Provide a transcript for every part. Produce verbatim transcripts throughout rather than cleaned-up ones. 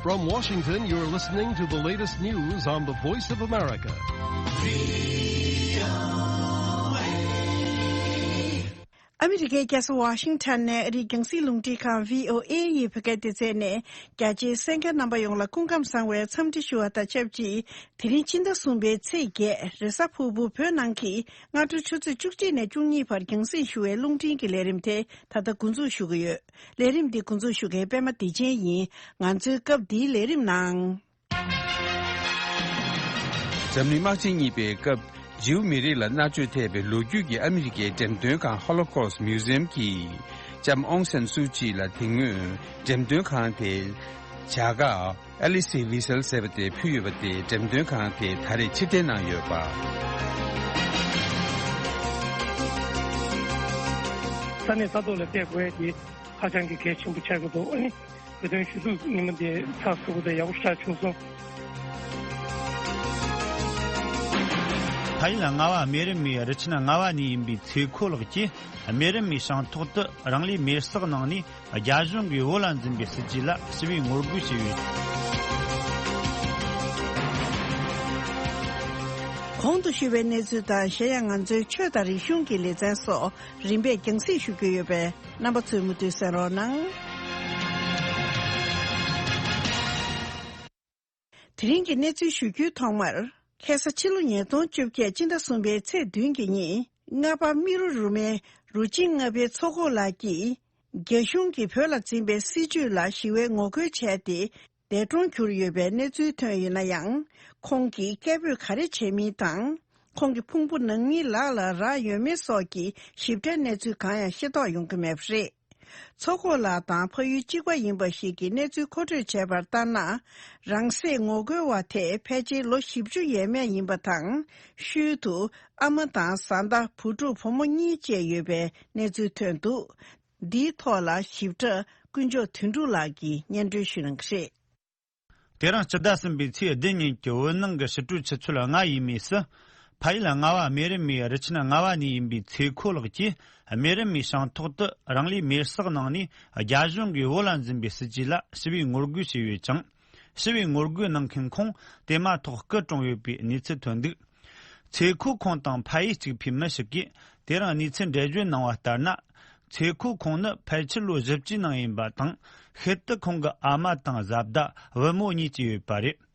From Washington, you're listening to the latest news on the Voice of America. ཨ་མི་རི་ཀའི་རྒྱལ་ས་ཝ་ཤིང་ཊོན་ནས་ཨ་རིའི་རྒྱང་སྲིང་རླུང་འཕྲིན་ཁང་བྷི་ཨོ་ཨེ་ཡི་བོད་སྐད་སྡེ་ཚན་ནས་རྒྱ་ཆེའི་གསན་མཁན་རྣམ་པ་ཡོངས་ལ་སྐུ་ཁམས་བཟང་བའི་འཚམས་འདྲི་ཞུ་བ་དང་ཆབས་ཅིག་དེ་རིང་ཕྱི་ཟླ་གསུམ་པའི་ཚེས་བརྒྱད་རེས་གཟའ་ཕུར་བུ་བོད་ནང་གི་སྔ་དྲོ་ཆུ་ཚོད་བཅུ་གཅིག་ནས་བཅུ་གཉིས་བར་རྒྱང་སྲིང་ཞུ་བའི་རླུང་འཕྲིན་གྱི་ལས་རིམ་དེ་ད་ལྟ་འགོ་འཛུགས་ཞུ་གི་ཡོད། ལས་རིམ་འདི་འགོ་འཛུགས་ཞུ་མཁན་པད་མ་བདེ་ཆེན་ཡིན། ང་ཚོའི་སྐབས་འདིའི་ལས་རིམ་ནང་། འཛམ་གླིང་དམག་ཆེན་གཉིས་པའི་སྐབས་ཇིའུ་མི་རིགས་ལ་མནར་གཅོད་ཐེབས་པའི་ལོ་རྒྱུས་ཀྱི་ཨ་མི་རི་ཀའི་འགྲེམས་སྟོན་ཁང་Holocaust Museum གྱིས་ལྕམ་ཨོང་སན་སུའུ་ཅི་ལ་དེ་སྔོན་འགྲེམས་སྟོན་ཁང་དེའི་བྱ་དགའ་Alice Wiesel ཟེར་བ་དེ་ཕུལ་ཡོད་པ་དེ་འགྲེམས་སྟོན་ཁང་དེས་ད་རེས་ཕྱིར་འཐེན་གནང་ཡོད་པ། ས་གནས་ས་ཐོག་ལ་བལྟས་དགོས་ཡ་དེ་ཧ་ཅང་གི་གལ་ཆེན་པོ་ཆགས་ཀྱི་འདུག་ཨ་ནི་བོད་དོན་ཞུ་གཏུག་ཉིན་མོ་དེ་ཚགས་ཚུད་པོ་དང་ཡག་པོ་ཞིག་བྱུང་སོང་། ཕ་ཡུལ་རྔ་བ་སྨན་རི་མའི་རི་ཆེན་རྔ་བ་ནས་ཡིན་པའི་ཚེ་ཁོ་ལགས་ཀྱིས་སྨན་རི་མའི་བྱང་ཐོག་ཏུ་རང་ལུས་མེར་སྲེག་གནང་ནས། རྒྱ་གཞུང་གིས་བོད་ལ་འཛིན་པའི་སྲིད་ཇུས་ལ་ཞི་བའི་ངོ་རྒོལ་བྱས་ཡོད། གོང་དུ་ཞུས་པའི་གནས་ཚུལ་དང་། གཞན་ཡང་ང་ཚོའི་ཆོས་དང་རིག་གཞུང་གི་ལེ་ཚན་སོགས་རིམ་པས་རྒྱང་སྲིང་ཞུ་རྒྱུ་ཡོད་པས། རྣམ་པ་ཚོས་མུ་མཐུད་གསན་རོགས་གནང་། དེ་རིང་གི་གནས་ཚུལ་ཞུ་རྒྱུའི་ཐོག་མར། ཁ་སང་ཕྱི་ལོ་ཉིས་སྟོང་བཅོ་བརྒྱད་ཕྱི་ཟླ་གསུམ་པའི་ཚེས་བདུན་གྱི་ཉིན། རྔ་པ་རྨེ་རུ་རུ་མའི་རུ་ཆེན་རྔ་པའི་མཚོ་ཁོག་ལགས་ཀྱིས། རྒྱ་གཞུང་གིས་བོད་ལ་འཛིན་པའི་སྲིད་བྱུས་ལ་ཞི་བའི་ངོ་རྒོལ་བྱས་ཏེ། འདས་གྲོངས་གྱུར་ཡོད་པའི་གནས་ཚུལ་ཐོན་ཡོད་ན་ཡང་། ཁོང་གིས་སྐད་འབོད་ག་རེ་བྱས་མིན་དང་། ཁོང་གི་ཕུང་པོ་ནང་མིའི་ལག་ལ་རག་ཡོད་མེད་སོགས་ཀྱི་ཞིབ་ཕྲའི་གནས་ཚུལ་གང་ཡང་ཤེས་རྟོགས་ཡོང་གི་མེད་པ་རེད། མཚོ་ཁོག་ལགས་དང་ཕ་ཡུལ་གཅིག་པ་ཡིན་པ་ཞིག་གིས་གནས་ཚུལ་མཁོ་སྤྲོད་བྱས་པར་ལྟར་ན། རང་སྲེག་ངོ་རྒོལ་བ་དེ་ཕལ་ཆེར་ལོ་བཞི་བཅུ་ཡས་མས་ཡིན་པ་དང་། ཤུལ་དུ་ཨ་མ་དང་བཟའ་ཟླ། བུ་ཕྲུག་བུ་མོ་གཉིས་བཅས་ཡོད་པའི་གནས་ཚུལ་ཐོན་འདུག་འདིའི་ཐོག་ལ་ཞིབ་ཕྲ་དཀོན་མཆོག་དོན་གྲུབ་ལགས་ཀྱིས་སྙན་སྒྲོན་ཞུ་གནང་གི་རེད། དེ་རིང་སྤྱི་ཟླ་གསུམ་པའི་ཚེས་བདུན་ཉིན་གྱི་བོད་ནང་གི་ཕྱི་དྲོའི་ཆུ་ཚོད་ལྔ་ཡས་མས་སུ། ཕ་ཡུལ་རྔ་བ་སྨན་རི་མའི་རི་ཆེན་རྔ་བ་ནས་ཡིན་པའི་ཚེ་ཁོ་ལགས་ཀྱིས་སྨན་རི་མའི་བྱང་ཐོག་ཏུ་རང་ལུས་མེར་སྲེག་གནང་ནས། རྒྱ་གཞུང་གིས་བོད་ལ་འཛིན་པའི་སྲིད་ཇུས་ལ་ཞི་བའི་ངོ་རྒོལ་བྱས་ཡོད་ཅིང་། ཞི་བའི་ངོ་རྒོལ་གནང་མཁན་ཁོང་དེ་མ་ཐག་སྐུ་གྲོངས་ཡོད་པའི་གནས་ཚུལ་ཐོན་འདུག་ཚེ་ཁོ་ཁོང་དང་ཕ་ཡུལ་གཅིག་པའི་མི་ཞིག་གིས་དེ་རིང་གནས་ཚུལ་འགྲེལ་བརྗོད་གནང་བ་ལྟར་ན། ཚེ་ཁོ་ཁོང་ནི་ཕལ་ཆེར་ལོ་བཞི་བཅུའི་ནང་ཡིན་པ་དང་། ཤུལ་དུ་ཁོང་གི་ཨ་མ་དང་བཟའ་ཟླ། བུ་མོ་གཉིས་བཅས་ཡོད་པ་རེད།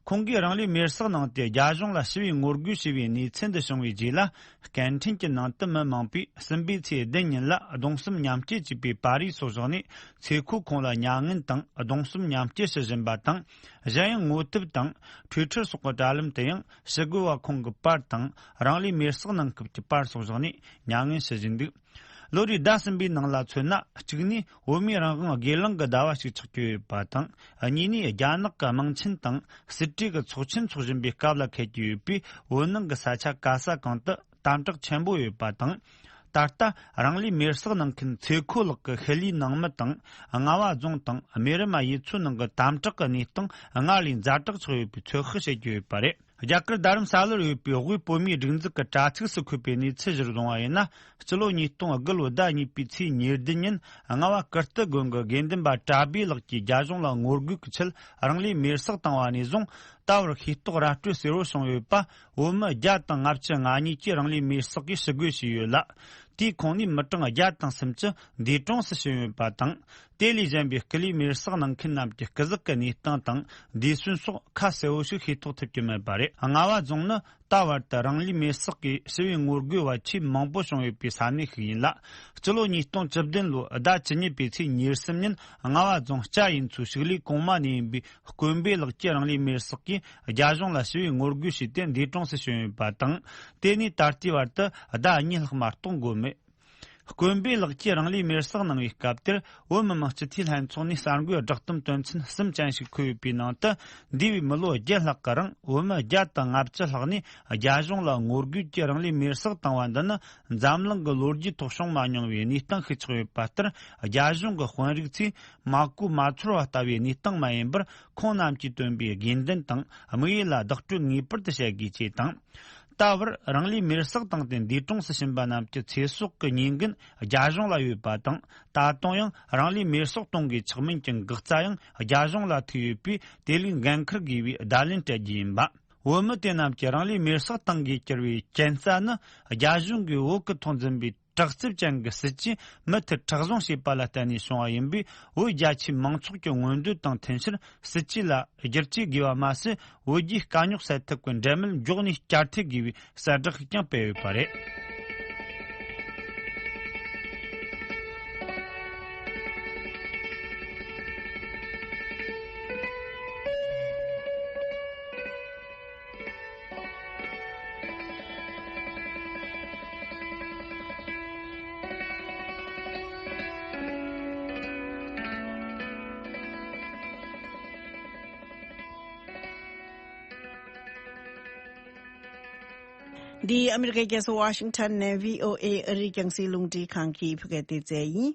ཁོང་གིས་རང་ལུས་མེར་སྲེག་གནང་སྟེ་རྒྱ་གཞུང་ལ་ཞི་བའི་ངོ་རྒོལ་བྱས་པའི་གནས་ཚུལ་འདི་བྱུང་བའི་རྗེས་ལ། སྐད་འཕྲིན་གྱི་ནང་དུ་མི་མང་པོས་གསུམ་པའི་ཚེས་བདུན་ཉིན་ལ་གདུང་སེམས་མཉམ་སྐྱེད་ཅེས་པའི་པར་རིས་སོགས་བཞག་ནས། ཚེ་ཁོ་ཁོང་ལ་མྱ་ངན་དང་གདུང་སེམས་མཉམ་སྐྱེད་ཞུ་བཞིན་པ་དང་། གཞན་ཡང་ངོ་དེབ་དང་། ཊུའི་ཊར་སོགས་ཀྱི་དྲ་ལམ་དུ་ཡང་ཞི་རྒོལ་བ་ཁོང་གི་པར་དང་། རང་ལུས་མེར་སྲེག་གནང་སྐབས་ཀྱི་པར་སོགས་བཞག་ནས་མྱ་ངན་ཞུ་བཞིན་འདུག་ལོ་རེའི་ཟླ་གསུམ་པའི་ནང་ལ་མཚོན་ན། གཅིག་ནས་བོད་མིའི་རང་དབང་སྒེར་ལངས་ཀྱི་ཟླ་བ་ཞིག་ཆགས་ཀྱི་ཡོད་པ་དང་། གཉིས་ནས་རྒྱ་ནག་གི་དམངས་ཆེན་དང་སྲིད་གྲོས་ཀྱི་ཚོགས་ཆེན་འཚོགས་བཞིན་པའི་སྐབས་ལ་འཁེལ་གྱི་ཡོད་པས། བོད་ནང་གི་ས་ཆ་ག་ས་གང་དུ་དམ་དྲག་ཆེན་པོ་ཡོད་པ་དང་། ད་ལྟ་རང་ལུས་མེར་སྲེག་གནང་མཁན་ཚེ་ཁོ་ལགས་ཀྱི་ཤུལ་ལུས་ནང་མི་དང་། རྔ་བ་རྫོང་དང་སྨན་རི་མ་ཡུལ་ཚོའི་ནང་གི་དམ་དྲག་གི་གནས་སྟངས་སྔར་ལས་ཛ་དྲག་ཆགས་ཡོད་པའི་ཚོད་དཔག་བྱེད་ཀྱི་ཡོད་པ་རེད། རྒྱ་གར་རྡ་རམ་ས་ལར་ཡོད་པའི་དབུས་བོད་མིའི་སྒྲིག་འཛུགས་ཀྱི་དྲ་ཚིགས་སུ་འཁོད་པའི་གནས་ཚུལ་གཞིར་བཟུང་བ་ཡིན་ན། སྤྱི་ལོ་ཉིས་སྟོང་དགུ་ལོའི་ཟླ་གཉིས་པའི་ཚེས་ཉེར་བདུན་ཉིན། རྔ་བ་ཀིརྟི་དགོན་གྱི་དགེ་འདུན་པ་གྲྭ་སྦས་ལགས་ཀྱིས་རྒྱ་གཞུང་ལ་ངོ་རྒོལ་གྱི་ཆེད་རང་ལུས་མེར་སྲེག་བཏང་བ་ནས་བཟུང་། ད་བར་ཤེས་རྟོགས་ར་སྤྲོད་གསལ་བོ་བྱུང་ཡོད་པ། བོད་མི་བརྒྱ་དང་ལྔ་བཅུ་ང་གཉིས་ཀྱིས་རང་ལུས་མེར་སྲེག་གིས་ཞི་རྒོལ་བྱས་ཡོད་ལ། དེའི་ཁོངས་ནས་མི་གྲངས་བརྒྱ་དང་སུམ་ཅུ་འདས་གྲོངས་སུ་ཕྱིན་ཡོད་པ་དང་། དེ་ལས་གཞན་པའི་སྐུ་ལུས་མེར་སྲེག་གནང་མཁན་རྣམས་ཀྱི་སྐུ་གཟུགས་ཀྱི་གནས་སྟངས་དང་འདས་གསོན་སོགས་ཁ་གསལ་བོ་ཞིག་ཤེས་རྟོགས་ཐུབ་ཀྱི་མེད་པ་རེད། རྔ་བ་རྫོང་ནི་ད་བར་དུ་རང་ལུས་མེར་སྲེག་གིས་ཞི་བའི་ངོ་རྒོལ་བ་ཆེས་མང་པོ་བྱུང་ཡོད་པའི་ས་གནས་ཤིག་ཡིན་ལ། སྤྱི་ལོ་ཉིས་སྟོང་བཅུ་བདུན་ལོའི་ཟླ་བཅུ་གཉིས་པའི་ཚེས་ཉེར་གསུམ་ཉིན། རྔ་བ་རྫོང་སྤྱ་ཡུལ་ཚོའི་ཕྱུགས་ལས་གོང་མ་ནས་ཡིན་པའི་དཀོན་པོའི་ལགས་ཀྱིས་རང་ལུས་མེར་སྲེག་གིས་རྒྱ་གཞུང་ལ་ཞི་བའི་ངོ་རྒོལ་བྱས་ཏེ་འདས་གྲོངས་སུ་ཕྱིན་ཡོད་པ་དང་། དེ་ནས་ད་ལྟའི་བར་དུ་ཟླ་གཉིས་ལྷག་མ་གཏོགས་འགོར་མེད། དཀོན་པོའི་ལགས་ཀྱིས་རང་ལུས་མེར་སྲེག་གནང་བའི་སྐབས་དེར། བོད་མི་མང་སྤྱི་འཐུས་ལྷན་ཚོགས་ནས་གསར་འགོད་བསྒྲགས་གཏམ་དོན་ཚན་གསུམ་ཅན་ཞིག་འཁོད་ཡོད་པའི་ནང་དུ། འདས་པའི་མི་ལོ་བརྒྱད་ལྷག་གི་རིང་བོད་མི་བརྒྱ་དང་ལྔ་བཅུ་ལྷག་ནས་རྒྱ་གཞུང་ལ་ངོ་རྒོལ་གྱིས་རང་ལུས་མེར་སྲེག་བཏང་བ་འདི་ནི། འཛམ་གླིང་གི་ལོ་རྒྱུས་ཐོག་བྱུང་མ་མྱོང་བའི་གནས་སྟངས་ཤིག་ཆགས་ཡོད་པ་ལྟར། རྒྱ་གཞུང་གི་དཔོན་རིགས་ཚོས་མ་གོ་མ་ཚོར་བ་ལྟ་བུའི་གནས་སྟངས་མ་ཡིན་པར། ཁོང་རྣམས་ཀྱིས་བཏོན་པའི་དགོས་འདུན་དང་དམིགས་ཡུལ་ལ་བདག་སྤྲོད་ངེས་པར་དུ་བྱ་དགོས་ཅེས་དང་། ད་བར་རང་ལུས་མེར་སྲེག་བཏང་སྟེ་འདས་གྲོངས་སུ་ཕྱིན་པ་རྣམས་ཀྱི་ཚེ་སྲོག་གི་ཉེས་འགན་རྒྱ་གཞུང་ལ་ཡོད་པ་དང་། ད་དུང་ཡང་རང་ལུས་མེར་སྲེག་གཏོང་གི་ཆག་མིན་གྱི་འགག་རྩ་ཡང་རྒྱ་གཞུང་ལ་ཐུག་ཡོད་པས། དེ་ལུགས་འགན་འཁུར་དགོས་པའི་བརྡ་ལན་སྤྲད་རྒྱུ་ཡིན་པ། བོད་མི་དེ་རྣམས་ཀྱིས་རང་ལུས་མེར་སྲེག་བཏང་དགོས་གྱུར་བའི་རྐྱེན་རྩ་ནི། རྒྱ་གཞུང་གིས་བོད་ཀྱི་ཐོག་འཛིན་པའི་དྲག་རྩལ་ཅན་གྱི་སྲིད་ཇུས་མུ་མཐུད་མཁྲེགས་བཟུང་བྱས་པ་ལ་བརྟེན་ནས་བྱུང་བ་ཡིན་པས། བོད་རྒྱ་ཆེའི་མང་ཚོགས་ཀྱི་མངོན་འདོད་དང་མཐུན་ཕྱིར་སྲིད་ཇུས་ལ་བསྒྱུར་བཅོས་དགོས་པ་མ་ཟད། བོད་རྒྱའི་དཀའ་རྙོག་སེལ་ཐབས་ཀྱི་འབྲེལ་མོལ་མགྱོགས་ནས་བསྐྱར་ཐུག་དགོས་པའི་གསལ་བསྒྲགས་ཤིག་ཀྱང་སྤེལ་ཡོད་པ་རེད། འདི་ཨ་མི་རི་ཀའི་རྒྱལ་ས་ཝ་ཤིང་ཊོན་ནས་བྷི་ཨོ་ཨེ་ཨ་རིའི་རྒྱང་སྲིང་རླུང་འཕྲིན་ཁང་གི་བོད་སྐད་སྡེ་ཚན་ཡིན།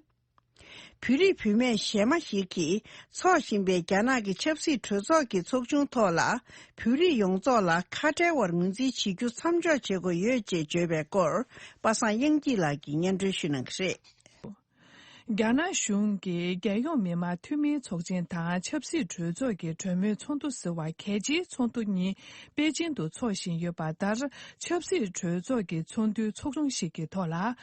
བོད་རིགས་བུད་མེད་གཞས་མ་ཞིག་གིས་འཚོགས་བཞིན་པའི་རྒྱ་ནག་གི་ཆབ་སྲིད་གྲོས་ཚོགས་ཀྱི་ཚོགས་ཆུང་ཐོག་ལ། བོད་རིགས་ཡོངས་རྫོགས་ལ་ཁ་བྲལ་བར་ངོས་འཛིན་བྱེད་རྒྱུ་མཚམས་འཇོག་བྱེད་དགོས་ཡོད་ཅེས་བརྗོད་པའི་སྐོར། པ་སངས་དབྱངས་སྐྱིད་ལགས་ཀྱིས་སྙན་སྒྲོན་ཞུ་གནང་གི་རེད། རྒྱ་ནག་གཞུང་གིས་རྒྱལ་ཡོངས་མི་དམངས་འཐུས་མིའི་ཚོགས་ཆེན་དང་ཆབ་སྲིད་གྲོས་ཚོགས་ཀྱི་གྲོས་མོལ་ཚོགས་འདུ་ཟེར་བ་གལ་ཆེའི་ཚོགས་འདུ་གཉིས་པེ་ཅིང་དུ་འཚོགས་བཞིན་ཡོད་པ་ལྟར། ཆབ་སྲིད་གྲོས་ཚོགས་ཀྱི་ཚོགས་འདུའི་ཚོགས་ཆུང་ཞིག་གི་ཐོག་ལ།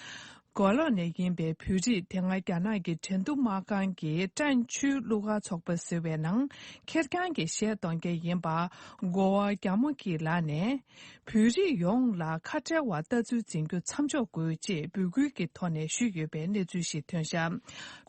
གོ་ལོག་ནས་ཡིན་པའི་བོད་རིགས་དེ་སྔ་རྒྱ་ནག་གི་ཁྲེང་ཏུའུ་དམག་ཁང་གི་ཀྲན་ཆུའི་གླུ་གར་ཚོགས་པ་ཟེར་བའི་ནང་ཁེར་རྐྱང་གི་གཞས་གཏོང་མཁན་ཡིན་པ། གོ་བ་རྒྱ་མོ་སྐྱིད་ལགས་ནས། བོད་རིགས་ཡོངས་ལ་ཁ་བྲལ་བ་ལྟ་ཚུལ་འཛིན་རྒྱུ་མཚམས་འཇོག་དགོས་ཅེས་འབོད་སྐུལ་གྱི་ཐོག་ནས་ཞུས་ཡོད་པའི་གནས་ཚུལ་ཞིག་ཐོན་བཞག་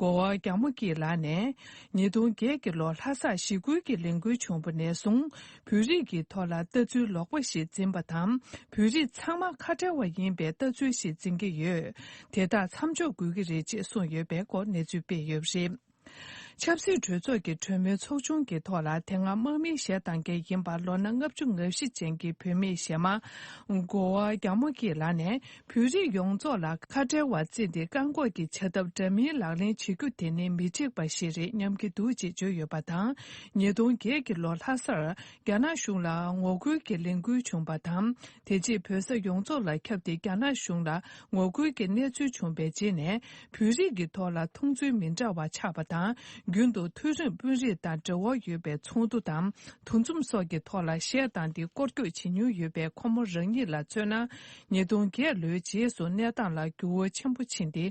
གོ་བ་རྒྱ་མོ་སྐྱིད་ལགས་ནས། ཉིས་སྟོང་བརྒྱད་ཀྱི་ལོ་ལྷ་སར་ཞི་རྒོལ་གྱི་ལས་འགུལ་བྱུང་བ་ནས་བཟུང་། བོད་རིགས་ཀྱི་ཐོག་ལ་ལྟ་ཚུལ་ལོག་པ་ཞིག་འཛིན་པ་དང་། བོད་རིགས་ཚང་མ་ཁ་བྲལ་བ་ཡིན་པའི་ལྟ་ཚུལ་ཞིག་འཛིན་གྱི་ཡོད། དེ་དག་མཚམས་འཇོག་དགོས་ཀྱི་རེད་ཅེས་གསུངས་ཡོད་པའི་སྐོར་གནས་ཚུལ་སྤེལ་ཡོད་པ་རེད། ཆབ་སྲིད་གྲོས་ཚོགས་ཀྱི་གྲོས་མོལ་ཚོགས་ཆུང་གི་ཐོག་ལ། དེ་སྔ་དམག་མིའི་གཞས་བཏང་མཁན་ཡིན་པ་ལོ་ན་ལྔ་བཅུ་ང་བཞི་ཅན་གྱི་བུད་མེད་གཞས་མ་གོ་བ་རྒྱ་མོ་སྐྱིད་ལགས་ནས། བོད་རིགས་ཡོངས་རྫོགས་ལ་ཁ་བྲལ་བར་བརྩིས་ཏེ་བཀག་འགོག་གི་བྱ་ཐབས་འདྲ་མིན་ལག་ལེན་བྱེད་རྒྱུ་དེ་ནི་མི་འགྲིག་པ་ཞིག་རེད་སྙམ་གྱི་འདུག་ཅེས་བརྗོད་ཡོད་པ་དང་། ཉིས་སྟོང་བརྒྱད་ཀྱི་ལོ་ལྷ་སར་རྒྱ་ནག་གཞུང་ལ་ངོ་རྒོལ་གྱི་ལས་འགུལ་བྱུང་བ་དང་། དེ་རྗེས་བོད་ས་ཡོངས་རྫོགས་ལ་ཁྱབ་སྟེ། རྒྱ་ནག་གཞུང་ལ་ངོ་རྒོལ་གྱི་གནས་ཚུལ་བྱུང་བའི་རྗེས་ནས། བོད་རིགས་ཀྱི་ཐོག་ལ་མཐོང་ཚུལ་མི་འདྲ་བ་ཆགས་པ་དང་། རྒྱུན་དུ་མཐོ་རིམ་དཔོན་རིགས་དང་འབྲེལ་བ་ཡོད་པའི་ཚོགས་འདུ་དང་། འདུ་འཛོམས་སོགས་ཀྱི་ཐོག་ལ་གཞས་བཏང་སྟེ་སྐོར་སྐྱོད་བྱེད་མྱོང་ཡོད་པའི་ཁོ་མོ་རང་ཉིད་ལ་མཚོན་ན། ཉིས་སྟོང་བརྒྱད་ལོའི་རྗེས་སུ་གནས་སྟངས་ལ་འགྱུར་བ་ཆེན་པོ་ཕྱིན་ཏེ།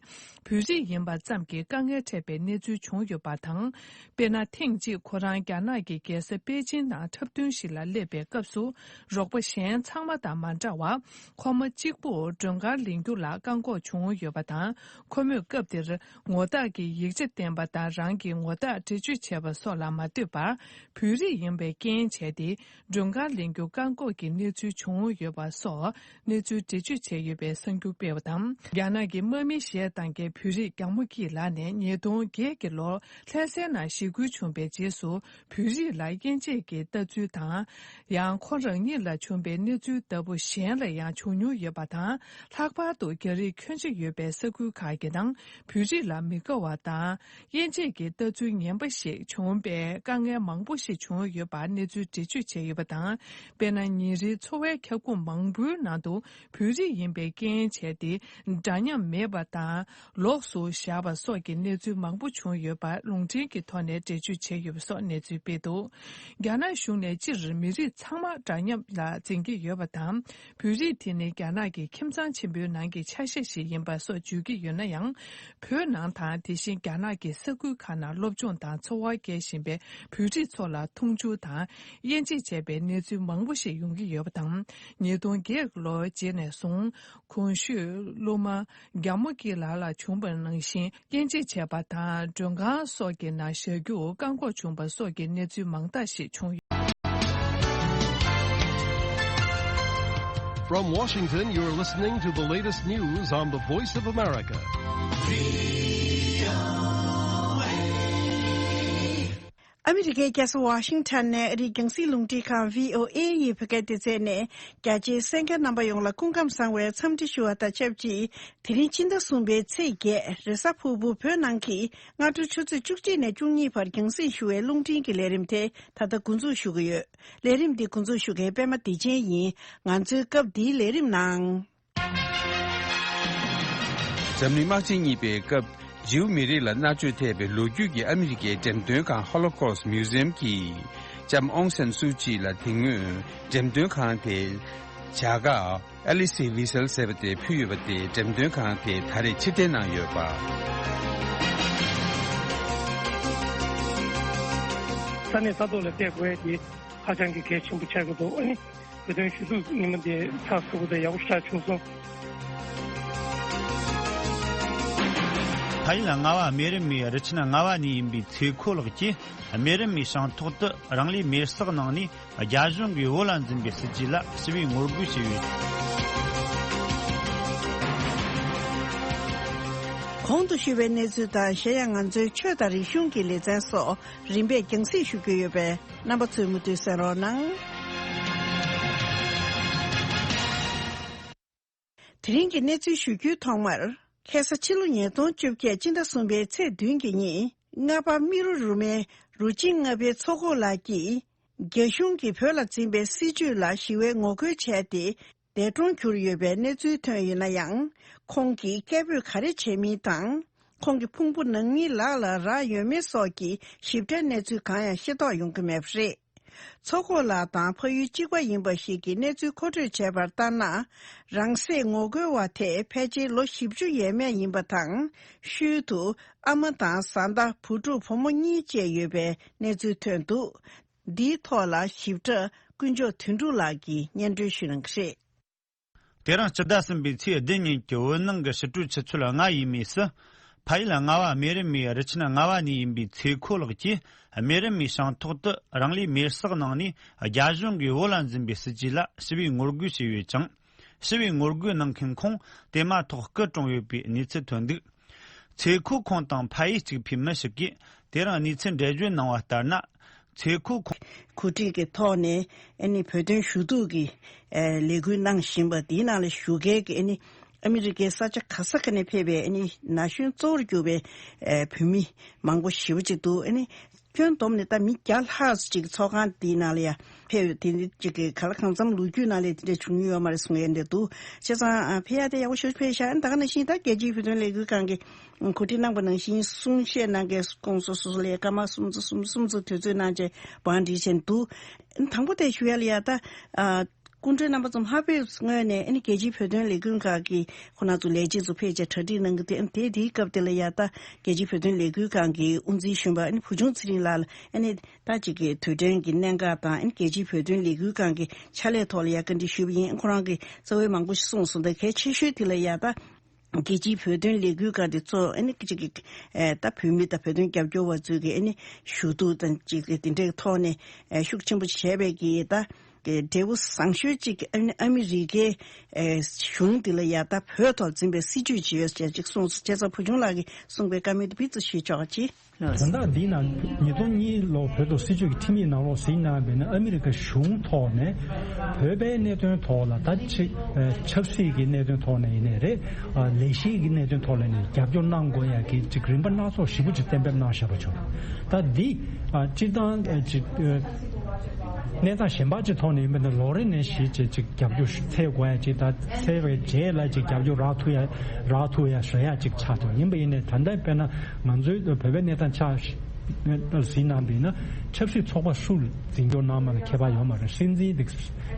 བོད་རིགས་ཡིན་པ་ཙམ་གྱིས་དཀའ་ངལ་འཕྲད་པའི་གནས་ཚུལ་བྱུང་ཡོད་པ་དང་། དཔེར་ན། ཐེངས་གཅིག་ཁོ་རང་རྒྱ་ནག་གི་རྒྱལ་ས་པེ་ཅིན་ནང་འཁྲབ་སྟོན་ཞིག་ལ་སླེབས་པའི་སྐབས་སུ། རོགས་པ་གཞན་ཚང་མ་དང་མ་འདྲ་བར། ཁོ་མོ་གཅིག་པུ་མགྲོན་ཁང་ལེན་རྒྱུ་ལ་བཀག་འགོག་བྱུང་ཡོད་པ་དང་། ཁོ་མོས་སྐབས་དེར་ངོ་རྟགས་ཀྱི་ཡིག་ཆ་བསྟན་པ་དང་། རང་གི་ངོ་རྟགས་འགྲེལ་བརྗོད་བྱས་པ་སོགས་ལ་མ་ལྟོས་པར། བོད་རིགས་ཡིན་པའི་རྐྱེན་བྱས་ཏེ། མགྲོན་ཁང་ལེན་རྒྱུ་བཀག་འགོག་གི་གནས་ཚུལ་བྱུང་ཡོད་པ་སོགས། གནས་ཚུལ་འགྲེལ་བརྗོད་བྱས་ཡོད་པའི་གསར་འགྱུར་སྤེལ་བ་དང་། རྒྱ་ནག་གི་དམག་མིའི་གཞས་བཏང་མཁན་བོད་རིགས་རྒྱ་མོ་སྐྱིད་ལགས་ནས། ཉིས་སྟོང་བརྒྱད་ཀྱི་ལོར་ལྷ་སའི་ནང་ཞི་རྒོལ་བྱུང་བའི་རྗེས་སུ། བོད་རིགས་ལ་དབྱེ་འབྱེད་ཀྱི་ལྟ་ཚུལ་དང་། ཡང་ཁོ་རང་ཉིད་ལ་བྱུང་བའི་གནས་ཚུལ་ལྟ་བུ་གཞན་ལ་ཡང་བྱུང་མྱོང་ཡོད་པ་དང་། ལྷག་པར་དུ་རྒྱ་རིགས་ཁྱོན་ཆེ་ཡོད་པའི་ས་ཁུལ་ཁག་གི་ནང་། བོད་རིགས་ལ་མི་དགའ་བ་དང་། དབྱེ་འབྱེད་ཀྱི་ལྟ་ཚུལ་ངན་པ་ཞིག་བྱུང་བའི་དཀའ་ངལ་མང་པོ་ཞིག་བྱུང་ཡོད་པར་གནས་ཚུལ་འགྲེལ་བརྗོད་བྱས་ཡོད་པ་དང་། དཔེར་ན། ཉིན་རེའི་འཚོ་བའི་ཁྱབ་ཁོངས་མང་པོའི་ནང་དུ། བོད་རིགས་ཡིན་པའི་རྐྱེན་བྱས་ཏེ། འདྲ་མཉམ་མེད་པ་དང་། ལོགས་སུ་བཞག་པ་སོགས་ཀྱི་གནས་ཚུལ་མང་པོ་བྱུང་ཡོད་པ་ལུང་འདྲེན་གྱི་ཐོག་ནས་འགྲེལ་བརྗོད་བྱས་ཡོད་པ་སོགས་གནས་ཚུལ་སྤེལ་འདུག་རྒྱ་ནག་གཞུང་ནས་སྤྱིར་མི་རིགས་ཚང་མ་འདྲ་མཉམ་ལ་འཛིན་གྱི་ཡོད་པ་དང་། བོད་རིགས་དེ་ནི་རྒྱ་ནག་གི་ཁྱིམ་ཚང་ཆེན་པོའི་ནང་གི་ཆ་ཤས་ཤིག་ཡིན་པ་སོགས་བརྗོད་ཀྱི་ཡོད་ན་ཡང་། བོད་ནང་དང་། དེ་བཞིན་རྒྱ་ནག་གི་ས་ཁུལ་ཁག་ནང་སློབ་སྦྱོང་དང་འཚོ་བ་སྐྱེལ་བཞིན་པའི་བོད་རིགས་ཚོ་ལ་མཐོང་ཆུང་དང་དབྱེ་འབྱེད་བྱས་པའི་གནས་ཚུལ་མང་པོ་ཞིག་ཡོང་གི་ཡོད་པ་དང་། ཉིས་སྟོང་བརྒྱད་ལོའི་རྗེས་ནས་བཟུང་། གོང་ཞུས་སློབ་མ་རྒྱ་མོ་སྐྱིད་ལགས་ལ་བྱུང་བ་ནང་བཞིན། དབྱེ་འབྱེད་བྱས་པ་དང་། མགྲོན་ཁང་སོགས་ཀྱི་ནང་བཞག་རྒྱུ་བཀག་འགོག་བྱུང་བ་སོགས་ཀྱི་གནས་ཚུལ་མང་དག་ཞིག་བྱུང་ཡོད། From Washington, you're listening to the latest news on the Voice of America. ཨ་མི་རི་ཀའི་རྒྱལ་ས་ཝ་ཤིང་ཊོན་ནས་ཨ་རིའི་རྒྱང་སྲིང་རླུང་འཕྲིན་ཁང་བྷི་ཨོ་ཨེ་ཡི་བོད་སྐད་སྡེ་ཚན་ནས། རྒྱ་ཆེའི་གསན་མཁན་རྣམ་པ་ཡོངས་ལ་སྐུ་ཁམས་བཟང་བའི་འཚམས་འདྲི་ཞུ་བ་དང་ཆབས་ཅིག་དེ་རིང་ཕྱི་ཟླ་གསུམ་པའི་ཚེས་བརྒྱད། རེས་གཟའ་ཕུར་བུ་བོད་ནང་གི་སྔ་དྲོ་ཆུ་ཚོད་བཅུ་གཅིག་ནས་བཅུ་གཉིས་བར་རྒྱང་སྲིང་ཞུ་བའི་རླུང་འཕྲིན་གྱི་ལས་རིམ་དེ་ད་ལྟ་འགོ་འཛུགས་ཞུ་གི་ཡོད། ལས་རིམ་འདི་འགོ་འཛུགས་ཞུ་མཁན་པད་མ་བདེ་ཆེན་ཡིན། ང་ཚོའི་སྐབས་འདིའི་ལས་རིམ་ནང་། འཛམ་གླིང་དམག་ཆེན་གཉིས་པའི་སྐབས། ཇིའུ་མི་རིགས་ལ་མནར་གཅོད་ཐེབས་པའི་ལོ་རྒྱུས་ཀྱི་ཨ་མི་རི་ཀའི་འགྲེམས་སྟོན་ཁང་Holocaust Museum གྱིས། ལྕམ་ཨོང་སན་སུའུ་ཅི་ལ་དེ་སྔོན་འགྲེམས་སྟོན་ཁང་དེའི་བྱ་དགའ་Alice Wiesel ཟེར་བ་དེ་ཕུལ་ཡོད་པ་དེ་འགྲེམས་སྟོན་ཁང་དེས་ད་རེས་ཕྱིར་འཐེན་གནང་ཡོད་པ། ས་གནས་ས་ཐོག་ལ་བལྟས་དགོས་ཡ་དེ་ཧ་ཅང་གི་གལ་ཆེན་པོ་ཆགས་ཀྱི་འདུག་ཨ་ནི་བོད་དོན་ཞུ་གཏུག་ཉིན་མོ་འདི་ཚགས་ཚུད་པོ་དང་ཡག་པོ་ཞིག་བྱུང་སོང་། ཕ་ཡུལ་རྔ་བ་སྨན་རི་མའི་རི་ཆེན་རྔ་བ་ནས་ཡིན་པའི་ཚེ་ཁོ་ལགས་ཀྱིས། སྨན་རི་མའི་ཞིང་ཐོག་ཏུ་རང་ལུས་མེར་བསྲེགས་གནང་ནས། རྒྱ་གཞུང་གིས་བོད་ལ་འཛིན་པའི་སྲིད་ཇུས་ལ་ཞི་བའི་ངོ་རྒོལ་བྱས་ཡོད། གོང་དུ་ཞུས་པའི་གནས་ཚུལ་དང་། གཞན་ཡང་ང་ཚོའི་ཆོས་དང་རིག་གཞུང་གི་ལེ་ཚན་སོགས་རིམ་པས་རྒྱང་སྲིང་ཞུ་རྒྱུ་ཡོད་པས། རྣམ་པ་ཚོས་མུ་མཐུད་གསན་རོགས་གནང་། དེ་རིང་གི་གནས་ཚུལ་ཞུ་རྒྱུའི་ཐོག་མར། ཁ་སང་ཕྱི་ལོ་ཉིས་སྟོང་བཅོ་བརྒྱད་སྤྱི་ཟླ་གསུམ་པའི་ཚེས་བདུན་གྱི་ཉིན། རྔ་པ་རྨེ་རུ་རུ་མའི་རུ་ཆེན་རྔ་པའི་མཚོ་ཁོག་ལགས་ཀྱིས། རྒྱ་གཞུང་གིས་བོད་ལ་འཛིན་པའི་སྲིད་བྱུས་ལ་ཞི་བའི་ངོ་རྒོལ་བྱས་ཏེ། འདས་གྲོངས་གྱུར་ཡོད་པའི་གནས་ཚུལ་ཐོན་ཡོད་ན་ཡང་། ཁོང་གིས་སྐད་འབོད་ག་རེ་བྱས་མིན་དང་། ཁོང་གི་ཕུང་པོ་ནང་མིའི་ལག་ལ་རག་ཡོད་མེད་སོགས་ཀྱི་ཞིབ་ཕྲའི་གནས་ཚུལ་གང་ཡང་ཤེས་རྟོགས་ཡོང་གི་མེད་པ་རེད། མཚོ་ཁོག་ལགས་དང་ཕ་ཡུལ་གཅིག་པ་ཡིན་པ་ཞིག་གིས་གནས་ཚུལ་མཁོ་སྤྲོད་བྱས་པར་ལྟར་ན། རང་སྲེག་ངོ་རྒོལ་བ་དེ་ཕལ་ཆེར་ལོ་བཞི་བཅུ་ཡས་མས་ཡིན་པ་དང་། ཤུལ་དུ་ཨ་མ་དང་བཟའ་ཟླ། བུ་ཕྲུག་བུ་མོ་གཉིས་བཅས་ཡོད་པའི་གནས་ཚུལ་ཐོན་འདུག་འདིའི་ཐོག་ལ་ཞིབ་ཕྲ་དཀོན་མཆོག་དོན་གྲུབ་ལགས་ཀྱིས་སྙན་སྒྲོན་ཞུ་གནང་གི་རེད། དེ་རིང་སྤྱི་ཟླ་གསུམ་པའི་ཚེས་བདུན་ཉིན་གྱི་བོད་ནང་གི་ཕྱི་དྲོའི་ཆུ་ཚོད་ལྔ་ཡས་མས་སུ། ཕ་ཡུལ་རྔ་བ་སྨན་རི་མའི་རི་ཆེན་རྔ་བ་ནས་ཡིན་པའི་ཚེ་ཁོ་ལགས་ཀྱིས། སྨན་རི་མའི་ཞིང་ཐོག་ཏུ་རང་ལུས་མེར་བསྲེགས་གནང་ནས། རྒྱ་གཞུང་གིས་བོད་ལ་འཛིན་པའི་སྲིད་ཇུས་ལ་ཞི་བའི་ངོ་རྒོལ་བྱས་ཡོད་ཅིང་། ཞི་བའི་ངོ་རྒོལ་གནང་མཁན་ཁོང་དེ་མ་ཐག་སྐུ་གྲོངས་ཡོད་པའི་གནས་ཚུལ་ཐོན་འདུག་ཚེ་ཁོ་ཁོང་དང་ཕ་ཡུལ་གཅིག་པའི་མི་ཞིག་གིས་དེ་རིང་གནས་ཚུལ་འགྲེལ་བརྗོད་གནང་བ་ལྟར་ན། ཚེ་ཁོ་ཁོང་། གོ་སྒྲིག་གི་ཐོག་ནས་ཨ་ནི་བོད་དོན་ཞུ་གཏུག་གི་ཨ་ལས་འགུལ་གནང་བཞིན་པ་དེའི་ནང་ལ་ཞུགས་མཁན་གྱི་ཨ་ནི་ཨ་མི་རི་ཀའི་ས་ཆ་ག་ས་ག་ནས་ཕེབས་པའི་ཨ་ནི་ན་གཞོན་གཙོ་བོར་གྱུར་པའི་ཨ་བོད་མི་མང་པོ་ཞེ་པོ་ཅིག་འདུག་ཨ་ནི་ཁྱོན་བསྡོམས་ནས་ད་མི་བརྒྱ་ལྷག་ཅིག་ཚོགས་ཁང་དེའི་ནང་ལ་ཡ་ཕེབས་ཡོད། དེ་འདི་ཅིག་གི་ག་ལ་གང་འཚམ་ལོ་རྒྱུས་ནང་ལ་དེ་འདྲ་བྱུང་མྱོང་ཡོད་མ་རེད་གསུང་ཡས་འདྲ་འདུག་བྱས་ཙང་ཨ་ཕེབས་ཡ་དེ་ཡག་པོ་ཞེ་པོ་ཕེབས་ཤག་ཨ་ནི་ད་ག་ནང་བཞིན་ད་རྒྱལ་སྤྱིའི་བོད་དོན་ལས་འགུལ་ཁང་གི་གོ་སྒྲིག་གནང་པ་ནང་བཞིན་གསུང་བཤད་གནང་མཁན་སྐུ་ངོ་སོ་སོ་ལ་སྐར་མ་སུམ་ཅུ་སུམ་ཅུ་སུམ་ཅུ་དུས་ཚོད་གནང་བྱས་བང་སྒྲིག་བྱས་འདུག་དང་པོ་དེ་ཞུ་ཡ་ལ་ཡ་ད་ཨ་སྐུ་མགྲོན་རྣམ་པ་ཚོ་ཧ་བོད་ངོས་ནས་ཨ་ནི་རྒྱལ་སྤྱིའི་བོད་དོན་ལས་འགུལ་ཁང་གི་ཁོ་ན་ཚོ་ལས་བྱེད་ཚོ་ཕེབས་བྱས་གྲ་སྒྲིག་གནང་གི་འདུག་ཨ་ནི་དེ་དེའི་སྐབས་དེ་ལ་ཡ་ད་རྒྱལ་སྤྱིའི་བོད་དོན་ལས་འགུལ་ཁང་གི་དབུ་འཛིན་གཞོན་པ་ཨ་ནི་བུ་ཆུང་ཚེ་རིང་ལགས་ལ་ཨ་ནི་ད་ཅིག་གི་དུས་དྲན་གྱི་གནད་འགག་དང་ཨ་ནི་རྒྱལ་སྤྱིའི་བོད་དོན་ལས་འགུལ་ཁང་གི་ཕྱག་ལས་ཐོག་ལ་ཡ་བཀའ་འདྲི་ཞུས་པ་ཡིན། ཁོ་རང་གིས་རྩ་བའི་མང་པོ་ཞིག་གསུངས་སོང་། ད་གལ་ཆེ་ཤོས་དེ་ལ་ཡ་ད། རྒྱལ་སྤྱིའི་བོད་དོན་ལས་འགུལ་ཁང་དེ་ཚོ་ཨ་ནི་ཅིག་གི་ཨེ་ད་བོད་མི་དང་བོད་དོན་རྒྱབ་སྐྱོར་བ་ཚོས་ཀྱི་ཨ་ནི་ཞུ་གཏུག་དང་ཅིག་གི་དེ་འདྲའི་ཐོག་ནས་ཨེ་ཤུགས་ཆེན་པོ་བྱས་པའི་གི་ད་འབྲས་བུ་བཟང་ཤོས་ཅིག་ཨ་ནི་ཨ་མི་རི་ཀའི་ཨེ་གཞུང་དེ་ལ་ཡ་ད་བོད་ཐོག་འཛིན་པའི་སྲིད་བྱུས་ཅིག་ཡོད་ཅེས་ཅིག་གསུངས་སོང་། བྱས་ཙང་བུ་ཆུང་ལགས་ཀྱིས་གསུངས་པའི་བཀའ་མོལ་དེ་ཕར་ཚུར་ཞུས་ཆོག་ཅིག་དོན་དག་འདི་ནང་ཉིས་སྟོང་གཉིས་ལོ་བོད་ཐོག་སྲིད་བྱུས་ཀྱི་ཁྲིམས་ཡིག་ནང་ལོགས་གཟིགས་གནང་བ་ཡིན་ན། ཨ་མི་རི་ཀ་གཞུང་ཐོག་ནས་བོད་པའི་གནད་དོན་ཐོག་ལ་ད་ཅིག་ཨ་ཆབ་སྲིད་ཀྱི་གནད་དོན་ཐོག་ནས་ཡིན་ནའི་རེད། ཨ་ལས་གཞི་གི་གནད་དོན་ཐོག་ལ་ནས་རྒྱབ་སྐྱོར་གནང་དགོས་ཡ་གི་ཅིག་རིམ་པ་སྣ་ཚོགས་ཞེ་པོ་ཅིག་གཏན་འབེབས་གནང་བཞག་པ་བྱུང་། ད་འདི་ཨ་སྤྱིར་བཏང་ཨ་ཅིག་ཨ་གནས་སྟངས་གཞན་པ་ཅིག་ཐོག་ནས་ཡིན་པ་ན་ལོ་རེ་ནས་གཞི་ཅིག་ཅིག་རྒྱབ་སྐྱོར་འཚོལ་དགོས་ཡ་ཅིག་ད་འཚོལ་བའི་རྗེས་ལ་ཅིག་རྒྱབ་སྐྱོར་རག་ཐུབ་ཡ་རག་ཐུབ་ཡ་བཟོ་ཡ་ཅིག་ཆགས་ཐུབ། ཡིན་པ་ཡིན་ནའི་ད་ལྟ་དཔེར་ན་ང་ཚོའི་བོད་པའི་གནས་སྟངས་ཆགས་གཟིགས་གནང་བ་ཡིན་ན། ཆབ་སྲིད་ཚོགས་པ་སུ་འཛིན་སྐྱོང་གནང་མ་ལ་ཁྱད་པར་ཡོད་མ་རེད། སྲིད་འཛིན་དེ་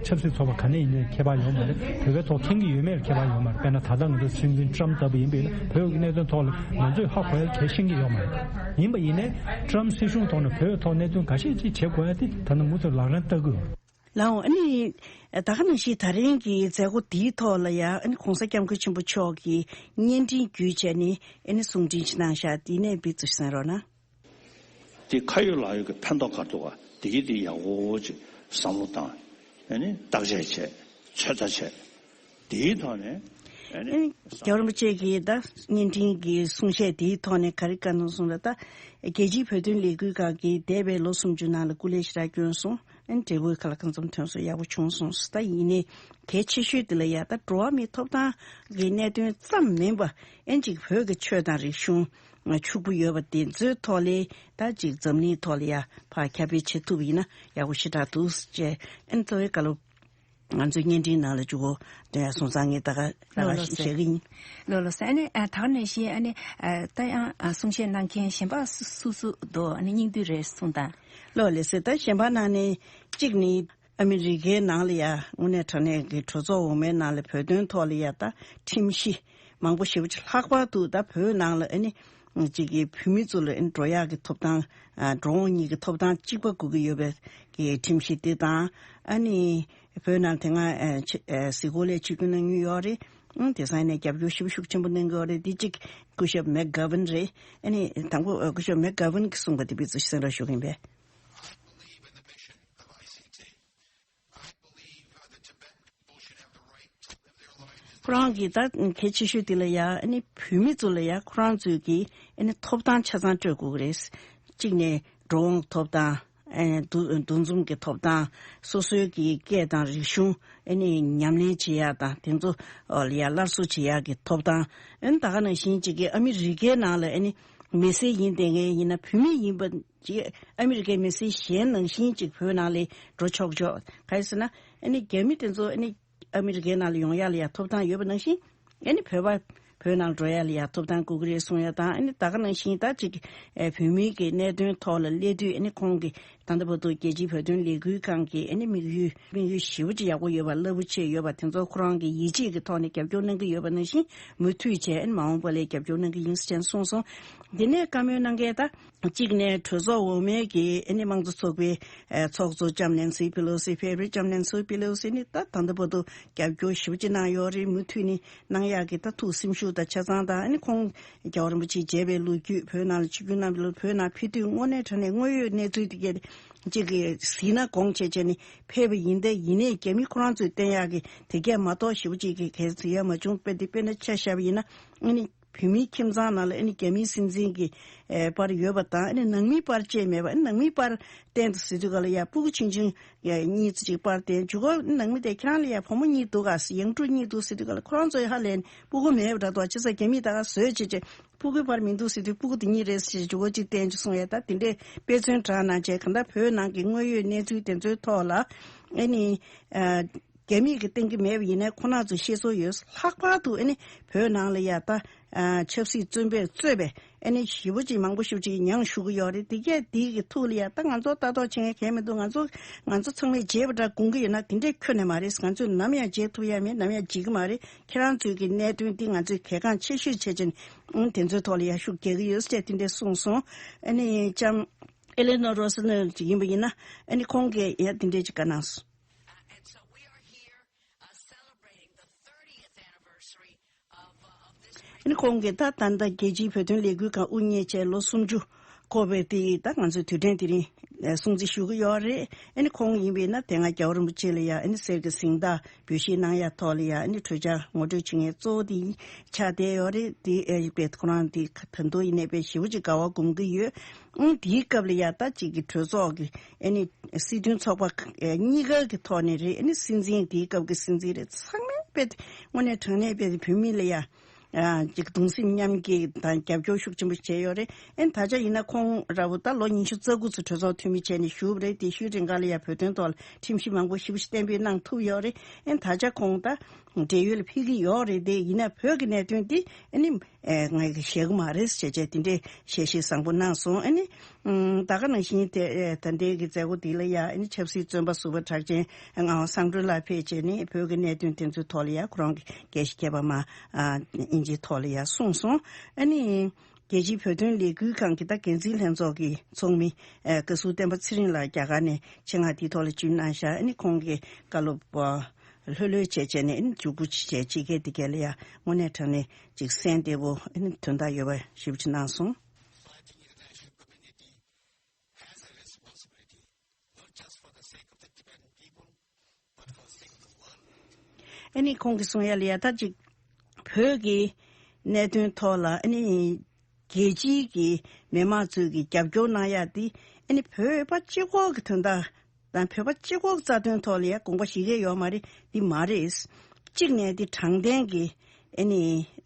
ཆབ་སྲིད་ཚོགས་པ་ག་ནས་ཡིན་ནའི་ཁྱད་པར་ཡོད་མ་རེད། བོད་པའི་ཐོག་མཁྱེན་གྱི་ཡོད་མེད་ལ་ཁྱད་པར་ཡོད་མ་རེད། དཔེར་ན་ད་ལྟ་ང་ཚོ་སྲིད་འཛིན་ཊམ་ལྟ་བུ་ཡིན་པ་ཡིན་ན་བོད་ཀྱི་གནད་དོན་ཐོག་ལ་ང་ཚོས་ཧ་གོ་ཡ་གལ་ཤེས་ཀྱི་ཡོད་མ་རེད། ཡིན་པ་ཡིན་ནའི་ཊམ་སྲིད་གཞུང་ཐོག་ནས་བོད་ཐོག་གནད་དོན་འགའ་ཤས་ཅིག་བྱེད་དགོས་ཡ་དེ་ད་ནི་མུ་མཐུད་ལག་ལེན་བསྟར་གྱི་ཡོད། ལགས་འོང་། ཨ་ནི་ད་ག་ནང་བཞིན་ད་རིང་གི་མཛད་སྒོ་འདིའི་ཐོག་ལ་ཡ་ཨ་ནི་༸གོང་ས་༸སྐྱབས་མགོན་ཆེན་པོ་མཆོག་གིས་བརྙན་འཕྲིན་བརྒྱུད་བྱས་ནས་ཨ་ནི་གསུང་འཕྲིན་ཞིག་གནང་བཞག་དེ་ནས་འབུལ་ཚུལ་གསན་རོགས་གནང་། དེ་ཁ་ཡོད་ལག་ཡོད་ཀྱི་ཕན་ཐོགས་ག་རེ་འདུག་ག་དེ་གི་དེ་ཡག་པོ་ཅིག་བསམ་བློ་བཏང་། ཨ་ནི་བརྟག་དཔྱད་བྱས། ཚོད་ལྟ་བྱས། དེའི་ཐོག་ནས་ རྒྱལ་བ་རིན་པོ་ཆེ་གིས་ད་བརྙན་འཕྲིན་གྱི་གསུང་བཤད་དེའི་ཐོག་ནས་ག་རེ་བཀའ་གནང་སོང་ལབ་ད། རྒྱལ་སྤྱིའི་བོད་དོན་ལས་འགུལ་ཁང་གིས་འདས་པའི་ལོ་སུམ་ཅུ་ནང་ལ་སྐུ་ལས་ཞེ་དྲག་བསྐྱོན་སོང་། ཨན་འབྲས་བུ་ག་ལ་གང་འཚམ་ཐོན་སོང་། ཡག་པོ་བྱུང་སོང་། ད་ཡིན་ནའི་གལ་ཆེ་ཤོས་དེ་ལ་ཡ་ད་འགྲོ་བ་མིའི་ཐོབ་ཐང་གི་གནད་དོན་ཙམ་མིན་པ། ཨན་ཅིག་བོད་ཀྱི་ཆོས་དང་རིག་གཞུང་ཕྱུག་པོ་ཡོད་པ་དེ་ཚོའི་ཐོག་ལས་ད་ཅིག་འཛམ་གླིང་ཐོག་ལ་ཡ་ཕར་ཁྱབ་སྤེལ་བྱེད་ཐུབ་པ་ཡིན་ན་ཡག་པོ་ཞེ་དྲག་འདུག་ཅེས་ཨན་གཙོ་བོའི་བཀའ་སློབ། ང་ཚོའི་བརྙན་འཕྲིན་ནང་ལ་འཇུག་གོ་དོན་ཡ་སོང་ཙང་ངས་ད་ག་ལ་ལོ་ལ་ཞེས་ཞེས་ཀྱི་ཡིན། ལོ་ལོ་སེ་ཨ་ནི་ཨ་ད་ག་ནང་བཞིན་ཨ་ནི་ཨ་ད་ཡང་ཨ་གསུང་བཤད་གནང་མཁན་གཞན་པ་སུ་སུ་སུ་འདུག་ཨ་ནི་སྙིང་བསྡུས་རེ་གསུངས་དང་། ལོ་ལེ་སེ་ད་གཞན་པ་ནང་ནས་གཅིག་ནི་ཨ་མི་རི་ཀའི་ནང་ལ་ཡ་དངོས་གནས་དྲང་གནས་ཀྱི་གྲོས་ཚོགས་འོག་མའི་ནང་ལ་བོད་དོན་ཐོག་ལ་ཡ་ད་ཁྲིམས་གཞི་མང་པོ་ཞེ་པོ་ཅིག་ལྷག་པར་དུ་ད་བོད་ནང་ལ་ཨ་ནི་གཅིག་གི་བོད་མི་ཚོ་ལ་ཨ་ནི་འགྲོ་ཡག་གི་ཐོབ་ཐང་ཨ་འགྲོ་འོང་གཉིས་ཀྱི་ཐོབ་ཐང་གཅིག་པ་དགོས་ཀྱི་ཡོད་པའི་གི་ཁྲིམས་གཞི་དེ་དང་ཨ་ནི། བོད་ནང་དེ་སྔ་ཨ་ཆེ་ཨ་གཟིགས་སྐོར་ལས་ཆིབས་བསྒྱུར་གནང་མྱོང་ཡོད་རེད། ཨང་དེང་སང་ནས་རྒྱབ་སྐྱོར་ཞེ་པོ་ཤུགས་ཆེན་པོ་གནང་གི་ཡོད་རེད། འདི་གཅིག་སྐུ་ཞབས་མེག་གྷ་ཝིན་རེད། ཨ་ནི་དང་པོ་ཨ་སྐུ་ཞབས་མེག་གྷ་ཝིན་གྱིས་གསུངས་པ་དེ་ཕར་ཚུར་གསན་རོགས་ཞུ་གི་ཡིན་པས། ཁོ་རང་གིས་ད་གལ་ཆེ་ཤོས་དེ་ལ་ཡ་ཨ་ནི་བོད་མི་ཚོ་ལ་ཡ་ཁོ་རང་ཚོས་ཀྱི་ཨ་ནི་ཐོབ་ཐང་ཆ་ཚང་སྤྲོད་དགོས་ཀྱི་རེད། གཅིག་ནས་འགྲོ་འོང་གི་ཐོབ་ཐང་། ཨེ་འདུ་འདུ་འཛོམས་ཀྱི་ཐོབ་ཐང་། སོ་སོའི་གི་སྐད་དང་རིག་གཞུང་ཨེ་ནི་ཉམས་ལེན་བྱེད་ཡག་དང་དེ་ཚོ་ལ་ཡ་སླར་གསོ་བྱེད་ཡག་གི་ཐོབ་ཐང་། ཨེ་ནི་ད་ག་ནང་བཞིན་གཅིག་གི་ཨ་མི་རི་ཀའི་ནང་ལ་ཨེ་ནི་མི་སེར་ཡིན་བསྡད་མཁན་ཡིན་ན་བོད་མི་ཡིན་པ་གཅིག་ཨ་མི་རི་ཀའི་མི་སེར་གཞན་ནང་བཞིན་གཅིག་བོད་ནང་ལ་འགྲོ་ཆོག་ཆོག་ག་རེ་ཟེར་ན་ཨེ་ནི་རྒྱ་མི་དེ་ཚོ་ཨེ་ནི། ཨ་མི་རི་ཀའི་ནང་ལ་ཡོང་ཡ་ལ་ཡ་ཐོབ་ཐང་ཡོད་པ་ནང་བཞིན། ཨ་ནི་བོད་པ་བོད་ནང་འགྲོ་ཡ་ལ་ཡ་ཐོབ་ཐང་དགོས་ཀྱི་རེད་གསུང་ཡ་དང་ཨ་ནི་ད་ག་ནང་བཞིན་ད་ཅིག་ཨེ་བོད་མིའི་གི་གནད་དོན་ཐོག་ལ་སླེབས་དུས་ཨ་ནི་ཁོང་གི་ད་ལྟ་བར་དུ་རྒྱལ་སྤྱིའི་བོད་དོན་ལས་འགུལ་ཁང་གི་ཨ་ནི་དམིགས་ཡུལ་དམིགས་ཡུལ་ཞེ་པོ་ཅིག་ཡག་པོ་ཡོད་པ་རླབས་པོ་ཆེ་ཡོད་པ་དེ་ཚོ་ཁོ་རང་གི་ཡིད་ཆེས་ཀྱི་ཐོག་ནས་རྒྱབ་སྐྱོར་གནང་གི་ཡོད་པ་ནང་བཞིན་མུ་མཐུད་བྱས་ཨ་ནི་མ་འོངས་པ་ལ་རྒྱབ་སྐྱོར་གནང་གི་ཡིན་ཟེར་བྱས་གསུངས་སོང་། དེ་ནས་བཀའ་མོལ་གནང་མཁན་ད། གཅིག་ནས་གྲོས་ཚོགས་འོག་མའི་གི་ཨ་ནི་དམངས་གཙོ་ཚོགས་པའི་ཨ་ཚོགས་གཙོ་ལྕམ་ནེན་སི་པེ་ལོ་སི་ཕེབས་རེད། ལྕམ་ནེན་སི་པེ་ལོ་སི་ནི་ད་ད་ལྟ་བར་དུ་རྒྱབ་སྐྱོར་ཞེ་པོ་ཅིག་གནང་ཡོད་རེད། མུ་མཐུད་ནས་གནང་ཡག་གི་ད་ཐུགས་སེམས་ཤུགས་དང་ཆ་ཚང་དང་ཨ་ནི་ཁོང་རྒྱལ་བ་རིན་པོ་ཆེ་མཇལ་བའི་ལོ་རྒྱུས་བོད་ནང་ལ་ཆིབས་བསྒྱུར་གནང་བའི་ལོ་བོད་ནང་ཕེབས་དུས་དངོས་གནས་དྲང་གནས་དངོས་ཡོད་གནས་ཚུལ་དེ་གས་གཅིག་གི་གཟིགས་ན་དགོངས་བྱས་བྱས་ནས་ཕེབས་པ་ཡིན་ད་ཡིན་ནའི་རྒྱ་མི་ཁོ་རང་ཚོས་བསྟན་ཡག་གི་དེ་གས་མ་གཏོགས་ཞེ་པོ་ཅིག་གི་གས་གཟིགས་ཡ་མ་བྱུང་། དཔེ་དེ་དཔེར་ན་ཆ་བཞག་པ་ཡིན་ན་ཨ་ནི། བོད་མིའི་ཁྱིམ་ཚང་ནང་ལ་ཨ་ནི་རྒྱ་མིའི་སྲིད་འཛིན་གྱི་ཨེ་པར་ཡོད་པ་དང་ཨ་ནི་ནང་མིའི་པར་བཅས་མེད་པ། ཨ་ནི་ནང་མིའི་པར་བསྟན་དུ་ཟེར་དུས་ག་ལ་ཡ་སྤུ་གུ་ཆུང་ཆུང་ཡ་གཉིས་ཙམ་ཅིག་པར་བསྟན་འཇུག་གོ། ནང་མི་དེ་ཁྱེད་རང་ལ་ཡ་བུ་མོ་གཉིས་འདུག་ག་ཡང་སྤྲུལ་གཉིས་འདུག་ཟེར་དུས་ག་ལ་ཁོ་རང་ཚོ་ཡ་ཧ་ལས་ནས་སྤུ་གུ་མེད་པ་འདྲ་འདུག་བྱས་ཙང་རྒྱ་མིས་ད་ག་བཟོས་བྱས་བྱས་སྤུ་གུའི་པར་མི་འདུག་ཟེར་དུས་སྤུ་གུ་དེ་གཉིས་རེད་ཟེར་འཇུག་གོ་ཅིག་བསྟན་ཅིག་གསུངས་ཡ། ད་དེ་འདྲས་དཔེ་མཚོན་དྲངས་གནང་བྱས་གང་ལྟར་བོད་ནང་གི་དངོས་ཡོད་གནས་ཚུལ་དེ་ཚོའི་ཐོག་ལ་ཨ་ནི་ཨ། རྒྱ་མིས་ཀྱི་བསྟན་གྱི་མེད་པ་ཡིན་ནའི་ཁོ་རང་ཚོ་ཤེས་སོ་ཡོད། ལྷག་པར་དུ་ཨ་ནི་བོད་ནང་ལ་ཡ་ད་ཨ་ཆབ་སྲིད་བཙོན་པས་གཙོས་པའི་ཨ་ནི་ཞེ་པོ་ཅིག་མང་པོ་ཞེ་པོ་ཅིག་མྱངས་བཞུགས་ཀྱི་ཡོད་རེད། དེ་གས་དེའི་གི་ཐུགས་ལ་ཡ་ད་ང་ཚོ་ལྟ་རྟོག་བྱེད་མཁན་གང་མི་འདུག་ང་ཚོ་ང་ཚོ་ཚང་མས་བརྗེད་པ་འདྲ་དགོངས་ཀྱི་ཡོད་ན་དེ་འདྲས་ཁྱོན་ནས་མ་རེད། ང་ཚོས་ནམ་ཡང་བརྗེད་ཐུབ་ཡ་མེད། ནམ་ཡང་བརྗེད་ཀྱི་མ་རེད། ཁྱེད་རང་ཚོའི་གི་གནད་དོན་འདི་ང་ཚོས་གལ་འགངས་ཆེ་ཤོས་བྱས་ཅན་ཨང་དེ་ཚོའི་ཐོག་ལ་ཡ་ཤུགས་རྒྱག་གི་ཡོད་ཟེར་དེ་འདྲས་གསུངས་སོང་། ཨ་ནི་ལྕམ་ཨེ་ལེ་ནོ་རོ་སི་ནེལ་ཅིག་ཡིན་པ་ཡིན་ན་ཨ་ནི་ཁོང་གིས་ཡ་དེ་འདྲས་ཅིག་བཀའ་གནང་སོང་། Uh, and so we are here, uh, celebrating the thirtieth anniversary of, uh, of this great ཨ་ནི་ཁོང་གིས་ད་ད་ལྟ་རྒྱལ་སྤྱིའི་བོད་དོན་ལས་འགུལ་ཁང་དབུ་བརྙེས་བྱས་ལོ་སུམ་ཅུ་འཁོར་བའི་དེ་ད་ང་ཚོའི་དུས་དྲན་དེ་རིང་ཨ་སྲུང་བརྩི་ཞུ་གི་ཡོད་རེད། ཨ་ནི་ཁོང་ཡིན་པས་ན་དེ་སྔ་རྒྱལ་བ་རིན་པོ་ཆེ་ལ་ཡ་ཨ་ནི་གསེར་གྱི་གཟེངས་རྟགས་འབུལ་བཞེས་གནང་ཡ་ཐོག་ལ་ཡ་ཨ་ནི་གྲོས་འཆར་ངོ་སྤྲོད་བྱེད་མཁན་གཙོ་བོ་དེ་ཆགས་བསྡད་ཡོད་རེད། དེ་ཨ་ཡིན་པས་ཁོ་རང་དེ་ད་དུང་ཡིན་ནའི་དཔེ་ཞེ་པོ་ཅིག་དགའ་བ་སྒོམ་གྱི་ཡོད། ཨང་དེའི་སྐབས་ལ་ཡ་ད་ཅིག་གི་གྲོས་ཚོགས་ཀྱི་ཨ་ནི་སྲིད་དོན་ཚོགས་པ་ཨ་གཉིས་ཀ་གི་ཐོག་ནས་རེད། ཨ་ནི་སྲིད་འཛིན་དེའི་སྐབས་ཀྱི་སྲིད་འཛིན་རེད། ཚང་མས་དཔེ་དེ་དངོས་གནས་དྲང་གནས་དཔེ་དེ་བོད་མི་ལ་ཡ་ཨ་ཅིག་གདུང་སེམས་མཉམ་སྐྱེད་དང་རྒྱབ་སྐྱོར་ཤུགས་ཆེན་པོ་བྱས་ཡོད་རེད། ཨ་ནི་ད་ཆ་ཡིན་ན་ཁོང་ར་བོ་ད་ལོ་ཉི་ཤུ་རྩ་དགུ་ཙམ་གྲོས་ཚོགས་འཐུས་མི་བྱས་ནས་བཞུགས་པ་རེད། དེ་ཤུལ་རིང་ག་ལ་ཡ་བོད་དོན་ཐོག་ལ་ཁྲིམས་གཞི་མང་པོ་ཞེ་པོ་ཞིག་གཏན་འབེབས་གནང་ཐུབ་ཡོད་རེད། ཨ་ནི་ད་ཆ་ཁོང་ད་བགྲེས་ཡོལ་ལ་ཕེབས་ཀྱི་ཡོད་རེད། དེ་ཡིན་ན་བོད་ཀྱི་གནད་དོན་དེ་ཨ་ནི། ཨེ་ང་གིས་བཤད་གི་མ་རེད་ཟེར་བྱས་དེ་འདྲའི་ཞལ་བཞེས་བཟང་པོ་གནང་སོང་། ཨ་ནི་ཨམ་ད་ག་ནང་བཞིན་དེ་ཨེ་ད་ལྟའི་གི་མཛད་སྒོ་འདི་ལ་ཡ་ཨ་ནི་ཆབ་སྲིད་བཙོན་པ་ཟུར་པ་གྲགས་ཅན་ངག་དབང་བསམ་གྲུབ་ལགས་ཕེབས་བྱས་ནས་བོད་ཀྱི་གནད་དོན་དེ་ཚོའི་ཐོག་ལ་ཡ་ཁོ་རང་གི་དགེ་བཤེས་མཁས་པ་མ་ཨ་ཨིན་ཇིའི་ཐོག་ལ་ཡ་གསུངས་སོང་། ཨ་ནི་རྒྱལ་སྤྱིའི་བོད་དོན་ལས་འགུལ་ཁང་གི་ད་འགན་འཛིན་ལྷན་ཚོགས་ཀྱི་ཚོགས་མི་ཨེ་བཀའ་ཟུར་བསྟན་པ་ཚེ་རིང་ལགས་རྒྱ་གར་ནས་ཆེད་མངགས་དེའི་ཐོག་ལ་ཇུས་གནང་ཤག་ཨ་ནི་ཁོང་གི་བཀའ་སློབ་ལྷོད་ལྷོད་བྱས་བྱས་ནས་ཨ་ནི་མཇུག་སྒྲིལ་བྱས་ཕྱི་རྒྱལ་འདི་གས་ལ་ཡ་དངོས་གནས་དྲང་གནས། ཅིག་གསན་བདེ་པོ་ཨ་ནི་དོན་དག་ཡོད་པ་ཞིབ་ཅིག་གནང་སོང་། ཨ་ནི་ཁོང་གིས་གསུང་ཡ་ལ་ཡ་ད་ཅིག་ བོད་ཀྱི་གནད་དོན་ཐོག་ལ་ཨ་ནི་རྒྱལ་སྤྱིའི་གི་མི་མང་ཚོས་ཀྱི་རྒྱབ་སྐྱོར་གནང་ཡག་དེ་ཨ་ནི་བོད་པ་སྤྱི་ཁོག་གི་དོན་དག་དང་བོད་པ་སྤྱི་ཁོག་རྩ་དོན་ཐོག་ལ་ཡ་དགོངས་པ་བཞེས་ཀྱི་ཡོད་མ་རེད། འདི་མ་རེད། གཅིག་ནས་འདི་དྲང་བདེན་གྱི་ཨ་ནི་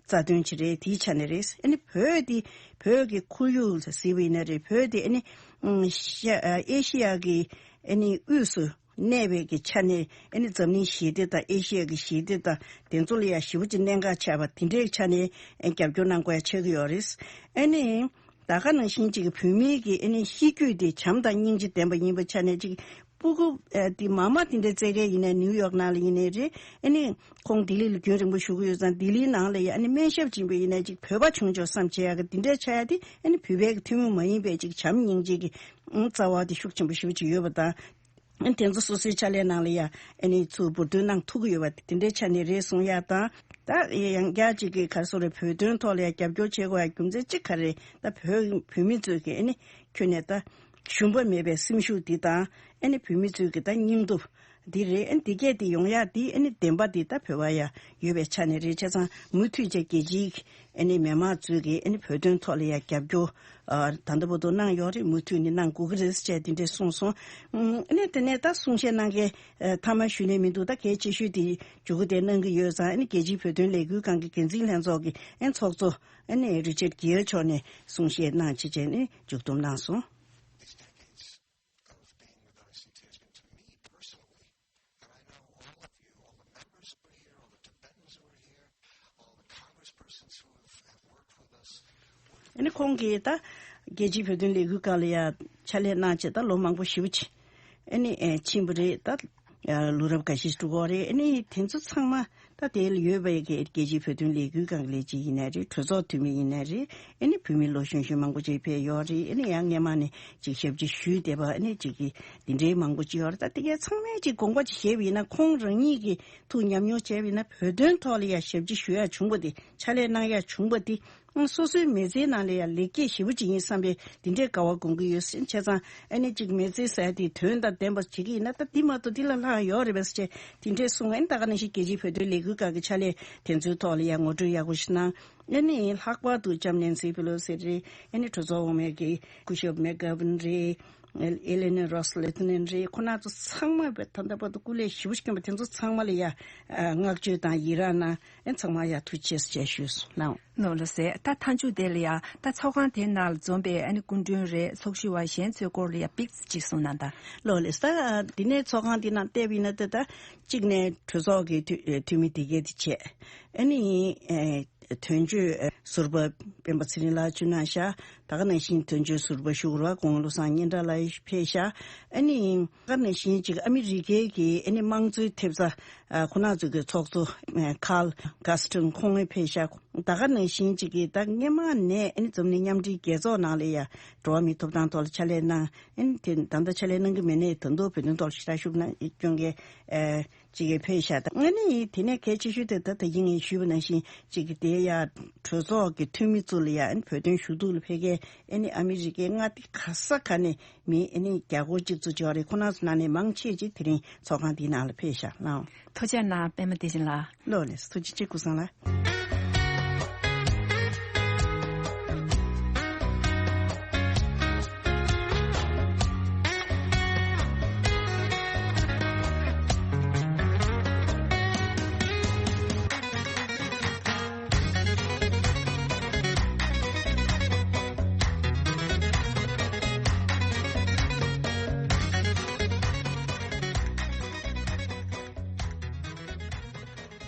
རྩ་དོན་ཅིག་རེད། དེའི་ཆ་ནས་རེད། ཨ་ནི་བོད་འདི་བོད་ཀྱི་ཁོར་ཡུག་ཟེར་བ་ཡིན་ན་རེད། བོད་འདི་ཨ་ནི་ཨ་ཤ་ཨ་ཨེ་ཤི་ཡ་གི་ཨ་ནི་དབུས་སུ་གནས་པའི་གི་ཆ་ནས་ཨ་ནི་འཛམ་གླིང་ཞི་བདེ་དང་ཨེ་ཤི་ཡ་གི་ཞི་བདེ་དང་དེ་ཚོ་ལ་ཡ་ཞེ་པོ་ཅིག་གནད་འགག་ཆགས་པ་དེ་འདྲའི་ཆ་ནས་ཨ་རྒྱབ་སྐྱོར་གནང་དགོས་ཡ་ཆགས་ཀྱི་ཡོད་རེད། ཨ་ནི་ད་ག་ནང་བཞིན་ཅིག་བོད་མིའི་གི་ཨ་ནི་གཤིས་རྒྱུད་དེ་བྱམས་དང་སྙིང་རྗེ་ལྡན་པ་ཡིན་པའི་ཆ་ནས་ཅིག་སྤུ་གུ་ཨ་དེ་མ་མ་དེ་འདྲའི་བཙལ་མཁན་ཡིན་ནའི་ནིའུ་ཡོག་ནང་ལ་ཡིན་ནའི་རེད། ཨ་ནི་ཁོང་ལྡི་ལི་ལ་རྒྱུན་རིང་པོ་བཞུགས་ཀྱི་ཡོད་ཙང་ལྡི་ལིའི་ནང་ལ་ཡ་ཨ་ནི་སྨན་ཞབས་ཅིག་ཡིན་པ་ཡིན་ནའི་ཅིག་བོད་པ་བྱུང་ཆོག་བསམ་བྱེད་ཡ་གི་དེ་འདྲའི་ཆགས་ཡ་དེ་ཨ་ནི་བོད་པའི་གི་ཐུན་མོང་མ་ཡིན་པའི་ཅིག་བྱམས་སྙིང་རྗེ་གི་ཨང་རྩ་བ་དེ་ཤུགས་ཆེན་པོ་ཞེ་པོ་ཅིག་ཡོད་པ་དང་། ཨ་ནི་དེ་ཚོ་སོ་སོའི་ཕྱག་ལས་ནང་ལ་ཡ་ཨ་ནི་ཚུར་འབུར་འདོན་གནང་ཐུབ་ཀྱི་ཡོད་པ་དེ་འདྲའི་ཆ་ནས་རེད་གསུང་ཡ་དང་། ད་ཡང་བསྐྱར་ཅིག་གི་ག་རེ་ཟེར་དགོས་རེད། བོད་དོན་ཐོག་ལ་ཡ་རྒྱབ་སྐྱོར་བྱེད་དགོས་ཡ་རྒྱུ་མཚན་གཅིག་ག་རེ་རེད། ད་བོད་བོད་མི་ཚོས་ཀྱི་ཨ་ནི་ཁྱོན་ནས་ད་ཞུམ་པ་མེད་པའི་སེམས་ཤུགས་འདི་དང་ཨ་ནི་བོད་མི་ཚོས་ཀྱི་ད་སྙིང་སྟོབས་འདི་རེད། ཨ་ནི་འདི་སྐད་དེ་ཡོང་ཡ་འདི་ཨ་ནི་བདེན་པ་འདི་ད་བོད་པ་ཡ་ཡོད་པའི་ཆ་ནས་རེད། བྱས་ཙང་མུ་མཐུད་བྱས་རྒྱལ་སྤྱིའི་ཨ་ནི་མི་མང་ཚོས་ཀྱི་ཨ་ནི་བོད་དོན་ཐོག་ལ་ཡ་རྒྱབ་སྐྱོར་ཨ་ད་ལྟ་བར་དུ་གནང་ཡོད་རེད། མུ་མཐུད་ནས་གནང་དགོས་ཀྱི་རེད་ཅེས་དེ་འདྲས་གསུངས་སོང་། ཨ་ནི་དེ་ནས་ད་གསུང་བཤད་གནང་མཁན་ཨ་མཐའ་མ་ཞུས་ནས་མི་འདུག་ད་གལ་ཆེ་ཤོས་དེ་མཇུག་གུ་དེ་གནང་གི་ཡོད་ཙང་། ཨ་ནི་རྒྱལ་སྤྱིའི་བོད་དོན་ལས་འགུལ་ཁང་གི་འགན་འཛིན་ལྷན་ཚོགས་ཀྱི་ཨ་ནི་ཚོགས་གཙོ་ཨ་ནི་རི་ཅར་གྷེལ་མཆོག་ནས་གསུང་བཤད་གནང་བྱས་བྱས་ནས་མཇུག་བསྡོམས་གནང་སོང་། These decades of being with I C T has been, to me personally, and I know all of you, all the members who are here, all the Tibetans who are here, all the congresspersons who have, have worked with us, ཨ་ནི་ཁོང་གིས་ད་རྒྱལ་སྤྱིའི་བོད་དོན་ལས་འགུལ་ཁང་ལ་ཡ་ཕྱག་ལས་གནང་བྱས་ད་ལོ་མང་པོ་ཞེ་པོ་ཅིག་ཨ་ནི་ཨེ་ཕྱིན་པ་རེད། ད་ལོ་རབས་འགའ་ཤས་འགྲོ་གི་རེད། ཨ་ནི་དེ་ཚོ་ཚང་མ་ད་དེ་ལ་ཡོད་པའི་གི་རྒྱལ་སྤྱིའི་བོད་དོན་ལས་འགུལ་ཁང་གི་ལས་བྱེད་ཡིན་ནའི་རེད། གྲོས་ཚོགས་འཐུས་མི་ཡིན་ནའི་རེད། ཨ་ནི་བོད་མི་ལོ་གཞོན་གཞོན་མང་པོ་ཅིག་ཕེབས་ཡོད་རེད། ཨ་ནི་ཡང་སྔས་མ་ནས་ཅིག་ཞབས་ཕྱི་ཞུས་བསྡད་པ་ཨ་ནི་ཅིག་གི་འདི་འདྲའི་མང་པོ་ཅིག་ཡོད་རེད། ད་དེ་གའི་ཚང་མས་ཅིག་དགོངས་པ་ཅིག་བཞེས་པ་ཡིན་ན། ཁོང་རང་ཉིད་ཀྱི་ཐུགས་ཉམས་མྱོང་བྱས་པ་ཡིན་ན། བོད་དོན་ཐོག་ལ་ཡ་ཞབས་ཕྱི་ཞུ་ཡ་བྱུང་བ་དེ། ཕྱག་ལས་གནང་ཡ་བྱུང་བ་དེ་སོ་སོའི་མི་ཚེའི་ནང་ལ་ཡ་ལེགས་སྐྱེས་ཞེ་པོ་ཅིག་ཡིན་བསམ་པའི་དེ་འདྲའི་དགའ་བ་སྒོམ་གྱི་ཡོད། བྱས་ཙང་ཨ་ནི་ཅིག་མི་ཚེ་ཟེར་དེ་དོན་དང་ལྡན་པ་བྱེད་ཀྱི་ཡིན་ན། ད་འདི་མ་གཏོགས་འདི་ལ་ལྷག་ཡོད་རེད་པས་ཟེར་བྱས་དེ་འདྲས་གསུངས། ཨ་ནི་ད་ག་ནང་བཞིན་རྒྱལ་སྤྱིའི་བོད་དོན་ལས་འགུལ་ཁང་གི་ཕྱག་ལས་དེ་ཚོའི་ཐོག་ལ་ཡ་ངོ་སྤྲོད་ཡག་པོ་ཞིག་གནང་། ཨ་ནི་ལྷག་པར་དུ་ལྕམ་ནེན་སི་པེ་ལོ་སི་རེད། ཨ་ནི་གྲོས་ཚོགས་འོག་མའི་གི་སྐུ་ཞབས་མེག་གྷ་ཝིན་རེད། ཨེ་ལེ་ནི་རོ་སི་ལེ་ཐི་ནན་རེད། ཁོ་རང་ཚོ་ཚང་མ་བས་ད་ལྟ་བར་དུ་སྐུ་ལས་ཞེ་པོ་ཞིག་བསྐྱོན་པ་དེ་ཚོ་ཚང་མ་ལ་ཡ་བསྔགས་བརྗོད་དང་ཡི་རངས་གནང་། ཨ་ཚང་མ་ཡ་ཐུགས་རྗེ་ཆེ་ཞུས་གནང་། ནོར་ལ་ཟེར། ད་མཐའ་མཇུག་དེ་ལ་ཡ་ད་ཚོགས་ཁང་དེ་ནང་ལ་འཛོམས་པའི་ཨ་ནི་སྐུ་མགྲོན་རེད། ཚོགས་ཞུགས་པ་གཞན་ཚོའི་སྐོར་ལ་ཡ་པིག་ཙམ་ཅིག་གསུངས་གནང་དང་། ལོ་ལེ་ས། འདི་ནས་ཚོགས་ཁང་འདི་ནང་བལྟས་པ་ཡིན་ན་ད་ད་གཅིག་ནས་གྲོས་ཚོགས་ཀྱི་འཐུས་འཐུས་མི་དེ་གས་དེ་བྱས། ཨ་ནི་ཨེ། དོན་གཅོད་ཟུར་པ་སྤེན་པ་ཚེ་རིང་ལགས་བཅུག་གནང་ཤག་ད་ག་ནང་བཞིན་དོན་གཅོད་ཟུར་པ་ཞུ་དགོས་ར་དགོངས་བློ་བཟང་སྙན་གྲགས་ལགས་ཕེབས་ཤག་ཨ་ནི་ད་ག་ནང་བཞིན་ཅིག་ཨ་མི་རི་ཀའི་གི་ཨ་ནི་དམངས་གཙོའི་ཐེབས་རྩ་ཁོ་ན་ཚོ་གི་ཚོགས་གཙོ་ཁཱལ་གྷ་སི་ཊོན་ཁོང་ཕེབས་ཤག་ད་ག་ནང་བཞིན་ཅིག་གི་ད་སྔས་མ་ནས་ཨ་ནི་འཛམ་གླིང་མཉམ་འབྲེལ་རྒྱལ་ཚོགས་ནང་ལ་ཡ་འགྲོ་བ་མིའི་ཐོབ་ཐང་ཐོག་ལ་ཕྱག་ལས་གནང་། ཨ་ནི་དེ་ད་ལྟ་ཕྱག་ལས་གནང་གི་མེད་ནའི་ད་དུང་བོད་དོན་ཐོག་ལ་ཞེ་དྲག་ཤུགས་གནང་སྐྱོན་གི་ཨ། ཅིག་གིས་ཕེབས་ཤག་ད་ཨ་ནི་དེ་ནས་གལ་ཆེ་ཤོས་དེ་ད་ད་གིན་ངས་ཞུས་པ་ནང་བཞིན་ཅིག་གིས་དེ་ཡ་གྲོས་ཚོགས་ཀྱི་འཐུས་མི་ཚོ་ལ་ཡ་ཨ་ནི་བོད་དོན་ཞུ་གཏུག་ལ་ཕེབས་མཁན་ཨ་ནི་ཨ་མི་རི་ཀའི་མངའ་སྡེ་ག་ས་ག་ནས་མི་ཨ་ནི་བརྒྱ་སྐོར་གཅིག་ཙམ་ཅིག་ཡོད་རེད། ཁོ་རང་ཚོ་ནང་ནས་མང་ཆེ་ཅིག་དེ་རིང་ཚོགས་ཁང་འདིའི་ནང་ལ་ཕེབས་ཤག་ལགས། ཐུགས་རྗེ་གནང་པད་མ་བདེ་ཆེན་ལགས། ལགས་ལགས་སོ། ཐུགས་རྗེ་ཆེ་ཀུན་བཟང་ལགས།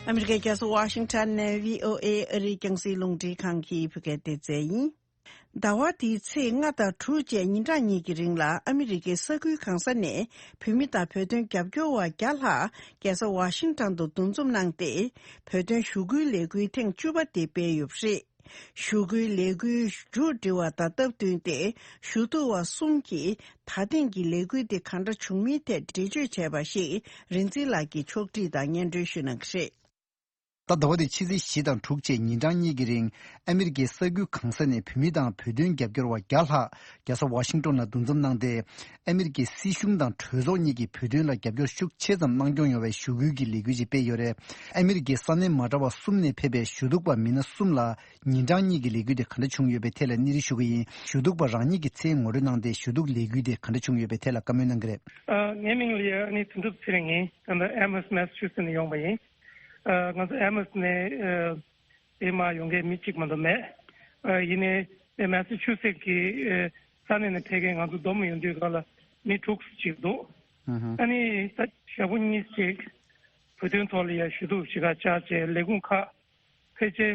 ཨ་མི་རི་ཀའི་རྒྱལ་ས་ཝ་ཤིང་ཊོན་ནས་བྷི་ཨོ་ཨེ་ཨ་རིའི་རྒྱང་སྲིང་རླུང་འཕྲིན་ཁང་གི་བོད་སྐད་སྡེ་ཚན་ཡིན། ཟླ་བ་འདིའི་ཚེས་ལྔ་དང་དྲུག་བཅས་ཉིན་གྲངས་གཉིས་ཀྱི་རིང་ལ་ཨ་མི་རི་ཀའི་ས་ཁུལ་གང་ས་ནས་བོད་མི་དང་བོད་དོན་རྒྱབ་སྐྱོར་བ་བརྒྱ་ལྷག་རྒྱལ་ས་ཝ་ཤིང་ཊོན་དུ་འདུ་འཛོམས་གནང་སྟེ། བོད་དོན་ཞུ་སྐུལ་ལས་འགུལ་ཐེངས་བཅུ་པ་དེ་སྤེལ་ཡོད་པ་རེད། ཞུ་སྐུལ་ལས་འགུལ་མཇུག་སྒྲིལ་བ་དང་སྟབས་བསྟུན་ཏེ། ཞུ་གཏུག་པ་གསུམ་གྱིས་ད་ཐེངས་ཀྱི་ལས་འགུལ་དེ་གང་འདྲ་བྱུང་མིན་ཐད་འགྲེལ་བརྗོད་བྱས་པ་ཞིག་རིག་འཛིན་ལགས་ཀྱིས་ཕྱོགས་སྒྲིག་དང་སྙན་སྒྲོན་ཞུ་གནང་གི་རེད། ད་ཟླ་བ་འདིའི་ཕྱི་ཚེས་བཞི་དང་དྲུག་བཅས་ཉིན་གྲངས་གཉིས་ཀྱི་རིང་ཨ་མི་རི་ཀའི་ས་ཁུལ་གང་ས་ནས་བོད་མི་དང་བོད་དོན་རྒྱབ་སྐྱོར་བ་བརྒྱ་ལྷག་རྒྱལ་ས་ཝ་ཤིང་ཏོན་ལ་འདུ་འཛོམས་གནང་སྟེ། ཨ་མི་རི་ཀའི་སྲིད་གཞུང་དང་གྲོས་ཚོགས་གཉིས་ཀྱིས་བོད་དོན་ལ་རྒྱབ་སྐྱོར་ཤུགས་ཆེ་ཙམ་གནང་སྐྱོང་ཡོང་བའི་ཞུ་སྐུལ་གྱི་ལས་འགུལ་ཅིག་སྤེལ་ཡོད་རེད། ཨ་མི་རི་ཀའི་ས་གནས་མ་འདྲ་བ་གསུམ་ནས་ཕེབས་པའི་ཞུ་གཏུག་པ་མི་སྣ་གསུམ་ལ་ཉིན་གྲངས་གཉིས་ཀྱི་ལས་འགུལ་དེ་ག་འདྲ་བྱུང་ཡོད་པའི་ཐད་ལ་གནས་རི་ཞུ་གི་ཡིན། ཞུ་གཏུག་པ་རང་ཉིད་ཀྱི་མཚན་ངོ་སྤྲོད་གནང་སྟེ། ཞུ་གཏུག་ལས་འགུལ་དེ་ག་འདྲ་བྱུང་ཡོད་པའི་ཐད་ལ་བཀའ་མོལ་གནང་གི་རེད། ཨ། ངའི་མིང་ལ་ཡ་ཨ་ནི་དོན་གྲུབ་ཚེ་རིང་ཡིན། ད་ལྟ་ཨེ་མོ་སི་མེ་སི་ཆུ་སེ་ནས་ཡོང་པ་ཡིན། ཨ། ང་ཚོ་ཨེ་མོ་སི་ནས་ཨ། དེ་མ་ཡོང་མཁན་མི་གཅིག་མ་གཏོགས་མེད། ཨ། ཡིན་ནའི་དེ་མེ་སི་ཆུ་སེ་ཊི་གི་ཨ། ས་གནས་ནས་ཕེབས་མཁན་ང་ཚོ་བསྡོམས་ཡོང་དུས་སྒང་ལ་མི་དྲུག་ཅིག་འདུག་ཨ་ནི་ད་ཞག་པོ་གཉིས་ཅིག་བོད་དོན་ཐོག་ལ་ཡ་ཞུ་གཏུག་ཞུ་ག་བཅར་བྱས། ལས་ཁུངས་ཁག་ཕལ་ཆེར་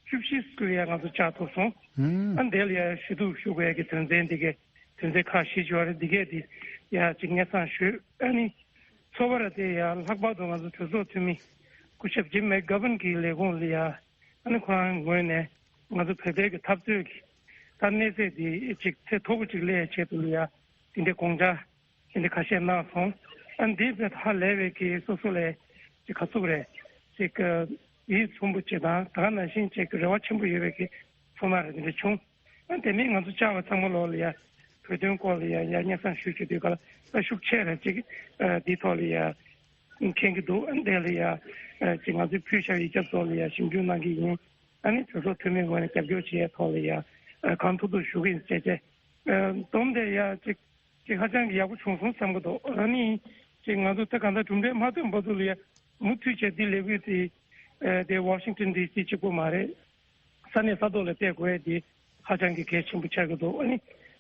བཅུ་བཞི་ཙམ་ལ་ཡ་ང་ཚོ་བཅར་ཐུབ་སོང་། ཨ་ནི་དེ་ལ་ཡ་ཞུ་གཏུག་ཞུ་དགོས་ཀྱི་དོན་ཚན་འདི་གའི་དོན་ཚན་ཁག་བཞི་ཅིག་ཡོད་རེད། འདི་གས་འདི་ཡ་ཅིག་སྙན་སེང་ཞུས། ཨ་ནི་ཚོགས་པ་ར་དེ་ཡ་ལྷག་པར་དུ་ང་ཚོ་གྲོས་ཚོགས་འཐུས་མི་སྐུ་ཞབས་ཇིམ་མེག་གྷ་ཝན་གྱི་ལས་ཁུངས་ལ་ཡ། ཨ་ནི་ཁོ་རང་ངོས་ནས་ང་ཚོ་བོད་པའི་གི་འཐབ་རྩོད་ཀྱི་ད་གནས་ཚད་འདི་ཅིག་ཚད་མཐོ་པོ་ཅིག་སླེབས་ཡ་ཆེད་དུ་ལ་ཡ་དེ་འདྲའི་དགོངས་འཆར་དེ་འདྲ་ཁ་ཤས་གནང་སོང་། ཨ་འདི་བས་ཧ་ལས་པའི་གི་སོ་སོ་ལས་ཅིག་ག་ཚུགས་རེད། ཅིག་ཡིད་ཚིམ་པོ་ཅིག་དང་ད་ག་ནང་བཞིན་ཅིག་རེ་བ་ཆེན་པོ་ཡོད་པའི་གི་ཚོར་སྣང་རེ་འདི་འདྲ་བྱུང་། ཨ་དེ་མིན་ང་ཚོ་བཅར་བ་ཚང་མ་ལོག་ལ་ཡ་བོད་དོན་སྐོར་ལ་ཡ་ཡ་སྙན་སེང་ཞུ་རྒྱུ་དུས་ག་ལ་ད་ཤུགས་ཆེ་རེ་ཅིག་ཨ་འདི་ཐོག་ལ་ཡ་མཁྱེན་གྱི་འདུག་ཨ་འདི་ལ་ཡ་ཨ་ཅིག་ང་ཚོས་ཕུལ་བཞག་ཡིག་ཆ་ཚོ་ལ་ཡ་ཞིབ་འཇུག་གནང་གི་ཡིན། ཨ་ནི་གྲོས་ཚོགས་འཐུས་མི་ངོས་ནས་རྒྱབ་སྐྱོར་བྱེད་ཡས་ཐོག་ལ་ཡ་ཨ་གང་ཐུབ་ཐུབ་ཞུ་གི་ཡིན་ཟེར་བྱས། ཨ་སྡོམ་དེ་ཡ་ཅིག་ཅིག་ཧ་ཅང་གི་ཡག་པོ་བྱུང་སོང་བསམ་གི་འདུག་ཨ་ནི་ཅིག་ང་ཚོ་ད་གང་ལྟར་གྲུབ་འབྲས་མ་ཐོན་བར་དུ་ལ་ཡ་མུ་མཐུད་བྱས་འདི་ལས་འགུལ་དེ་ཨ་དེ་ཝ་ཤིང་ཏོན་ཌི་སི་གཅིག་པོ་མ་རེད། ས་གནས་ས་ཐོག་ལ་སྤེལ་དགོས་ཡས་དེ་ཧ་ཅང་གི་གལ་ཆེན་པོ་ཆགས་ཀྱི་འདུག་ཨ་ནི་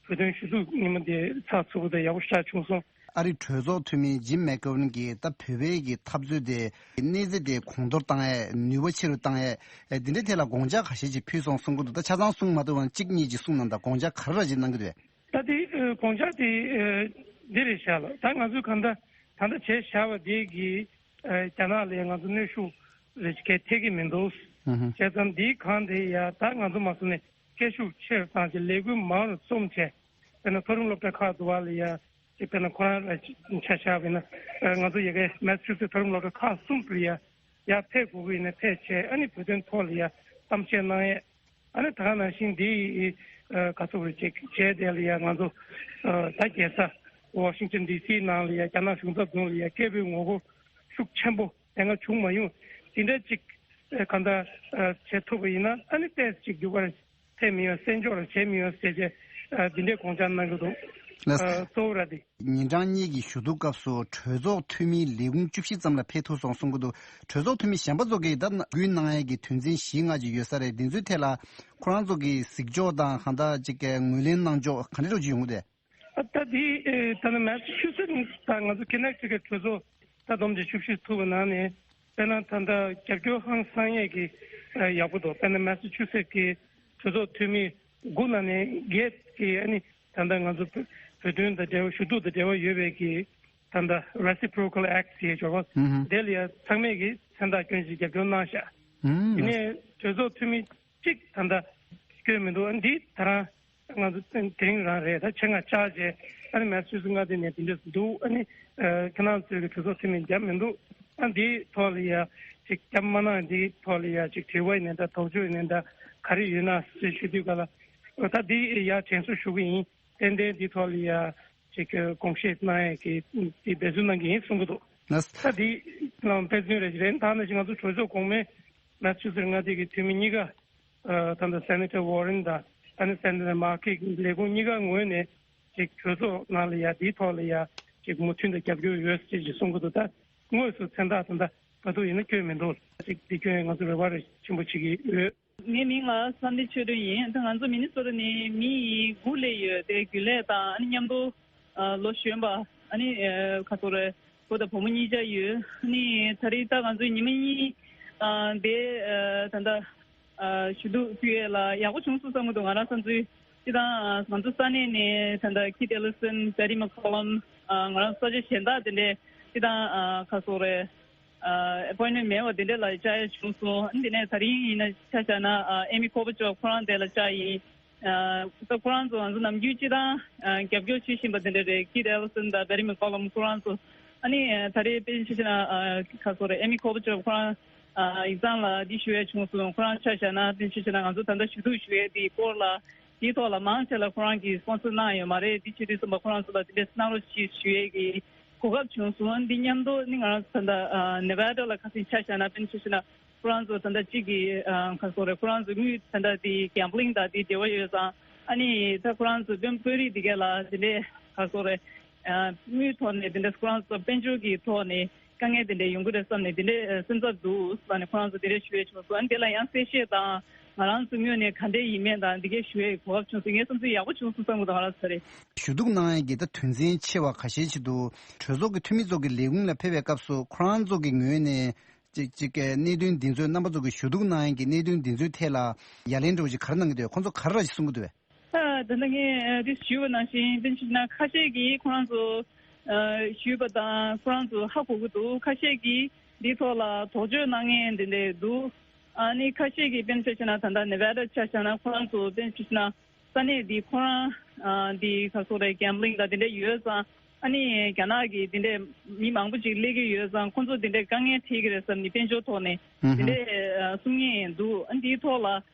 བོད་དོན་ཞུ་གཏུག་ཉི་མ་དེ་ཚགས་ཚུད་པོ་དང་ཡག་པོ་ཞེ་དྲག་བྱུང་སོང་། ཨ་རིའི་གྲོས་ཚོགས་འཐུས་མི་ཇིམ་མེག་གྷ་ཝན་གྱིས་ད་བོད་པའི་གི་འཐབ་རྩོད་དེ་གནས་ཚད་དེ་གོང་མཐོར་བཏང་ཡས། ནུས་པ་ཆེ་རུ་བཏང་ཡས། ཨེ་འདི་འདྲའི་ཐད་ལ་དགོངས་འཆར་ཁ་ཤས་ཅིག་ཕུལ་སོང་གསུང་གི་འདུག་ད་ཆ་ཚང་གསུང་མ་ཐུབ་པ་གཅིག་གཉིས་ཅིག་གསུང་གནང་དང་། དགོངས་འཆར་ག་རེ་ར་ཅིག་གནང་གི་འདུག་ད་དེ་ཨ་དགོངས་འཆར་དེ་ཨ་འདི་རེད་ཤག་ལ། ད་ང་ཚོས་གང་ལྟར་ད་ལྟ་བྱས་བཞག་པ་དེ་གིས་ཨ་རྒྱ་ནག་ལ་ང་ཚོ་གནོན་ཤུགས་རེ་ཅིག་གལ་ཐེབས་ཀྱི་མི་འདུག་ཨུ་ཧུ། བྱས་ཙང་འདིའི་སྒང་དེ་ཡ་ད་ང་ཚོ་མ་སོང་ནས་སྐད་ཤུགས་ཆེ་རུ་བཏང་བྱས་ལས་འགུལ་མང་རུ་རྩོམ་བྱས། དཔེར་ན་མཐོ་རིམ་སློབ་གྲྭ་ཁག་འདུག་པ་ལ་ཡ་ཅིག་དཔེར་ན་ཁོ་རང་ལ་ཆ་བཞག་པ་ཡིན་ན་ང་ཚོ་ཡ་གའི་མེ་སི་ཆུ་སེ་མཐོ་རིམ་སློབ་གྲྭ་ཁག་གསུམ་དུ་ཡ་ཡར་ཕེབས་དགོས་ཀྱི་ཡིན་ན་ཕེབས་བྱས། ཨ་ནི་བོད་དོན་ཐོག་ལ་ཡ་གཏམ་བཤད་གནང་ཡས། ཨ་ནི་ད་ག་ནང་བཞིན་འདི་ཨ་ག་ཚོད་རེ་ཅིག་བྱས་དེ་ལ་ཡ་ང་ཚོ་ཨ་ད་རྒྱལ་ས་ཝ་ཤིང་ཏོན་ཌི་སི་ནང་ལ་ཡ་རྒྱ་ནག་གཞུང་ཚབ་དྲུང་ལ་ཡ་སྐད་འབོད་ངོ་རྒོལ་ཤུགས་ཆེན་པོ་དེ་སྔ་བྱུང་མ་མྱོང་དེ་འདྲ་ཅིག་ཨ་གང་ལྟར་ཨ་བྱེད་ཐུབ་པ་ཡིན་ན། ཨ་ནི་ཏོག་ཙམ་ཅིག་འགྱུར་བ་ཐེབས་མི་ཡོང་། བཙན་འཕྲོག་ར་བྱེད་མི་ཡོང་ཟེར་བྱས་ཨ་འདི་འདྲའི་དགོངས་འཆར་གནང་གི་འདུག་ལགས། ཨ་གཙོ་བོ་ར་དེ། ཉིན་གྲངས་གཉིས་ཀྱི་ཞུ་གཏུག་སྐབས་སུ་གྲོས་ཚོགས་འཐུས་མི་ལས་ཁུངས་བཅུ་བཞི་ཙམ་ལ་ཕེབས་ཐུབ་སོང་གསུང་གི་འདུག་གྲོས་ཚོགས་འཐུས་མི་གཞན་པ་ཚོ་གིས་ད་སྐུལ་གནང་ཡས་ཀྱི་དོན་ཚན་བཞི་ལྔ་ཅིག་ཡོད་ས་རེད། འདི་ཚོའི་ཐད་ལ་ཁོ་རང་ཚོ་གི་གཟིགས་ཕྱོགས་དང་གང་ལྟར་ཅིག་གི་ངོས་ལེན་གནང་ཕྱོགས་ག་འདྲ་ཅིག་ཡོང་གི་རེད། ཨ་ད་དེ་ཨེ་ད་ནི་མེ་སི་ཆུ་སེ་ཊི་དང་ང་ཚོ་ཀི་ནེག་ཊི་གི་གྲོས་ཚོགས་ད་བསྡོམས་ཏེ་བཅུ་བཞི་ཐུབ་པ་ནང་ནས་དཔེར་ན་ད་ལྟ་རྒྱབ་སྐྱོར་ཧང་སང་ཡས་ཀྱི་ཨ་ཡག་པོ་འདུག་དཔེར་ན་མེ་སི་ཆུ་སེ་ཊི་གི་གྲོས་ཚོགས་འཐུས་མི་དགུ་ནང་ནས་བརྒྱད་ཀྱིས་ཨ་ནི་ད་ལྟ་ང་ཚོ་བོད་བོད་དོན་དང་འབྲེལ་བ་ཞུ་གཏུག་དང་འབྲེལ་བ་ཡོད་པའི་གི་ད་ལྟ་Reciprocal Act་ཞེས་བརྗོད་པ་ཨུ་ཧུ། དེ་ལ་ཡ་ཚང་མས་ཀྱི་མཚན་རྟགས་སྐྱོན་ཅིག་རྒྱབ་སྐྱོར་གནང་ཤག་ཨུ་ཧུ། དེ་ནས་གྲོས་ཚོགས་འཐུས་མི་གཅིག་ད་ལྟ་སྐྱོན་མི་འདུག་ཨ་འདི་ད་རང་ང་ཚོ་དེ་རིང་རང་རེད། ད་ཆེད་མངགས་བཅར་བྱས་ཨ་ནི་མེ་སི་ཆུ་སེ་ཊི་མངའ་སྡེ་ནས་དེ་འདྲས་འདུག་ཨ་ནི་ཨ་ཁྱེད་རང་ཚོའི་གི་གྲོས་ཚོགས་འཐུས་མི་རྒྱབ་མི་འདུག་ཨ་འདིའི་ཐོག་ལ་ཡ་ཅིག་རྒྱབ་མ་གནང་། འདིའི་ཐོག་ལ་ཡ་ཅིག་དྲི་བ་ཡིན་ནའི་འདྲ། དོགས་གཅོད་ཡིན་ནའི་འདྲ། ག་རེ་ཡོད་ན་ཞེས་ཞུ་དུས་ག་ལ་ད་འདི་ཡ་དྲན་གསོ་ཞུ་གི་ཡིན། ཏན་ཏན་འདིའི་ཐོག་ལ་ཡ་ཅིག་དགོངས་བཞེས་གནང་ཡས་ཀྱི་འདི་འབད་བརྩོན་གནང་གི་ཡིན་གསུང་གི་འདུག་ལགས། ད་འདི་ལའང་དཔེ་མཚོན་རེ་རེད། ད་ནང་བཞིན་ང་ཚོ་གྲོས་ཚོགས་གོང་མའི་མེ་སི་ཆུ་སེ་ཊི་མངའ་སྡེ་གི་འཐུས་མི་གཉིས་ཀ་ཨ་ད་ལྟ་སེ་ནེ་ཊར་ཝོ་རེན་དང་ཨ་ནི་སེ་ནེ་ཊར་མར་ཀེ་ལས་ཁུངས་གཉིས་ཀ་ངོས་ནས་ཅིག་གྲོས་ཚོགས་ནང་ལ་ཡ་འདིའི་ཐོག་ལ་ཡ་ཅིག་མོས་མཐུན་དང་རྒྱབ་སྐྱོར་ཡོད་ཅེས་ཅིག་གསུང་གི་འདུག་ད་དངོས་སུ་མཚན་རྟགས་ད་ལྟ་བར་དུ་ཡིན་ན་བསྐྱོན་མི་འདུག་ཅིག་འདི་སྐྱོན་ཡ་ང་ཚོ་རེ་བ་རེ་ཆེན་པོ་བྱེད་ཀྱི་ཡོད། ངའི་མིང་ལ་བསམ་འཕེལ་ཆོས་སྒྲོན་ཡིན། ད་ང་ཚོ་མི་ནི་སོ་ཊ་ནས་མི་དགུ་སླེབས་ཡོད། དེ་རྒྱུན་ལས་དང་ཨ་ནི་མཉམ་དུ་ཨ་ལོ་གཞོན་པ་ཨ་ནི་ཨ་ག་ཚོད་རེད། བུ་དང་བུ་མོ་གཉིས་ཆ་ཡོད། ཨ་ནི་ད་རེས་ད་ང་ཚོའི་ཉི་མ་གཉིས་ཨ་དེ་ཨ་ད་ལྟ་ཨ་ཞུ་གཏུག་ཕུལ་ཡས་ལ་ཡག་པོ་བྱུང་སོང་བསམ་གྱི་འདུག་ང་རང་བསམ་ཚུལ་སྤྱིར་བཏང་ང་ཚོ་ས་གནས་ནས་ད་ལྟ་Keith Ellison, Betty McCollum། ང་རང་ས་ཆ་གཞན་དག་དེ་འདྲའི་སྤྱིར་བཏང་ཨ་ག་ཚོད་རེད། ཨ་ཨེ་པོའིན་མེན་མེད་པ་དེ་འདྲ་ལ་བཅར་ཡ་བྱུང་སོང་། ཨ་ནི་དེ་ནས་ད་རིང་ཡིན་ན་ཆ་བཞག་ན་ཨ་Amy Klobuchar་ཁོ་རང་དེ་ལ་བཅར་ཡིན། ཨ་ད་ཁོ་རང་ཚོ་ང་ཚོ་ནམ་རྒྱུན་སྤྱིར་བཏང་ཨ་རྒྱབ་སྐྱོར་བྱེད་བཞིན་པ་དེ་འདྲ་རེད། Keith Ellison་དང་Betty McCollum་ཁོ་རང་ཚོ། ཨ་ནི་ཨ་ད་རེས་དཔེ་ཆ་བཞག་ན་ཨ་ག་ཚོད་རེད། Amy Klobuchar་ཁོ་རང་ ཨ་ཡིག་ཚང་ལ་འདི་ཞུ་ཡས་བྱུང་སོང་། ཁོ་རང་ཆ་བཞག་ན་དཔེ་ཆ་བཞག་ན་ང་ཚོ་ད་ལྟ་ཞུ་གཏུག་ཞུ་ཡས་འདི་སྐོར་ལ་འདིའི་ཐོག་ལ་མང་ཆེ་ལ་ཁོ་རང་གིས་སྤོན་སར་གནང་ཡོད་མ་རེད། འདི་བྱེད་དུས་ཙམ་པ་ཁོ་རང་ཚོ་ལ་འདི་འདྲས་གནང་རོགས་ཞེས་ཞུ་ཡས་ཀྱི་གོ་སྐབས་བྱུང་སོང་། འདི་མཉམ་དུ་ནི་ང་རང་ཚོ་ད་ལྟ་ནེ་ཝ་ཌ་ལ་ཁ་སང་ཆ་བཞག་ན་དཔེ་ཆ་བཞག་ན་ཁོ་རང་ཚོ་ད་ལྟ་གཅིག་གི་ཁ་སོ་རེད། ཁོ་རང་ཚོ་དངུལ་ད་ལྟ་འདི་གེམ་བྷ་ལིང་དང་འདི་འབྲེལ་བ་ཡོད་ཙང་ཨ་ནི་ད་ཁོ་རང་ཚོ་དཔོན་དཔོན་རིགས་འདི་གས་ལ་འདི་འདྲས་ཁ་སོ་རེད། དངུལ་ཐོག་ནས་དེ་འདྲ་ཁོ་རང་ཚོ་དཔལ་འབྱོར་གྱི་ཐོག་ནས་དཀའ་ངལ་དེ་འདྲ་ཡོང་གི་རེད་བསམ་ནས་དེ་འདྲ་སེམས་འཚབ་འདུག་ཟེར་ནས་ཁོ་རང་ཚོ་དེ་འདྲ་ཞུ་ཡས་བྱུང་སོང་། ཨ་ནི་དེ་ལ་ཡང་གསལ་བཤད་དང་ང་རང་ཚོ་ངོས་ནས་ག་འདྲ་ཡིན་མིན་དང་འདི་གས་ཞུ་ཡས་གོ་སྐབས་བྱུང་སོང་། ངའི་བསམ་ཚུལ་ཡག་པོ་བྱུང་སོང་བསམ་གི་འདུག་ང་རང་ཚོ་རེད། ཞུ་གཏུག་གནང་ཡས་ཀྱི་ད་དོན་ཚན་ཆེ་བ་ཁ་ཤས་ཤིག་འདུག་གྲོས་ཚོགས་ཀྱི་འཐུས་མི་ཚོ་གི་ལས་ཁུངས་ལ་ཕེབས་པའི་སྐབས་སུ་ཁོ་རང་ཚོ་གི་ངོས་ནས་ཅིག་ཅིག་གི་གནད་དོན་འདི་ཚོའི་རྣམ་པ་ཚོ་གི་ཞུ་གཏུག་གནང་ཡས་ཀྱི་གནད་དོན་འདི་ཚོའི་ཐད་ལ་ཡ་ལན་འདྲ་བོ་ཞིག་ག་རེ་གནང་གི་འདུག་ཁོང་ཚོ་ག་རེ་ར་ཞིག་གསུང་གི་འདུག་བས། ད་ལྟ་ངས་འདི་ཞུས་པ་ནང་བཞིན་དཔེ་ཆ་ན་ཁ་ཤས་ཀྱིས་ཁོ་རང་ཚོ་ཞུས་པ་དང་ཁོ་རང་ཚོ་ཧ་གོ་གི་འདུག་ཁ་ཤས་ཀྱིས་འདིའི་ཐོག་ལ་དོགས་གཅོད་གནང་མཁན་འདི་འདྲས་འདུག་ཨ་ནི་ཁ་ཤས་ཀྱིས་དཔེ་ཆ་བཞག་ན་ད་ལྟ་ནེ་ཝ་ཌ་ཆ་བཞག་ན་ཁོ་རང་ཚོ་དཔེ་ཆ་ན་ས་གནས་འདི་ཁོ་རང་འདི་ག་སོ་རེད་གེམ་བྷ་ལིང་དང་དེ་འདྲས་ཡོད་ཙང་ཨ་ནི་རྒྱ་ནག་གི་དེ་འདྲས་མི་མང་པོ་ཅིག་སླེབས་ཀྱི་ཡོད་ཙང་ཁོ་ཚོ་དེ་འདྲས་དཀའ་ངལ་འཕྲད་ཀྱི་རེད་བསམ་ནས་དཔལ་འབྱོར་ཐོག་ནས་དེ་འདྲས་གསུང་མཁན་འདུག་ཨ་འདིའི་ཐོག་ལ།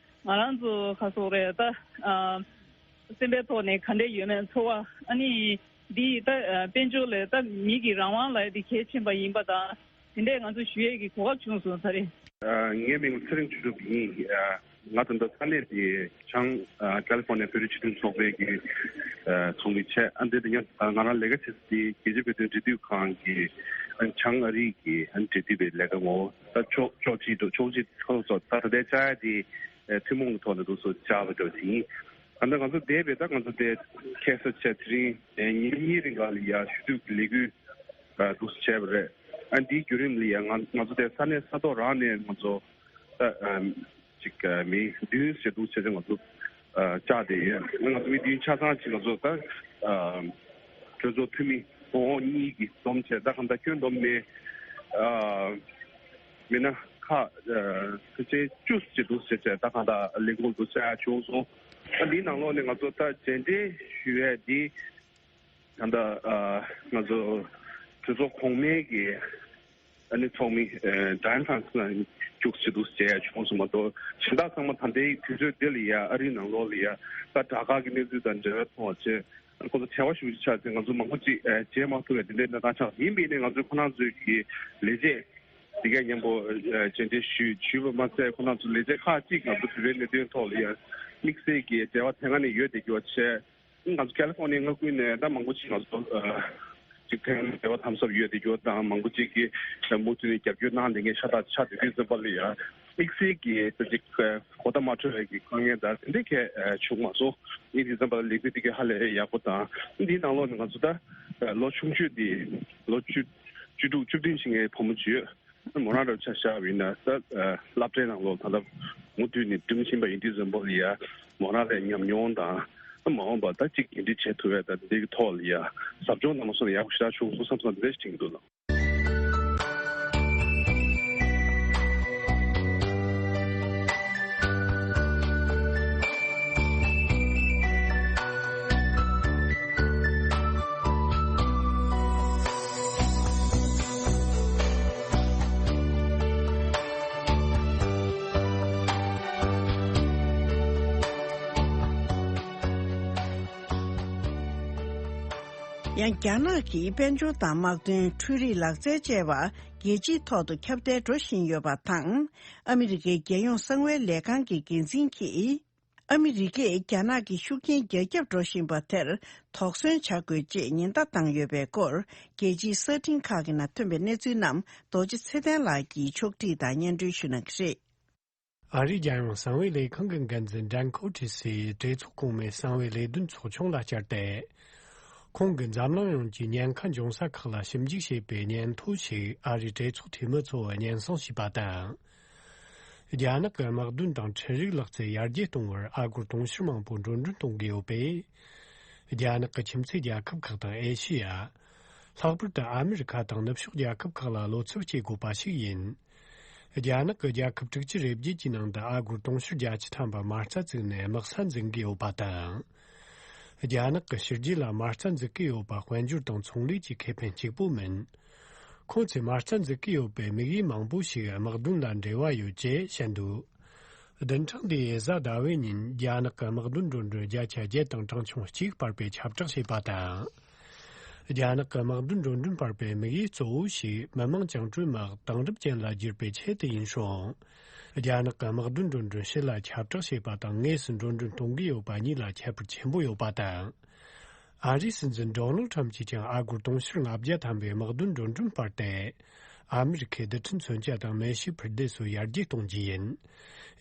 ང་རང་ཚོ་ག་སོག་རེད་ད། ཨ་སེམས་པའི་ཐོག་ནས་ག་འདྲས་ཡོད་མེད་ཚོར་བ་ཨ་ནི་འདི་ད་ཨ་དཔལ་འབྱོར་ལས་ད་མི་གི་རང་དབང་ལ་འདི་གལ་ཆེན་པ་ཡིན་པ་དང་དེ་འདྲས་ང་ཚོ་ཞུ་ཡས་ཀྱི་གོ་སྐབས་བྱུང་སོང་ད་རེས། ཨ་ངའི་མིང་ཚེ་རིང་ཆོས་གྲུབ་ཡིན། ཨ་ང་ད་ལྟ་ས་གནས་དེ་བྱང་ཨ་ཀ་ལི་ཧྥོ་ནི་ཡ་བོད་རིགས་སྤྱི་མཐུན་ཚོགས་པའི་གི་ཨ་ཚོགས་མི་བྱས། ཨ་འདི་དེ་ཡང་ང་རང་ལས་ཀ་བྱེད་ས་དེ་རྒྱལ་སྤྱིའི་བོད་དོན་འབྲེལ་མཐུད་ཁང་གི་ཨ་བྱང་ཨ་རི་གི་ཨ་འབྲེལ་མཐུད་པའི་ལས་ཀ་ངོ་། ད་ཕྱོགས་ཕྱོགས་གཅིག་ཏུ་ཕྱོགས་གཅིག་ཁོ་ཚོ་ད་ད་ལྟའི་བཅའ་ཡ་དེ་ཨ་ཐུན་མོང་གི་ཐོག་ནས་འདུག་སེ་བཅའ་བ་འདྲ་བ་ཡིན། ད་ལྟ་ང་ཚོ་འདས་པའི་ད་ང་ཚོ་དེ་ཁ་སང་བྱས་དེ་རིང་ཨ་ཉིན་གཉིས་རིང་ག་ལ་ཡ་ཞུ་གཏུག་གི་ལས་འགུལ་ཨ་འདུག་སེ་བྱས་པ་རེད། ཨ་འདིའི་བརྒྱུད་རིམ་ལ་ཡ་ང་ང་ཚོ་དེ་ས་གནས་ས་ཐོག་རང་ནས་ང་ཚོ་ད་ཨ་ཅིག་ཨ་མི་བདུན་ཞིག་འདུག་སེ་བྱས་ང་ཚོ་ཨ་བཅར་བསྡད་ཡོད། ང་ཚོ་མི་བདུན་ཆ་ཚང་ཅིག་ང་ཚོ་ད་ཨ་གྲོས་ཚོགས་འཐུས་མི་ཨོ་གཉིས་ཀྱིས་འཛོམས་བྱས་ད་གང་ལྟར་ཁྱོན་བསྡོམས་ནས་ཨ་མི་སྣ་ཁག་ཨ་ཕལ་ཆེར་བཅུ་ཞིག་འདུག་སེ་བྱས་ད་གང་ལྟར་ལས་འགུལ་འདུག་སེ་བྱུང་སོང་། ད་འདིའི་ནང་ལོགས་ནས་ང་ཚོ་ད་མཇལ་འཕྲད་ཞུ་ཡས་འདི་ད་ལྟ་ཨ་ང་ཚོ་གྲོས་ཚོགས་གོང་མའི་གི་ཨ་ནི་ཚོགས་མི་ཨ་ཌ་ཡན་ཧྥ་རན་སི་ལགས་བཅུག་ཅིག་འདུག་མཇལ་ཡ་བྱུང་སོང་མ་གཏོགས་གཞན་དག་ཚང་མ་ད་ལྟའི་དུས་ཚོད་འདི་ལ་ཡ་ཨ་རིའི་ནང་ལོགས་ལ་ཡ་ད་དྲག་ཁག་གི་གནས་ཚུལ་དང་འབྲེལ་བའི་ཐོག་བྱས་ཁོ་ཚོ་བྲེལ་བ་ཞེ་པོ་ཅིག་ཆགས་ཚེ་ང་ཚོ་མང་པོ་ཅིག་ཨ་མཇལ་མ་ཐུབ་པའི་དེ་འདྲའི་གནས་སྟངས་ཆགས། ཡིན་པས་ནས་ང་ཚོས་ཁོ་རང་ཚོའི་གི་ལས་བྱེད་འདི་གས་མཉམ་པོ་ཨ་མཇལ་འཕྲད་ཞུས་ཞུས་པ་མ་ཟད་ཁོ་རང་ཚོ་ལས་བྱེད་ཁག་ཅིག་ང་ཚོ་བོད་པའི་གནད་དོན་ཐོག་ལ་ཡ་དམིགས་བསལ་གྱི་འབྲེལ་བ་དེ་སྔ་ནས་ཡོད་བསྡད་རྒྱུ་བ་བྱས། ང་ཚོ་ཀ་ལི་ཧྥོ་ནི་ཡ་མངའ་ཁུལ་ནས་ད་མང་པོ་ཅིག་ང་ཚོ་ཨ་ཅིག་ཐེངས་འབྲེལ་བ་དམ་ཟབ་ཡོད་བསྡད་རྒྱུ་དང་མང་པོ་ཅིག་གིས་མུ་མཐུད་ནས་རྒྱབ་སྐྱོར་གནང་བསྡད་མཁན་ཤ་སྟག་ཆགས་བསྡད་དུས་ཙམ་པ་ལ་ཡ་དམིགས་བསལ་གྱི་ད་ཅིག་གོ་བརྡ་མ་འཕྲོད་པའི་གི་དཀའ་ངལ་དང་དེ་འདྲའི་གང་ཨ་བྱུང་མ་སོང་། ཨ་ནི་དུས་ཙམ་པ་ལ་ལས་འགུལ་འདི་ག་ཧ་ལས་ཡག་པོ་དང་འདིའི་ནང་ལོགས་ནས་ང་ཚོ་ད་ལོ་ཆུང་ཤོས་འདི་ལོ་བཅུ་བཅུ་དྲུག་བཅུ་བདུན་ཕྱིན་མཁན་བུ་མོ་ཅིག་ཡོད། མོ་རང་རབ་ཆ་བཞག་པ་ཡིན་ན་ད་ཨ་སློབ་གྲྭའི་ནང་ལོགས་ད་ལྟ་མུ་མཐུད་ནས་འགྲིམ་བཞིན་པ་ཡིན་དུས་ཙམ་པ་ལ་ཡ་མོ་རང་ལ་ཉམས་མྱོང་དང་མ་འོངས་པ་ད་ཅིག་འགན་འཁྲི་བྱེད་ཐུབ་པའི་ད་འདི་གི་ཐོག་ལ་ཡ་ཟབ་སྦྱོང་གནང་མ་སོང་ན་ཡག་པོ་ཞེ་དྲག་བྱུང་སོང་བསམ་བསམ་འདི་འདྲ་ཞིག་དྲན་གྱི་འདུག་ལགས། ཡང་རྒྱ་ནག་གིས་དཔལ་འབྱོར་དང་དམག་དོན། འཕྲུལ་རིག་ལག་རྩལ་བཅས་པ་རྒྱལ་སྤྱིའི་ཐོག་ཏུ་ཁྱབ་གདལ་འགྲོ་བཞིན་ཡོད་པ་དང་། ཨ་མི་རི་ཀའི་རྒྱལ་ཡོངས་གསང་བའི་ལས་ཁང་གི་འགན་འཛིན་གྱིས། ཨ་མི་རི་ཀས་རྒྱ་ནག་གི་ཤུགས་རྐྱེན་རྒྱ་ཁྱབ་འགྲོ་བཞིན་པ་དེར་དོགས་ཟོན་བྱ་དགོས་ཅེས་ཉེན་བརྡ་བཏང་ཡོད་པའི་སྐོར། རྒྱལ་སྤྱིའི་གསར་འཕྲིན་ཁག་གི་ནང་ཐོན་པའི་གནས་ཚུལ་རྣམས་རྡོ་རྗེ་ཚེ་བརྟན་ལགས་ཀྱིས་ཕྱོགས་བསྒྲིགས་དང་སྙན་སྒྲོན་ཞུ་གནང་གི་རེད། ཨ་རིའི་རྒྱལ་ཡོངས་གསང་བའི་ལས་ཁང་གི་འགན་འཛིན་ཌན་ཁོ་ཏྲི་སིས་གྲོས་ཚོགས་གོང་མའི་གསང་བའི་ལས་དོན་ཚོགས་ཆུང་ལ་བཅར་ཏེ། ཁོང་གིས་འཛམ་གླིང་ཡོངས་ཀྱི་ཉེན་ཁ་འབྱུང་ས་ཁག་ལ་ཞིབ་འཇུག་བྱས་པའི་སྙན་ཐོ་ཞིག་ཨ་རིའི་གྲོས་ཚོགས་འཐུས་མི་ཚོར་སྙན་སེང་ཞུས་པ་དང་། རྒྱ་ནག་གི་དམག་དོན་དང་འཕྲུལ་རིག་ལག་རྩལ་ཡར་རྒྱས་གཏོང་བར་ཨ་སྒོར་དུང་ཕྱུར་མང་པོ་འགྲོ་གྲོན་གཏོང་གི་ཡོད་པས། རྒྱ་ནག་གི་ཁྱིམ་མཚེས་རྒྱལ་ཁབ་ཁག་དང་ཨེ་ཤེ་ཡ། ལྷག་པར་དུ་ཨ་མི་རི་ཁ་དང་ནུབ་ཕྱོགས་རྒྱལ་ཁབ་ཁག་ལ་བློ་འཚབ་སྐྱེ་དགོས་པ་ཞིག་ཡིན། རྒྱ་ནག་གི་རྒྱལ་ཁབ་དྲུག་ཅུ་རེ་བརྒྱད་ཀྱི་ནང་དུ་ཨ་སྒོར་དུང་ཕྱུར་བརྒྱད་ཅུ་ཐམ་པ་མ་རྩ་བཙུགས་ནས་དམག་ས་འཛིན་གྱི་ཡོད་པ་དང་། རྒྱ་ནག་གི་ཕྱི་རྒྱལ་ལ་མ་རྩ་འཛུགས་ཀྱི་ཡོད་པ་དཔལ་འབྱོར་དང་ཚོང་ལས་ཀྱི་ཁེ་ཕན་གཅིག་པུ་མིན། ཁོང་ཚོས་མ་རྩ་འཛུགས་ཀྱི་ཡོད་པའི་དམིགས་ཡུལ་མང་པོ་ཞིག་དམག་དོན་ལ་འབྲེལ་བ་ཡོད་ཅེས་བཤད་འདུག་བདུན་ཕྲག་འདིའི་གཟའ་ཟླ་བའི་ཉིན་རྒྱ་ནག་གི་དམག་དོན་འགྲོ་གྲོན་བརྒྱ་ཆ་བརྒྱད་དང་གྲངས་ཆུང་གཅིག་སྤར་བའི་ཁྱབ་བསྒྲགས་བྱས་པ་དང་། རྒྱ་ནག་གི་དམག་དོན་འགྲོ་གྲོན་སྤར་བའི་དམིགས་ཡུལ་གཙོ་བོ་ཞིག་མི་དམངས་བཅིངས་འགྲོལ་དམག་དེང་རབས་ཅན་ལ་བསྒྱུར་བའི་ཆེད་དུ་ཡིན་ཞིང་། རྒྱ་ནག་གི་དམག་དོན་འགྲོ་གྲོན་ཕྱི་ལ་ཁྱབ་བསྒྲགས་བྱས་པ་དང་དངོས་སུ་འགྲོ་གྲོན་གཏོང་གི་ཡོད་པ་གཉིས་ལ་ཁྱད་པར་ཆེན་པོ་ཡོད་པ་དང་། ཨ་རིའི་སྲིད་འཛིན་ཌོ་ནལ་ཁྲམ་གྱིས་ཀྱང་ཨ་སྒོར་དུང་ཕྱུར་ལྔ་བརྒྱ་ཐམ་པའི་དམག་དོན་འགྲོ་གྲོན་སྤར་ཏེ། ཨ་མི་རི་ཁའི་རྡུལ་ཕྲན་མཚོན་ཆ་དང་མེ་ཤུགས་འཕུར་མདེལ་སོགས་ཡར་རྒྱས་གཏོང་རྒྱུ་ཡིན།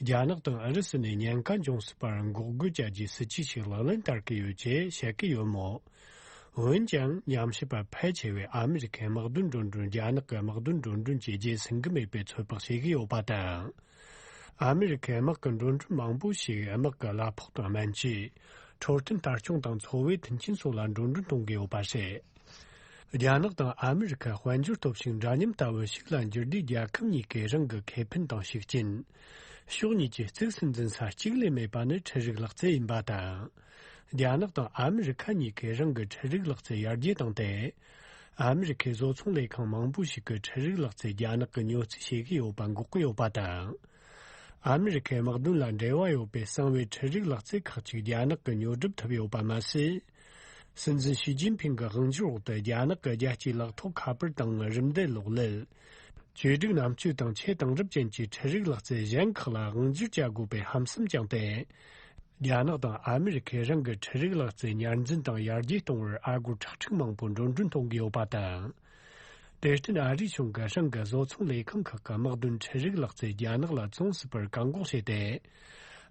རྒྱ་ནག་དང་ཨུ་རུ་སུ་ནས་ཉེན་ཁ་འབྱུང་སྲིད་པར་འགོག་རྒོལ་བྱ་རྒྱུའི་སྲིད་ཇུས་ཤིག་ལག་ལེན་བསྟར་གྱི་ཡོད་ཅེས་བཤད་ཀྱི་ཡོད་མོད། འོན་ཀྱང་ཉམས་ཞིབ་པ་ཕལ་ཆེ་བས་ཨ་མི་རི་ཁའི་དམག་དོན་འགྲོ་གྲོན་རྒྱ་ནག་གི་དམག་དོན་འགྲོ་གྲོན་གྱི་རྗེས་ཟིན་གྱི་མེད་པའི་ཚོད་དཔག་བྱེད་ཀྱི་ཡོད་པ་དང་། ཨ་མི་རི་ཁའི་དམག་གི་འགྲོ་གྲོན་མང་པོ་ཞིག་དམག་གི་གླ་ཕོགས་དང་སྨན་བཅོས། འཕྲོད་བསྟེན་ལྟ་སྐྱོང་དང་འཚོ་བའི་མཐུན་རྐྱེན་སོགས་ལ་འགྲོ་གྲོན་གཏོང་གི་ཡོད་པ་རེད། རྒྱ་ནག་དང་ཨ་མི་རི་ཁ་དཔལ་འབྱོར་སྟོབས་ཤུགས་འདྲ་མཉམ་ལྟ་བུ་ཞིག་ལ་འགྱུར་དུས་རྒྱལ་ཁབ་གཉིས་ཀས་རང་གི་ཁེ་ཕན་དང་ཤུགས་རྐྱེན། ཕྱོགས་གཉིས་ཀྱི་གཙིགས་སུ་འཛིན་ས་གཅིག་ལས་མེད་པ་ནི་འཕྲུལ་རིག་ལག་རྩལ་ཡིན་པ་དང་། རྒྱ་ནག་དང་ཨ་མི་རི་ཁ་གཉིས་ཀས་རང་གི་འཕྲུལ་རིག་ལག་རྩལ་ཡར་རྒྱས་བཏང་སྟེ། ཨ་མི་རི་ཁའི་བཟོ་ཚོང་ལས་ཁང་མང་པོ་ཞིག་གིས་འཕྲུལ་རིག་ལག་རྩལ་རྒྱ་ནག་གི་ཉོ་རྩིས་བྱེད་ཀྱི་ཡོད་པ་འགོག་གི་ཡོད་པ་དང་། ཨ་མི་རི་ཁའི་དམག་དོན་ལ་འབྲེལ་བ་ཡོད་པའི་གསང་བའི་འཕྲུལ་རིག་ལག་རྩལ་ཁག་ཅིག་རྒྱ་ནག་གིས་ཉོ་སྒྲུབ་ཐུབ་ཡོད་པ་མ་ཟད། སྲིད་འཛིན་ཞི་ཅིན་ཕིང་གི་དབང་སྒྱུར་འོག་ཏུ་རྒྱ་ནག་གི་རྒྱལ་སྤྱིའི་ལག་ཐོགས་ཁ་པར་དང་རིམ་འདས་གློག་ཀླད། བཅོས་སྒྲིག་རྣམ་དཔྱོད་དང་ཆེས་དེང་རབས་ཅན་གྱི་འཕྲུལ་རིག་ལག་རྩལ་གཞན་ཁག་ལ་དབང་སྒྱུར་བྱ་དགོས་པའི་ཧམ་སེམས་བཅངས་ཏེ། རྒྱ་ནག་དང་ཨ་མི་རི་ཁས་རང་གི་འཕྲུལ་རིག་ལག་རྩལ་ཉར་འཛིན་དང་ཡར་རྒྱས་གཏོང་བར་ཨ་སྒོར་ཁྲག་ཁྲིག་མང་པོ་འགྲོ་གྲོན་གཏོང་གི་ཡོད་པ་དང་། དེར་བརྟེན་ཨ་རིའི་གཞུང་གིས་རང་གི་བཟོ་ཚོང་ལས་ཁང་ཁག་གི་དམག་དོན་འཕྲུལ་རིག་ལག་རྩལ་རྒྱ་ནག་ལ་བཙོང་སྲིད་པར་བཀག་འགོག་བྱས་ཏེ།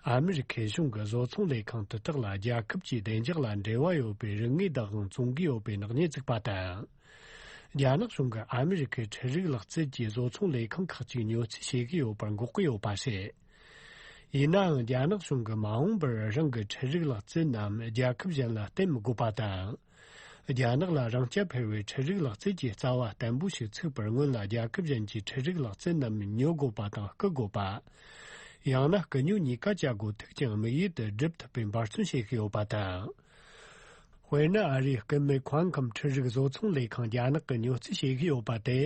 ཨ་མི་རི་ཁའི་གཞུང་གིས་བཟོ་ཚོང་ལས་ཁང་དེ་དག་ལ་རྒྱལ་ཁབ་ཀྱི་བདེ་འཇགས་ལ་འབྲེལ་བ་ཡོད་པའི་རིན་དངུལ་བདག་དབང་བཙོང་གི་ཡོད་པའི་ནག་ཉེས་བཙུགས་པ་དང་། རྒྱ་ནག་གཞུང་གིས་ཨ་མི་རི་ཁའི་འཕྲུལ་རིག་ལག་རྩལ་གྱི་བཟོ་ཚོང་ལས་ཁང་ཁག་ཅིག་ཉོ་རྩིས་བྱེད་ཀྱི་ཡོད་པར་འགོག་གི་ཡོད་པ་རེད། ཡིན་ནའང་རྒྱ་ནག་གཞུང་གིས་མ་འོངས་པར་རང་གི་འཕྲུལ་རིག་ལག་རྩལ་རྣམས་རྒྱལ་ཁབ་གཞན་ལ་བརྟེན་མི་དགོས་པ་དང་། རྒྱ་ནག་ལ་རང་རྐྱ་འཕེར་བའི་འཕྲུལ་རིག་ལག་རྩལ་གྱི་རྩ་བ་བརྟན་པོ་ཞིག་ཚུགས་པར་སྔོན་ལ་རྒྱལ་ཁབ་གཞན་གྱི་འཕྲུལ་རིག་ལག་རྩལ་རྣམས་ཉོ་དགོས་པ་དང་རྐུ་དགོས་པ། ཡང་ན་རྐུ་ཉོ་གཉིས་ཀ་བྱ་དགོས་ཐུག་ཀྱང་དམིགས་ཡུལ་དེ་སྒྲུབ་ཐུབ་པའི་འབད་བརྩོན་བྱེད་ཀྱི་ཡོད་པ་དང་། དཔེར་ན་ཨ་རིའི་རྐུན་མའི་ཁོན་ཁམ་འཕྲུལ་རིག་བཟོ་ཚོང་ལས་ཁང་རྒྱ་ནག་གིས་ཉོ་རྩིས་བྱེད་ཀྱི་ཡོད་པ་དེ།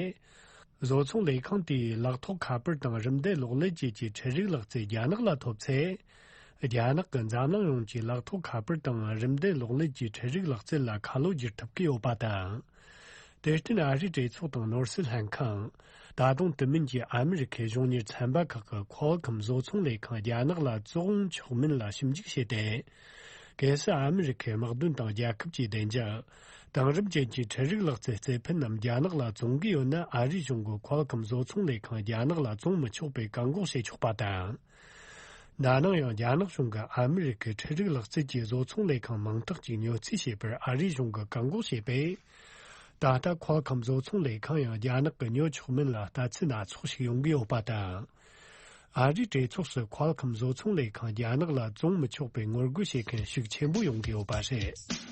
བཟོ་ཚོང་ལས་ཁང་དེས་ལག་ཐོགས་ཁ་པར་དང་རིམ་འདས་གློག་ཀླད་བཅས་ཀྱི་འཕྲུལ་རིག་ལག་རྩལ་རྒྱ་ནག་ལ་ཐོབ་ཚེ། རྒྱ་ནག་གིས་འཛམ་གླིང་ཡོངས་ཀྱི་ལག་ཐོགས་ཁ་པར་དང་རིམ་འདས་གློག་ཀླད་ཀྱི་འཕྲུལ་རིག་ལག་རྩལ་ལ་ཁ་ལོ་བསྒྱུར་ཐུབ་ཀྱི་ཡོད་པ་དང་། དེར་བརྟེན་ཨ་རིའི་གྲོས་ཚོགས་དང་ནོར་སྲིད་ལྷན་ཁང་། ད་དུང་དེ་མིན་གྱི་ཨ་མི་རི་ཁའི་གཞུང་གཉེར་ཚན་པ་ཁག་གིས་ཁོལ་ཁམ་བཟོ་ཚོང་ལས་ཁང་རྒྱ་ནག་ལ་བཙོང་ཆོག་མིན་ལ་ཞིབ་འཇུག་བྱས་ཏེ། གལ་སྲིད་ཨ་མི་རི་ཁའི་དམག་དོན་དང་རྒྱལ་ཁབ་ཀྱི་བདེ་འཇགས། དེང་རབས་ཅན་གྱི་འཕྲུལ་རིག་ལག་རྩལ་རྩེ་ཕུད་རྣམས་རྒྱ་ནག་ལ་བཙོང་གི་ཡོད་ན་ཨ་རིའི་གཞུང་གིས་ཁོལ་ཁམ་བཟོ་ཚོང་ལས་ཁང་རྒྱ་ནག་ལ་བཙོང་མི་ཆོག་པའི་བཀག་འགོག་བྱེད་ཆོག་པ་དང་། ན་ནིང་ཡང་རྒྱ་ནག་གཞུང་གིས་ཨ་མི་རི་ཁའི་འཕྲུལ་རིག་ལག་རྩལ་གྱི་བཟོ་ཚོང་ལས་ཁང་མང་དག་ཅིག་ཉོ་རྩིས་བྱེད་པར་ཨ་རིའི་གཞུང་གིས་བཀག་འགོག་བྱས་པས། ད་ལྟ་ཁོལ་ཁམ་བཟོ་ཚོང་ལས་ཁང་ཡང་རྒྱ་ནག་གིས་ཉོ་ཆོག་མིན་ལ་ལྟ་ཚུལ་སྣ་ཚོགས་ཤིག་ཡོང་གི་ཡོད་པ་དང་། ཨ་རིའི་གྲོས་ཚོགས་སུ་ཁོལ་ཁམ་བཟོ་ཚོང་ལས་ཁང་རྒྱ་ནག་ལ་བཙོང་མི་ཆོག་པའི་ངོ་རྒོལ་བྱེད་མཁན་ཤུགས་ཆེན་པོ་ཡོང་གི་ཡོད་པ་རེད།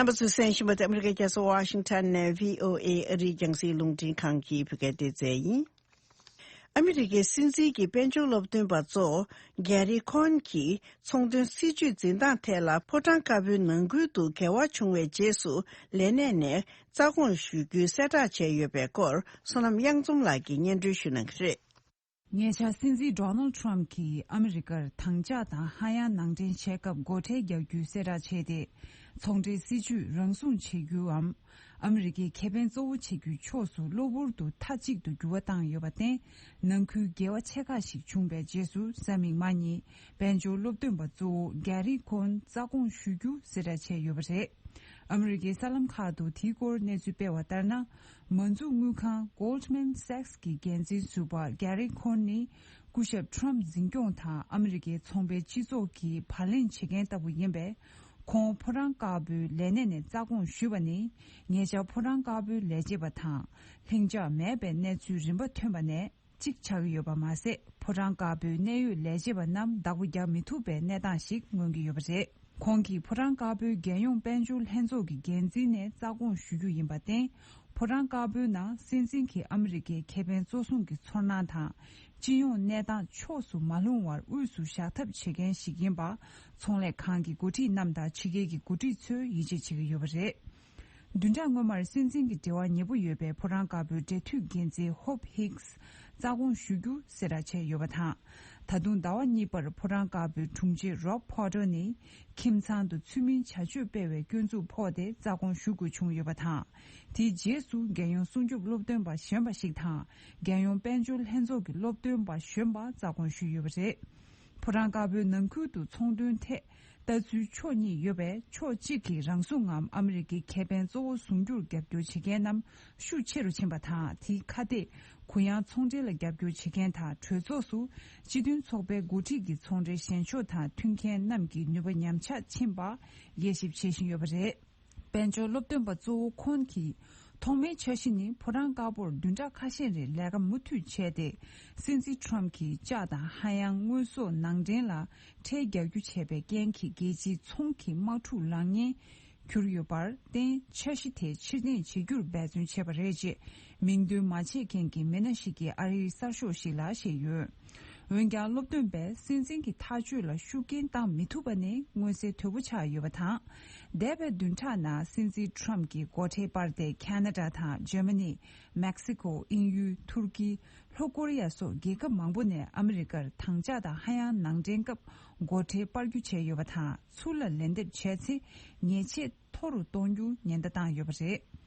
རྣམ་པ་ཚོས་གསན་བཞིན་པ་དེ་ཨ་མི་རི་ཀའི་རྒྱལ་ས་ཝ་ཤིང་ཊོན་ནས་བྷི་ཨོ་ཨེ་ཨ་རིའི་རྒྱང་སྲིང་རླུང་འཕྲིན་ཁང་གི་བོད་སྐད་སྡེ་ཚན་ཡིན། ཨ་མི་རི་ཀའི་སྲིད་འཛིན་གྱི་དཔལ་འབྱོར་སློབ་སྟོན་པ་གཙོ་གྷེ་རི་ཁོན་གྱིས་ཚོང་དོན་སྲིད་ཇུས་འཛིན་སྟངས་ཐད་ལ་ཕོ་བྲང་དཀར་པོའི་ནང་ཁུལ་དུ་འགལ་བ་བྱུང་བའི་རྗེས་སུ་ལས་གནས་ནས་རྩ་དགོངས་ཞུ་རྒྱུའི་གསལ་བསྒྲགས་བྱས་ཡོད་པའི་སྐོར་བསོད་ནམས་གཡང་འཛོམས་ལགས་ཀྱིས་སྙན་སྒྲོན་ཞུ་གནང་གི་རེད། ཉེ་ཆར་སྲིད་འཛིན་ཌོ་ནལ་ཊམ་གྱིས་ཨ་མི་རི་ཀར་དྭངས་ལྕགས་དང་ཧ་ཡང་ནང་འདྲེན་བྱེད་སྐབས་སྒོ་ཁྲལ་རྒྱག་རྒྱུའི་གསལ་བསྒྲགས་བྱས་ཏེ། ཚོང་འབྲེལ་སྲིད་ཇུས་རང་སྲུང་བྱེད་རྒྱུའམ། ཨ་མི་རི་ཀའི་ཁེ་ཕན་གཙོ་བོ་བྱེད་རྒྱུའི་ཕྱོགས་སུ་གློ་བུར་དུ་མཐའ་གཅིག་ཏུ་འགྱུར་བ་བཏང་ཡོད་པར་བརྟེན། ནང་ཁུལ་འགལ་བ་ཆེ་ཁག་ཞིག་བྱུང་བའི་རྗེས་སུ་གཟའ་མིག་དམར་ཉིན་དཔལ་འབྱོར་སློབ་སྟོན་པ་གཙོ་བོ་གྷེ་རི་ཁོན་རྩ་དགོངས་ཞུ་རྒྱུ་གསལ་བསྒྲགས་བྱས་ཡོད་པ་རེད། ཨ་མི་རི་ཀའི་གསར་ལམ་ཁག་ཏུ་དེའི་སྐོར་གནས་ཚུལ་སྤེལ་བ་ལྟར་ན། མ་འཛུགས་དངུལ་ཁང་Goldman Sachs་གི་འགན་འཛིན་ཟུར་པ་Gary Cohn་ནི་སྐུ་ཞབས་Trump་འཛིན་སྐྱོང་དང་ཨ་མི་རི་ཀའི་ཚོང་པའི་སྤྱི་ཚོགས་ཀྱི་བར་ལེན་བྱེད་མཁན་ལྟ་བུ་ཡིན་པས། ཁོང་ཕོ་བྲང་དཀར་པོའི་ལས་གནས་ནས་རྩ་དགོངས་ཞུས་པ་ནི་ཉེ་ཆར་ཕོ་བྲང་དཀར་པོའི་ལས་བྱེད་པ་དང་ལྷིང་འཇགས་མེད་པའི་གནས་ཚུལ་རིམ་པ་ཐོན་པ་ནས། གཅིག་ཆགས་ཀྱི་ཡོད་པ་མ་ཟད། ཕོ་བྲང་དཀར་པོའི་གནད་ཡོད་ལས་བྱེད་པ་རྣམས་བདག་པོ་རྒྱག་མི་ཐུབ་པའི་གནས་སྟངས་ཤིག་མངོན་གྱི་ཡོད་པ་རེད། ཁོང་གིས་ཕོ་བྲང་དཀར་པོའི་རྒྱལ་ཡོངས་དཔལ་འབྱོར་ལྷན་ཚོགས་ཀྱི་འགན་འཛིན་ནས་རྩ་དགོངས་ཞུ་རྒྱུ་ཡིན་པར་བརྟེན། ཕོ་བྲང་དཀར་པོའི་ནང་སྲིད་འཛིན་གྱིས་ཨ་མི་རི་ཀའི་ཁེ་ཕན་གཙོ་བཟུང་གི་ཚོར་སྣང་དང་། སྤྱི་ཡོངས་གནས་སྟངས་ཕྱོགས་སུ་མ་ལྷུང་བར་དབུས་སུ་བཞག་ཐབས་བྱེད་མཁན་ཞིག་ཡིན་པ། ཚོང་ལས་ཁང་གི་འགོ་ཁྲིད་རྣམས་དང་ཕྱི་རྒྱལ་གྱི་འགོ་ཁྲིད་ཚོས་ཡིད་ཆེས་བྱེད་ཀྱི་ཡོད་པ་རེད། བདུན་ཕྲག་སྔོན་མར་སྲིད་འཛིན་གྱི་འབྲེལ་བ་ཉེ་པོ་ཡོད་པའི་ཕོ་བྲང་དཀར་པོའི་འབྲེལ་མཐུད་འགན་འཛིན་ཧོབ་ཧིགས་རྩ་དགོངས་ཞུ་རྒྱུ་གསལ་བསྒྲགས་བྱས་ཡོད་པ་དང་། ད་དུང་ཟླ་བ་གཉིས་པར་ཕོ་བྲང་དཀར་པོའི་དྲུང་ཆེ་རོབ་ཕོ་ཊར་ནི་ཁྱིམ་ཚང་དུ་ཚུལ་མིན་བྱ་སྤྱོད་སྤེལ་བའི་སྐྱོན་འཛུགས་ཕོག་སྟེ་རྩ་དགོངས་ཞུ་དགོས་བྱུང་ཡོད་པ་དང་། དེའི་རྗེས་སུ་རྒྱལ་ཡོངས་སྲུང་སྐྱོབ་སློབ་སྟོན་པ་གཞོན་པ་ཞིག་དང་། རྒྱལ་ཡོངས་དཔལ་འབྱོར་ལྷན་ཚོགས་ཀྱི་སློབ་སྟོན་པ་གཞོན་པ་རྩ་དགོངས་ཞུས་ཡོད་པ་རེད། ཕོ་བྲང་དཀར་པོའི་ནང་ཁུལ་དུ་ཚོང་དོན་ཐད་ལྟ་ཚུལ་ཕྱོགས་གཉིས་ཡོད་པས། ཕྱོགས་གཅིག་གིས་རང་སྲུང་ངམ་ཨ་མི་རི་ཀའི་ཁེ་ཕན་གཙོ་བོ་བཟུང་རྒྱུར་རྒྱབ་སྐྱོར་བྱེད་མཁན་རྣམས་ཤུགས་ཆེ་རུ་ཕྱིན་པ་དང་། དེའི་ཁ་གཏད་གུ་ཡངས་ཚོང་འབྲེལ་ལ་རྒྱབ་སྐྱོར་བྱེད་མཁན་དང་། གྲོས་ཚོགས་སུ་སྤྱི་མཐུན་ཚོགས་པའི་འགོ་ཁྲིད་ཀྱི་ཚོང་འབྲེལ་ཞན་ཕྱོགས་དང་མཐུན་མཁན་རྣམས་ཀྱི་ནུས་པ་ཉམས་ཆག་ཕྱིན་པ་དབྱེ་ཞིབ་བྱེད་བཞིན་ཡོད་པ་རེད། དཔལ་འབྱོར་སློབ་སྟོན་པ་གཙོ་བོ་ཁོང་གིས། ཐོག་མའི་འཆར་གཞི་ནི་ཕོ་བྲང་དཀར་པོར་བདུན་ཕྲག་ཁ་ཤས་རིང་ལས་ཀ་མུ་མཐུད་བྱས་ཏེ། སྲིད་འཛིན་ཁྲོམ་གྱིས་ལྕགས་དང་ཧ་ཡང་དངོས་ཟོག་ནང་འདྲེན་ལ་ཁྲལ་རྒྱག་རྒྱུ་བྱས་པའི་རྐྱེན་གྱིས། རྒྱལ་སྤྱིའི་ཚོང་གི་དམག་འཁྲུག་ལངས་ཉེན་གྱུར་ཡོད་པར་བརྟེན། འཆར་གཞི་དེ་ཕྱིར་འཐེན་བྱེད་རྒྱུར་འབད་བརྩོན་བྱས་པ་རེད། ཅེས་མིང་འདོན་མ་བྱེད་མཁན་གྱི་མི་སྣ་ཞིག་གིས་ཨ་རིའི་གསར་ཤོག་ཞིག་ལ་བཤད་ཡོད། འོན་ཀྱང་། སློབ་སྟོན་པས་སྲིད་འཛིན་གྱི་ཐག་གཅོད་ལ་ཤུགས་རྐྱེན་བཏང་མི་ཐུབ་པ་ནི་མངོན་གསལ་དོད་པོ་ཆགས་ཡོད་པ་དང་། འདས་པའི་བདུན་ཕྲག་ནང་སྲིད་འཛིན་ཁྲོམ་གྱིས་སྒོ་ཁྲལ་སྤར་ཏེ། ཁ་ན་ཌ་དང་འཇར་མ་ནི། མེག་སི་ཀོ། དབྱིན་ཡུལ། ཐུར་ཀི། ལྷོ་ཀོ་རི་ཡ་སོགས་རྒྱལ་ཁབ་མང་པོ་ནས་ཨ་མི་རི་ཀར་དྭངས་ལྕགས་དང་ཧ་ཡང་ནང་འདྲེན་སྐབས་སྒོ་ཁྲལ་སྤར་རྒྱུ་བྱས་ཡོད་པ་དང་། ཚུར་ལ་ལན་འདེབས་བྱས་ཚེ། ཉེས་ཆད་མཐོ་རུ་གཏོང་རྒྱུ་ཉེན་བརྡ་བཏང་ཡོད་པ་རེད།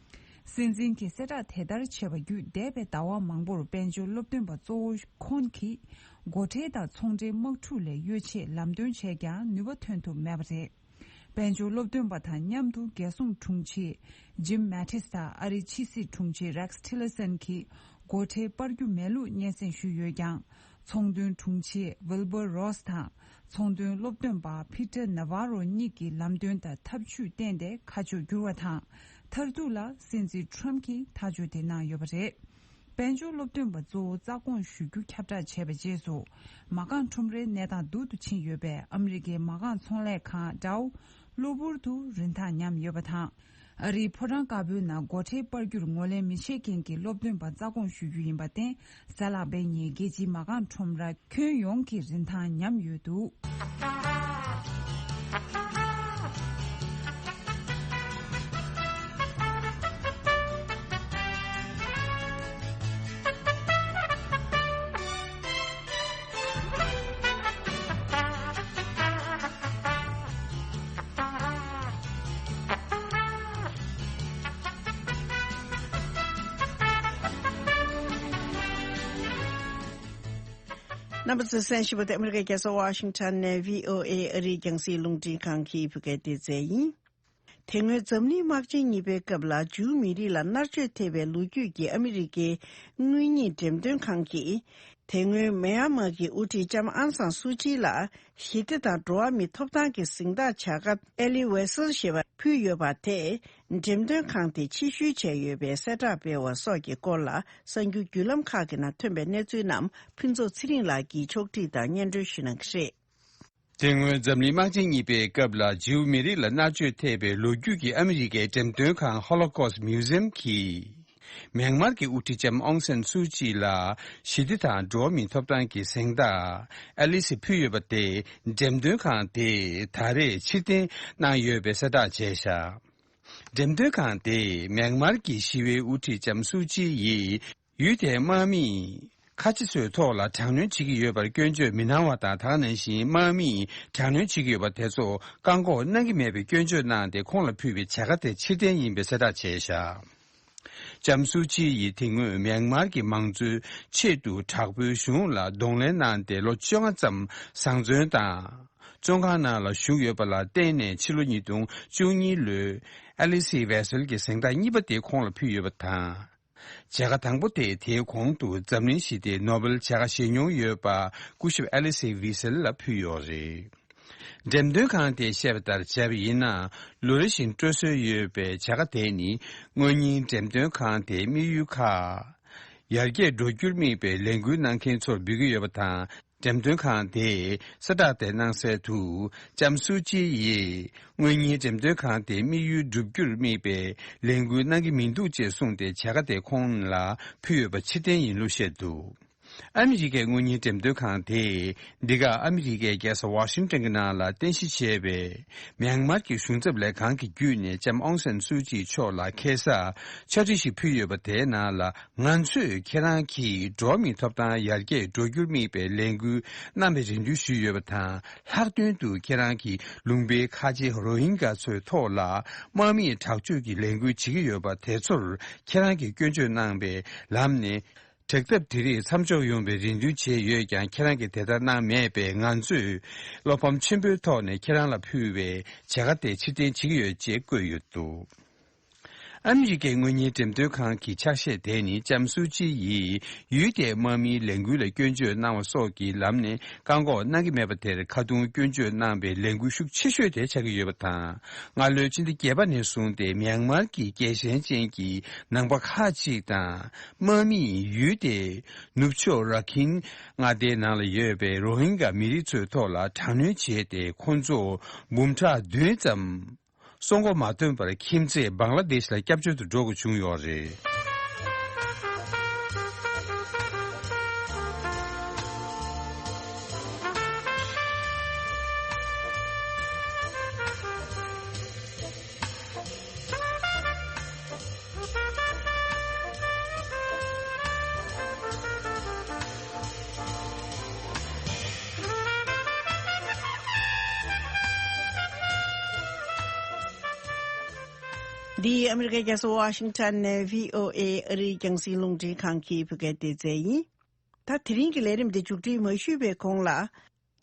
སྲིད་འཛིན་གྱིས་གསལ་བསྒྲགས་དེ་ལྟར་བྱས་པ་བརྒྱུད། འདས་པའི་ཟླ་བ་མང་པོར་དཔལ་འབྱོར་སློབ་སྟོན་པ་གཙོ་བོ་ཁོང་གིས། སྒོ་ཁྲལ་དང་ཚོང་འབྲེལ་དམག་འཁྲུག་ལས་གཡོལ་ཆེད་ལམ་སྟོན་བྱས་ཀྱང་ནུས་པ་ཐོན་ཐུབ་མེད་པ་རེད། དཔལ་འབྱོར་སློབ་སྟོན་པ་དང་མཉམ་དུ་རྒྱལ་སྲུང་དྲུང་ཆེ་ཇིམ་མེ་ཏིས་དང་ཨ་རིའི་ཕྱི་སྲིད་དྲུང་ཆེ་རེགས་ཊི་ལར་སན་གྱིས་སྒོ་ཁྲལ་སྤར་རྒྱུ་མེད་ལུགས་སྙན་སེང་ཞུས་ཡོད་ཀྱང་། ཚོང་དོན་དྲུང་ཆེ་ཝིལ་བར་རོས་དང་། ཚོང་དོན་སློབ་སྟོན་པ་ཕི་ཏར་ནཱ་ཝ་རོ་གཉིས་ཀྱིས་ལམ་སྟོན་དང་ཐབས་ཇུས་བསྟན་ཏེ་ཁ་ཕྱོགས་བསྒྱུར་བ་དང་། མཐར་ཐུག་ལ་སྲིད་འཛིན་ཁྲོམ་གྱིས་ཐག་གཅོད་དེ་གནང་ཡོད་པ་རེད། དཔལ་འབྱོར་སློབ་སྟོན་པ་གཙོ་བོ་རྩ་དགོངས་ཞུ་རྒྱུ་ཁྱབ་བསྒྲགས་བྱས་པའི་རྗེས་སུ། མ་རྐང་ཁྲོམ་རའི་གནས་སྟངས་སྡུག་ཏུ་ཕྱིན་ཡོད་པས། ཨ་མི་རི་ཀའི་མ་རྐང་ཚོང་ལས་ཁང་ཌའོ་གློ་བུར་དུ་རིན་ཐང་ཉམས་ཡོད་པ་དང་། ཨ་རིའི་ཕོ་བྲང་དཀར་པོའི་ནང་སྒོ་ཁྲལ་སྤར་རྒྱུར་ངོས་ལེན་མི་བྱེད་མཁན་གྱི་སློབ་སྟོན་པ་རྩ་དགོངས་ཞུ་རྒྱུ་ཡིན་པར་བརྟེན། གཟའ་ལྷག་པའི་ཉིན་རྒྱལ་སྤྱིའི་མ་རྐང་ཁྲོམ་ར་ཁྱོན་ཡོངས་ཀྱི་རིན་ཐང་ཉམས་ཡོད་འདུག་རྣམ་པ་ཚོས་གསན་བཞིན་པ་དེ་ཨ་མི་རི་ཀའི་རྒྱལ་ས་ཝ་ཤིང་ཊོན་ནས་བྷི་ཨོ་ཨེ་ཨ་རིའི་རྒྱང་སྲིང་རླུང་འཕྲིན་ཁང་གི་བོད་སྐད་སྡེ་ཚན་ཡིན། དེ་སྔོན་འཛམ་གླིང་དམག་ཆེན་གཉིས་པའི་སྐབས་ལ་ཇུའུ་མི་རིགས་ལ་མནར་གཅོད་ཐེབས་པའི་ལོ་རྒྱུས་ཀྱི་ཨ་མི་རི་ཀའི་དངུལ་གཉིས་འགྲེམས་སྟོན་ཁང་གིས། དེ་སྔོན་མེན་ཡ་མར་གྱི་དབུ་ཁྲིད་ལྕམ་ཨང་སང་སུའུ་ཅི་ལ་ཞི་བདེ་དང་འགྲོ་བ་མིའི་ཐོབ་ཐང་གི་གཟེངས་རྟགས་བྱ་དགའ་ཨེ་ལི་ཝེ་སལ་ཞེས་པ་ཕུལ་ཡོད་པ་དེས། འགྲེམས་སྟོན་ཁང་དེ་ཕྱིར་བཤོལ་བྱས་ཡོད་པའི་གསལ་བསྒྲགས་སྤེལ་བ་སོགས་ཀྱི་སྐོར་ལ། གསར་འགྱུར་བརྒྱུད་ལམ་ཁག་གི་ནང་ཐོན་པའི་གནས་ཚུལ་རྣམས་ཕུན་ཚོགས་ཚེ་རིང་ལགས་ཀྱིས་ཕྱོགས་བསྒྲིགས་དང་སྙན་སྒྲོན་ཞུ་གནང་གི་རེད། དེ་སྔོན་འཛམ་གླིང་དམག་ཆེན་གཉིས་པའི་སྐབས་ལ་ཇིའུ་མི་རིགས་ལ་མནར་གཅོད་ཐེབས་པའི་ལོ་རྒྱུས་ཀྱི་ཨ་མི་རི་ཀའི་འགྲེམས་སྟོན་ཁང་Holocaust Museum གིས། མེན་མར་གྱི་དབུ་ཁྲིད་ལྕམ་ཨོང་སན་སུའུ་ཅི་ལ་ཞི་བདེ་དང་འགྲོ་བ་མིའི་ཐོབ་ཐང་གི་གཟེངས་རྟགས་ཨེ་ལི་སི་ཕུལ་ཡོད་པ་དེ། འགྲེམས་སྟོན་ཁང་དེས་ད་རེས་ཕྱིར་འཐེན་གནང་ཡོད་པའི་གསལ་བསྒྲགས་བྱས་བཞག་འགྲེམས་སྟོན་ཁང་དེས་མེན་མར་གྱི་ཞི་བའི་དབུ་ཁྲིད་ལྕམ་སུའུ་ཅི་ཡིས། ཡུལ་དེའི་དམག་མིས་ཁ་ཆེ་ཚོའི་ཐོག་ལ་དྲག་གནོན་བྱེད་ཀྱི་ཡོད་པར་སྐྱོན་བརྗོད་མི་གནང་བ་དང་། དེ་ག་ནང་བཞིན་དམག་མིས་དྲག་གནོན་བྱེད་ཀྱི་ཡོད་པ་དེ་ཚོ་བཀག་འགོག་གནང་གི་མེད་པའི་སྐྱོན་བརྗོད་གནང་སྟེ། ཁོང་ལ་ཕུལ་བའི་བྱ་དགའ་དེ་ཕྱིར་འཐེན་ཡིན་པའི་གསལ་བསྒྲགས་བྱས་བཞག་ལྕམ་སུའུ་ཅི་ཡིས་དེ་སྔོན་མེན་མར་གྱི་མང་གཙོའི་ཆེད་དུ་དྲག་པོའི་གཞུང་ལ་གདོང་ལེན་གནང་སྟེ། ལོ་བཅོ་ལྔ་ཙམ་བཟང་བཙོན་དང་བཙོན་ཁང་ནང་ལ་བཞུགས་ཡོད་པ་ལ་བརྟེན་ནས། ཕྱི་ལོ་ཉིས་སྟོང་བཅུ་གཉིས་ལོའི་ཨེ་ལི་སི་ཝེ་སེལ་གྱི་གཟེངས་རྟགས་གཉིས་པ་དེ་ཁོང་ལ་ཕུལ་ཡོད་པ་དང་། བྱ་དགའ་དང་པོ་དེ་དེའི་གོང་དུ་འཛམ་གླིང་ཞི་བདེའི་ནོ་བེལ་བྱ་དགའ་བཞེས་མྱོང་ཡོད་པ་སྐུ་ཞབས་ཨེ་ལི་སི་ཝི་སེལ་ལ་ཕུལ་ཡོད་རེད། འགྲེམས་སྟོན་ཁང་དེས་བཤད་པ་ལྟར་བྱས་པ་ཡིན་ན། ལོ་རེ་བཞིན་སྤྲོད་སྲོལ་ཡོད་པའི་བྱ་དགའ་དེ་ནི། དངོས་གཉེར་འགྲེམས་སྟོན་ཁང་དེའི་དམིགས་ཡུལ་ཁག་ཡར་རྒྱས་འགྲོ་རྒྱུར་དམིགས་པའི་ལས་འགུལ་གནང་མཁན་ཚོར་འབུལ་གྱི་ཡོད་པ་དང་། འགྲེམས་སྟོན་ཁང་དེས་གསལ་བསྒྲགས་དེ་གནང་གསལ་དུ། ལྕམ་སུའུ་ཅི་ཡིས་དངོས་གཉེར་འགྲེམས་སྟོན་ཁང་དེ་དམིགས་ཡུལ་བསྒྲུབ་རྒྱུར་དམིགས་པའི་ལས་འགུལ་གནང་གི་མི་འདུག་ཅེས་གསུངས་ཏེ། བྱ་དགའ་དེ་ཁོང་ལ་ཕུལ་ཡོད་པ་ཕྱིར་འཐེན་ཡིན་ལུགས་བཤད་འདུག། ཨ་མི་རི་ཀའི་དངོས་གཉེར་འགྲེམས་སྟོན་ཁང་དེས་འདི་ག་ཨ་མི་རི་ཀའི་རྒྱལ་ས་ཝ་ཤིང་ཊོན་གྱི་ནང་ལ་རྟེན་གཞི་བྱས་པའི་མྱན་མར་གྱི་གཞུང་ཚབ་ལས་ཁང་གི་བརྒྱུད་ནས་ལྕམ་ཨོང་སན་སུའུ་ཅི་མཆོག་ལ་ཁ་སང་ཕྱག་བྲིས་ཤིག་ཕུལ་ཡོད་པ། དེའི་ནང་ལ། ང་ཚོས་ཁྱེད་རང་གིས་འགྲོ་བ་མིའི་ཐོབ་ཐང་ཡར་རྒྱས་འགྲོ་རྒྱུར་དམིགས་པའི་ལས་འགུལ་གནང་བའི་རེ་འདུན་ཞུས་ཡོད་པ་དང་། ལྷག་དོན་དུ་ཁྱེད་རང་གིས་ལུང་པའི་ཁ་ཆེ་རོ་ཧིན་གྷ་ཚོའི་ཐོག་ལ་དམག་མིའི་དྲག་སྤྱོད་ཀྱི་ལས་འགུལ་བྱེད་ཀྱི་ཡོད་པ་དེ་ཚོར་ཁྱེད་རང་གིས་སྐྱོན་བརྗོད་གནང་བའི་ལམ་ནས། དྲག་འཐབ་དེ་རིགས་མཚམས་འཇོག་ཡོང་བའི་རེ་འདུན་བྱས་ཡོད་ཀྱང་། ཁྱེད་རང་གིས་དེ་ལྟར་གནང་མེད་པས། ང་ཚོས་བློ་ཕམ་ཆེན་པོའི་ཐོག་ནས་ཁྱེད་རང་ལ་ཕུལ་བའི་བྱ་དགའ་དེ་ཕྱིར་འཐེན་བྱེད་ཀྱི་ཡོད་ཅེས་བཀོད་ཡོད་འདུག། ཨ་མི་རི་ཀའི་དངོས་གཉེར་འགྲེམས་སྟོན་ཁང་གི་ཕྱག་བཞེས་དེ་ནི་ལྕམ་སུའུ་ཅི་ཡིས་ཡུལ་དེའི་དམག་མིའི་ལས་འགུལ་ལ་སྐྱོན་བརྗོད་གནང་བ་སོགས་ཀྱི་ལམ་ནས་བཀག་འགོག་གནང་གི་མེད་པ་དེར་ཁ་རྡུང་སྐྱོན་བརྗོད་གནང་བའི་ལས་འགུལ་ཤུགས་ཆེ་ཤོས་དེ་ཆགས་ཀྱི་ཡོད་པ་དང་། སྔ་ལོའི་ཕྱི་ཟླ་བརྒྱད་པ་ནས་བཟུང་སྟེ། མྱན་མར་གྱི་རྒྱལ་ཞེན་ཅན་གྱི་ནང་པ་ཁག་ཅིག་དང་། དམག་མིས་ཡུལ་དེའི་ནུབ་ཕྱོགས་ར་ཁིན་མངའ་སྡེའི་ནང་ལ་ཡོད་པའི་རོ་ཧིན་གྷ་མི་རིགས་ཚོའི་ཐོག་ལ་དྲག་གནོན་བྱས་ཏེ། ཁོང་ཚོ་འབུམ་ཕྲག་བདུན་ཙམ་སྲོག་མགོ་མ་ཐོན་པར་ཁྱིམ་མཚེས་བང་ལ་དེཤ་ལ་སྐྱབས་བཅོལ་དུ་འགྲོ་དགོས་བྱུང་ཡོད་རེད། འདི་ཨ་མི་རི་ཀའི་རྒྱལ་ས་ཝ་ཤིང་ཊོན་ནས་བྷི་ཨོ་ཨེ་ཨ་རིའི་རྒྱང་སྲིང་རླུང་འཕྲིན་ཁང་གི་བོད་སྐད་སྡེ་ཚན་ཡིན། ད་དེ་རིང་གི་ལས་རིམ་འདི་མཇུག་སྒྲིལ་མ་ཞུས་པའི་གོང་ལ།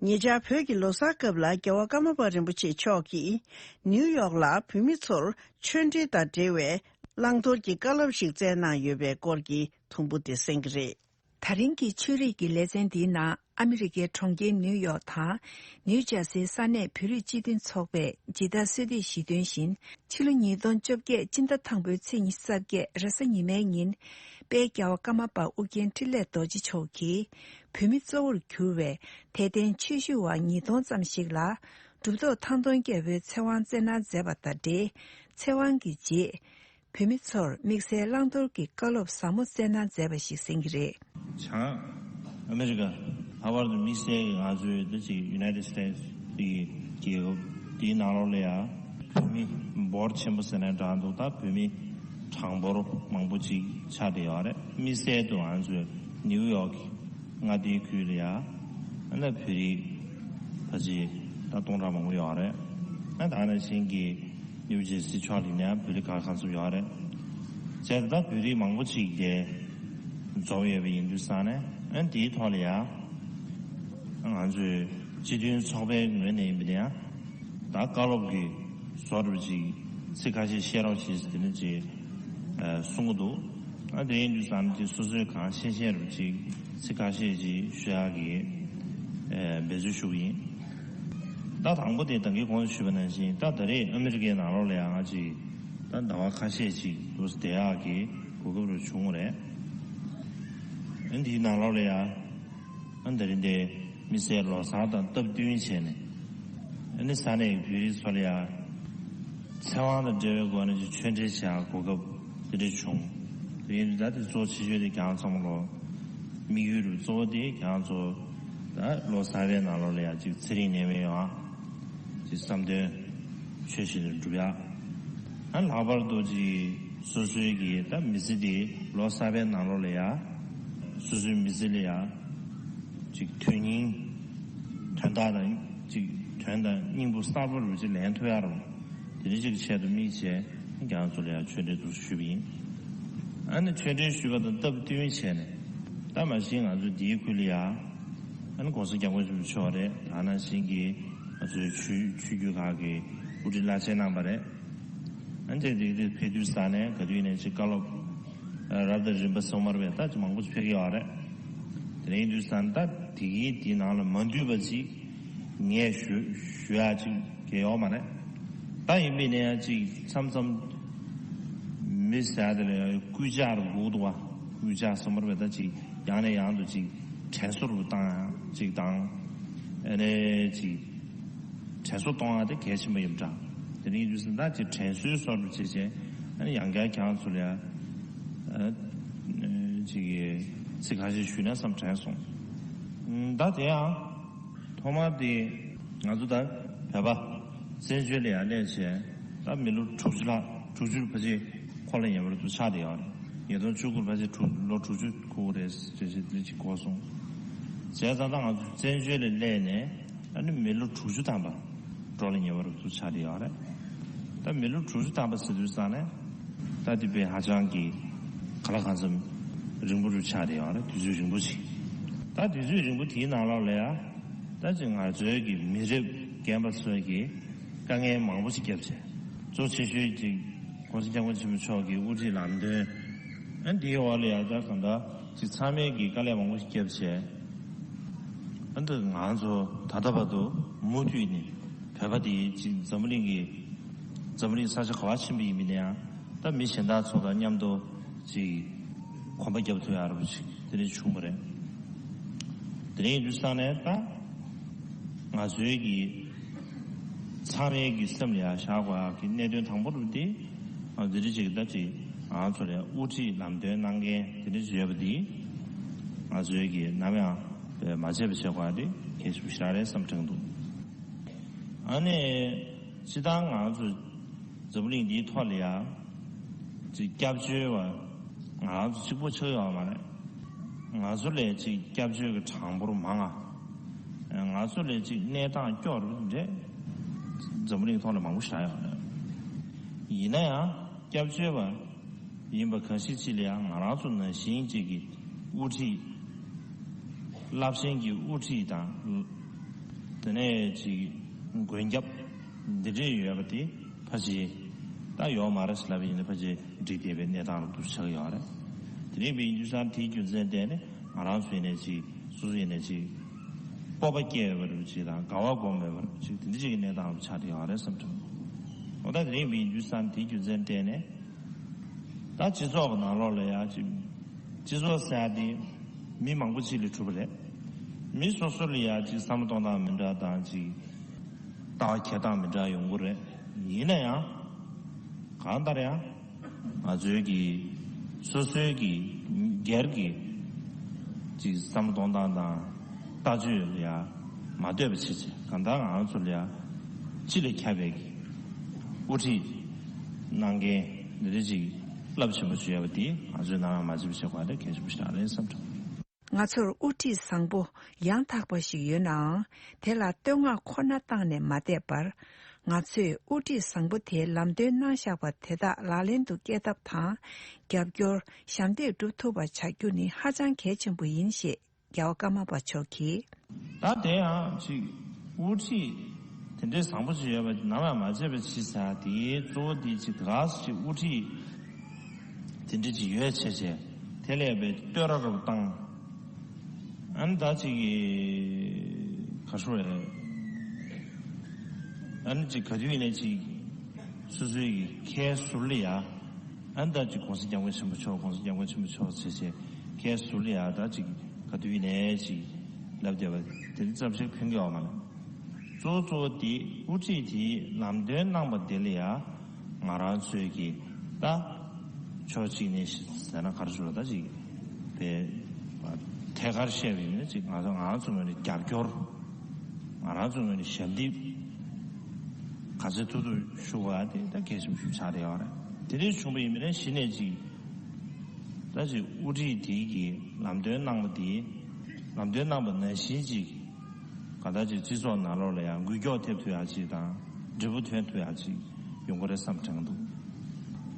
ཉེ་ཆར་བོད་ཀྱི་ལོ་གསར་སྐབས་ལ་རྒྱལ་བ་ཀརྨ་པ་རིན་པོ་ཆེ་མཆོག་གིས་ནིའུ་ཡོག་ལ་བོད་མི་ཚོར་ཆོས་འབྲེལ་དང་འབྲེལ་བའི་བླང་དོར་གྱི་བཀའ་སློབ་ཞིག་སྩལ་གནང་ཡོད་པའི་སྐོར་གྱི་ཐུང་ཕུ་དེ་གསན་གྱི་རེད། ད་རིང་གི་ཆོས་རིག་གི་ལེ་ཚན་འདིའི་ནང་ཨ་མི་རི་ཀའི་གྲོང་ཁྱེར་ནིའུ་ཡོག་དང་ནིའུ་ཇར་སིའི་ས་གནས་བོད་རིགས་སྤྱི་མཐུན་ཚོགས་པས་ཇི་ལྟར་གསོལ་འདེབས་ཞུས་དོན་བཞིན། ཕྱི་ལོ་ཉིས་སྟོང་བཅོ་བརྒྱད་སྤྱི་ཟླ་དང་པོའི་ཚེས་ཉི་ཤུ་རྩ་བརྒྱད་རེས་གཟའ་ཉི་མའི་ཉིན། དཔལ་རྒྱལ་བ་ཀརྨ་པ་ཨོ་རྒྱན་འཕྲིན་ལས་རྡོ་རྗེ་མཆོག་གིས་བོད་མི་གཙོ་བོར་གྱུར་བའི་དད་ལྡན་ཆོས་ཞུ་བ་ཉིས་སྟོང་ཙམ་ཞིག་ལ་གྲུབ་ཐོབ་ཐང་སྟོང་རྒྱལ་པོའི་ཚེ་དབང་སྩལ་གནང་མཛད་པ་དང་འབྲེལ། ཚེ་དབང་གི་རྗེས། བོད་མི་ཚོར་དམིགས་བསལ་བླང་དོར་གྱི་བཀའ་སློབ་ཟབ་མོ་སྩལ་གནང་མཛད་པ་ཞིག་གསན་གྱི་རེད། བྱང་ཨ་མི་རི་ཀ། ལྷག་པར་དུ་དམིགས་བསལ་གྱི་ང་ཚོའི་འདི་ཅིག་United States་གི་རྒྱལ་ཁབ་འདིའི་ནང་ལོགས་ལ་ཡང་བོད་མི་འབོར་ཆེན་པོ་ཟེར་ན་འདྲ་འདུག། ད་བོད་མི་གྲངས་འབོར་མང་པོ་ཅིག་ཆགས་བསྡད་ཡོད་རེད། དམིགས་བསལ་དུ་ང་ཚོའི་ནིའུ་ཡོག་གི་མངའ་སྡེའི་ཁུལ་ལ་ཡང་ཨ་ནི་བོད་རིགས་ཕལ་ཆེར་ད་སྟོང་ཕྲག་མང་པོ་ཡོད་རེད། ཨ་ད་ནང་བཞིན་གྱི་ནིའུ་ཇར་སི་ཕྱོགས་ལ་ཡིན་ན་བོད་རིགས་ག་ག་ཚོད་ཡོད་རེད། བྱས་ཙང་ད་བོད་རིགས་མང་པོ་ཅིག་གིས་འཛོམས་ཡོད་པ་ཡིན་དུས་ཙང་ནས། ཨ་ནི་དེའི་ཐོག་ལ་ཡང་ང་ཚོས་སྤྱི་མཐུན་ཚོགས་པའི་ངོས་ནས་ཡིན་པ་ཡིན་ན་ཡང་ད་བཀའ་སློབ་ཀྱི་བཟོ་འདྲ་པོ་ཅིག་ཚིག་ཁ་ཤས་བཤད་རོགས་བྱེད་ཟེར་དེ་འདྲ་ཅིག་ཨ་གསུང་གི་འདུག། ཨ་དེ་ཡིན་དུས་ཙང་ནས་དེ་སོ་སོས་གང་ཤེས་ཤེས་འདྲ་པོ་ཅིག་ཚིག་ཁ་ཤས་ཅིག་ཞུ་ཡག་གི་ཨ་འབད་རྩོལ་ཞུ་གི་ཡིན། ད་དང་པོ་དེ་ད་གིན་གོང་དུ་ཞུས་པ་ནང་བཞིན། ད་ད་རེས་ཨ་མི་རི་ཀའི་ནང་ལོགས་ལ་ཡང་ང་ཅིག་ད་ཟླ་བ་ཁ་ཤས་ཅིག་འདུག་སེ་བསྡད་ཡག་གི་གོ་སྐབས་རུ་བྱུང་བ་རེད། ཨ་འདིའི་ནང་ལོགས་ལ་ཡང་ཨ་ད་རིང་འདི་དམིགས་བསལ་ལོ་གསར་དང་སྟབས་བསྟུན་བྱས་ནས། ཨ་ནི་ས་གནས་ཀྱི་བོད་རིགས་ཚོ་ལ་ཡང་ཚེ་དབང་དང་འབྲེལ་བའི་སྒོ་ནས་ཅིག་ཆོས་འབྲེལ་བྱེད་ཡག་གོ་སྐབས་དེ་འདྲ་བྱུང་། དེ་ཡིན་དུས་ད་དེ་གཙོ་ཆེ་ཤོས་དེ་ཁྱེད་རང་ཚང་མ་ལོ་དམིགས་ཡུལ་རུ་གཙོ་བོ་དེ་ཁྱེད་རང་ཚོ་ད་ལོ་གསར་པའི་ནང་ལོགས་ལ་ཡང་ཅིག་ཚེ་རིང་ནད་མེད་ཡོང་ཡག་ཅིག་བསམ་དོན་ཆོས་བཞིན་དུ་འགྲུབ་ཡག། ཨ་ལྷག་པར་དུ་ཅིག་སོ་སོའི་གི་ད་མི་ཚེ་དེ་ལོ་གསར་པའི་ནང་ལོགས་ལ་ཡང་སོ་སོའི་མི་ཚེ་ལ་ཡང་ཅིག་དོན་སྙིང་དོན་དག་དང་ཅིག་དོན་དང་སྙིང་པོ་གསར་པ་རུ་ཅིག་ལེན་ཐུབ་ཡག་རུ་དེ་འདྲ་ཅིག་ཆེད་དུ་དམིགས་བྱས་ཁྱེད་རང་ཚོ་ལ་ཡང་ཆོས་འབྲེལ་འདུག་ཞུས་པ་ཡིན། ཨ་ནི་ཆོས་འབྲེལ་ཞུས་པ་དང་སྟབས་བསྟུན་བྱས་ནས། ད་མ་གཞི་ང་ཚོ་འདིའི་ཁུལ་ལ་ཡང་ཨ་ནི་༸གོང་ས་༸སྐྱབས་མགོན་ཆེན་པོ་མཆོག་རེད། ད་ནང་བཞིན་གྱི་ང་ཚོའི་ཆོས་ཆོས་བརྒྱུད་ཁག་གི་དབུ་ཁྲིད་བླ་ཆེན་རྣམ་པ་རེད། ཨ་ནི་དེ་དེ་ཕེབས་དུས་ཙང་ནས་ག་དུས་ནས་ཅིག་བཀའ་སློབ་རབ་དང་རིམ་པ་སོ་མར་བས་ད་ཅིག་མང་པོ་ཕེབས་ཀྱི་ཡོད་རེད། དེ་ཡིན་དུས་ཙང་ད་དེ་གི་དེའི་ནང་ལ་མ་འདུས་པ་ཅིག་ངས་ཞུ་ཞུ་ཡག་ཅིག་གང་ཡོད་མ་རེད། ད་ཡིན་པས་ན་ཡང་ཅིག་མཚམས་མཚམས་མི་ཟེར་དེ་ལ་ཡང་སྐུལ་ལྕག་རུ་སྒུག་འདུག་བ། དབུས་ལྕགས་ཟེར་མར་བས་ད་ཅིག་ཡང་ནས་ཡང་དུ་ཅིག་དྲན་གསོ་རུ་བཏང་ཡང་ཅིག་དང་། ཨ་ནས་ཅིག་དྲན་གསོ་གཏོང་ཡ་དེ་གལ་ཆེན་པོ་ཡིན་པ་འདྲ། དེ་ནས་ཡིན་དུས་ད་ཅིག་དྲན་གསོའི་སོར་བུ་བྱེད་བྱས། ཨ་ནས་ཡང་བསྐྱར་ཁྱེད་རང་ཚོ་ལ་ཡ་ཨ་ཅིག་ཚིག་ཁ་ཤས་ཞུས་ན་བསམ་དྲན་སོང་། ད་དེ་ཡང་ཐོག་མར་དེ་ང་ཚོ་ད་བོད་པ་བཙན་བྱོལ་ལ་ཡ་སླེབས་བྱས་ད་མི་ལོ་དྲུག་ཅུ་ལྷག་དྲུག་ཅུ་ཕལ་ཆེར་འཁོར་ལ་ཉེ་བར་དུ་ཆགས་བསྡད་ཡོད་རེད། ཉིས་སྟོང་བཅུ་དགུ་ཕལ་ཆེར་དྲུག་ལོ་དྲུག་ཅུ་འཁོར་རེད་ཟེར་ཞེས་འདི་གཅིག་གོ་སོང་། བྱས་ཙང་ད་ང་ཚོ་བཙན་བྱོལ་ལ་སླེབས་ནས་ཨ་ནི་མི་ལོ་དྲུག་ཅུ་ཐམ་པ་འགྲོ་ལ་ཉེ་བར་དུ་ཆགས་བསྡད་ཡོད་རེད། ད་མི་ལོ་དྲུག་ཅུ་ཐམ་པ་ཟེར་དུས་ཙང་ནས་ད་འདི་དཔེ་ཧ་ཅང་གི་ག་ལ་གང་འཚམ་རིང་པོ་རུ་ཆགས་བསྡད་ཡོད་རེད། དུས་ཚོད་རིང་པོ་ཞིག་ད་དུས་ཚོད་རིང་པོ་དེའི་ནང་ལོགས་ལ་ཡ་ད་ཅིག་ང་ཚོའི་གི་མི་རབས་རྒན་པ་ཚོས་གི་དཀའ་ངལ་མང་པོ་ཞིག་བརྒྱབ་བྱས། གཙོ་ཆེ་ཤོས་ཅིག་༸གོང་ས་༸སྐྱབས་མགོན་ཆེན་པོ་མཆོག་གི་དབུ་ཁྲིད་ལམ་སྟོན། ཨ་འདིའི་འོག་ལ་ཡ་ད་གང་ལྟར་ཅིག་ཚང་མས་གི་དཀའ་ལས་མང་པོ་ཞིག་བརྒྱབ་བྱས། ཨ་འདི་ང་ཚོ་ད་ལྟ་བར་དུ་མུ་མཐུད་ནས་བོད་པ་དེ་ཅིག་འཛམ་བུ་གླིང་གི་འཛམ་བུ་གླིང་ས་ཆ་ག་བ་ཕྱིན་པ་ཡིན་མིན་ཡང་ད་མི་གཞན་དག་ཚོ་དང་མཉམ་དུ་ཅིག་གོམ་པ་རྒྱབ་ཐུབ་ཡ་རུ་ཅིག་དེ་རིང་བྱུང་བ་རེད། དེ་རིང་ཡིན་དུས་ཙང་ནས་ད་ང་ཚོའི་གི་ཚང་མའི་གི་སེམས་ལ་ཡ་བཞག་དགོས་ཡ་གི་གནད་དོན་དང་པོ་རུ་དེ་ང་འདི་འདྲ་ཅིག་ད་ཅིག་ང་ཚོ་ལ་དབུ་ཁྲིད་ལམ་སྟོན་གནང་མཁན་དེ་འདྲ་ཅིག་ཡོད་པ་དེ་ང་ཚོའི་གི་ནམ་ཡང་མ་བརྗེད་པ་བྱེད་དགོས་ཡ་དེ་གལ་ཆེན་པོ་ཞིག་རེད་བསམ་དྲན་འདུག་ཨ་ནི་སྤྱིར་བཏང་ང་ཚོ་འཛམ་བུ་གླིང་འདིའི་ཐོག་ལ་ཡ་ཅིག་སྐྱབས་བཅོལ་བ་ང་ཚོ་གཅིག་པོ་ཆགས་ཡོད་མ་རེད། ང་ཚོ་ལས་ཅིག་སྐྱབས་བཅོལ་གྱི་གྲངས་འབོར་མང་ང་། ང་ཚོ་ལས་ཅིག་གནས་སྟངས་སྐྱོ་རུ་འདྲ་འཛམ་བུ་གླིང་ཐོག་ལ་མང་པོ་ཞིག་ཡོད་རེད། ཡིན་ན་ཡང་སྐྱབས་བཅོལ་བ་ཡིན་པ་གང་ཞིག་ཅིག་ལ་ཡང་ང་རང་ཚོ་ནང་བཞིན་ཅིག་གི་དབུ་ཁྲིད་རླབས་ཆེན་གྱི་དབུ་ཁྲིད་དང་། དེ་ནས་ཅིག་མགོན་སྐྱབས་འདི་འདྲས་ཡོད་པ་དེ་ཕལ་ཆེར་ད་ཡོད་མ་རེད་ཟེར་ལབ་པ་ཡིན་ན་ཕལ་ཆེར་འགྲིག་བསྡད་པའི་གནས་སྟངས་རུ་འདུག་ཆགས་ཡོད་རེད། དེ་འདྲས་ཡིན་དུས་ཙང་དེའི་རྒྱུ་མཚན་བརྟེན་ནས་ང་རང་ཚོ་ཡིན་ནའི་ཅིག་སོ་སོ་ཡིན་ནའི་ཅིག་སྤོབས་པ་སྐྱེ་བའི་རུ་ཅིག་དང་དགའ་བ་སྒོམ་པའི་རུ་ཅིག་དེ་འདྲ་ཅིག་གི་གནས་སྟངས་རུ་ཆགས་བསྡད་ཡོད་རེད་བསམ་བྱུང་། འོ་ད་དེ་རིང་མི་ཡིན་དུས་ཙང་དེའི་རྒྱུ་མཚན་བརྟེན་ནས་ད་སྤྱི་ཚོགས་ཀྱི་ནང་ལོགས་ལ་ཡ་ཅིག་སྤྱི་ཚོགས་ཟེར་ཡ་དེ་མི་མང་པོ་ཅིག་ལས་གྲུབ་པ་རེད། མི་སོ་སོ་ལ་ཡ་ཅིག་བསམ་བློ་གཏོང་སྟངས་མི་འདྲ་དང་ཅིག་ལྟ་བ་འཁྱེར་སྟངས་མི་འདྲ་ཡོང་གི་རེད། ཡིན་ན་ཡང་གང་ལྟར་ཡང་ང་ཚོའི་གི་སོ་སོའི་གི་སྒེར་གྱི་ཅིག་བསམ་བློ་གཏོང་སྟངས་དང་ལྟ་སྤྱོད་ལ་ཡ་མ་ལྟོས་པ་བྱེད་ཅིག་གང་ལྟར་ང་ཚོ་ལ་ཡ་སྤྱི་ལ་ཁྱབ་པའི་གི་དབུ་ཁྲིད་གནང་མཁན་འདི་འདྲ་ཅིག་རླབས་ཆེན་པོ་ཅིག་ཡོད་པ་དེ་ང་ཚོས་ནམ་ཡང་མ་བརྗེད་པ་བྱེད་དགོས་པ་དེ་གལ་ཆེན་པོ་ཞིག་རེད་བསམ་བྱུང་། ང་ཚོར་དབུ་ཁྲིད་བཟང་པོ་ཡང་དག་པ་ཞིག་ཡོད་ནའང་། དེ་ལ་བསྟོད་བསྔགས་ཁོ་ན་བཏང་ནས་མ་བསྡད་པར། ང་ཚོས་དབུ་ཁྲིད་བཟང་པོ་དེའི་ལམ་སྟོན་གནང་བཞག་པ་དེ་དག་ལག་ལེན་དུ་སྐྱེལ་ཐབས་དང་། རྒྱབ་སྐྱོར་ཞབས་འདེགས་སྒྲུབ་ཐུབ་པ་བྱ་རྒྱུ་ནི་ཧ་ཅང་གལ་ཆེན་པོ་ཡིན་ཞེས་རྒྱལ་བ་ཀརྨ་པ་མཆོག་གིས། ད་དེ་ཡང་ཅིག་དབུ་ཁྲིད་དེ་འདྲའི་བཟང་པོ་ཅིག་ཡོད་པ་ནམ་ཡང་མ་བརྗེད་པ་ཅིག་ཟེར་དེའི་གཙོ་བོ་དེ་ཅིག་དེ་ག་ཅིག་དབུ་ཁྲིད་དེ་འདྲ་ཅིག་ཡོད་བྱས་བྱས་དེ་ལས་པའི་བསྟོད་ར་རུ་བཏང་། ཨ་ནི་ད་ཅིག་ག་ཧྲུ་རེད། ཨ་ནི་ཅིག་ག་དུས་ཡིན་ནའི་ཅིག་སོ་སོའི་གི་ཁའི་ཟུར་ལ་ཡ། ཨ་ནི་ད་ཅིག་༸གོང་ས་༸སྐྱབས་མགོན་ཆེན་པོ་མཆོག་༸གོང་ས་༸སྐྱབས་མགོན་ཆེན་པོ་མཆོག་ཟེར་བྱས་ཁའི་ཟུར་ལ་ཡ་ད་ཅིག་ག་དུས་ཡིན་ནའི་ཅིག་ལབ་བསྡད་པ་དེ་ཙམ་ཞིག་ཕན་གྱི་ཡོད་མ་རེད། གཙོ་བོ་གཙོ་བོ་དེ་དབུ་ཁྲིད་དེས་ལམ་སྟོན་གནང་པ་དེ་ལ་ཡ་ང་རང་ཚོས་ཀྱི་ད་ཕྱོགས་གཅིག་ནས་ཟེར་ན་ག་རེ་ཞུ་ལ་ད་ཅིག་པའི་ཐད་ཀར་བཤད་པ་ཡིན་ན་ཅིག་ང་ཚོ་ང་རང་ཚོ་ངོས་ནས་རྒྱབ་སྐྱོར། ང་རང་ཚོ་ངོས་ནས་ཞབས་འདེགས་ག་ཚོད་ཐུབ་ཐུབ་ཞུ་དགོས་ཡ་དེ་ད་གལ་ཆེན་པོ་ཞིག་ཆགས་བསྡད་ཡོད་རེད། དེ་འདྲ་བྱུང་བ་ཡིན་པ་ན་གཞི་ནས་ཅིག་ད་ཅིག་དབུ་ཁྲིད་དེ་གིས་ལམ་སྟོན་གནང་བ་དེ་ལམ་སྟོན་གནང་བ་ནང་བཞིན་ཅིག་ག་ད་ཅིག་སྤྱི་ཚོགས་ནང་ལོགས་ལ་ཡང་འགུལ་སྐྱོད་ཐེབས་ཐུབ་ཡ་ཅིག་དང་འབྲས་བུ་ཐོན་ཐུབ་ཡ་ཅིག་ཡོང་གི་རེད་བསམ་དྲན་འདུག་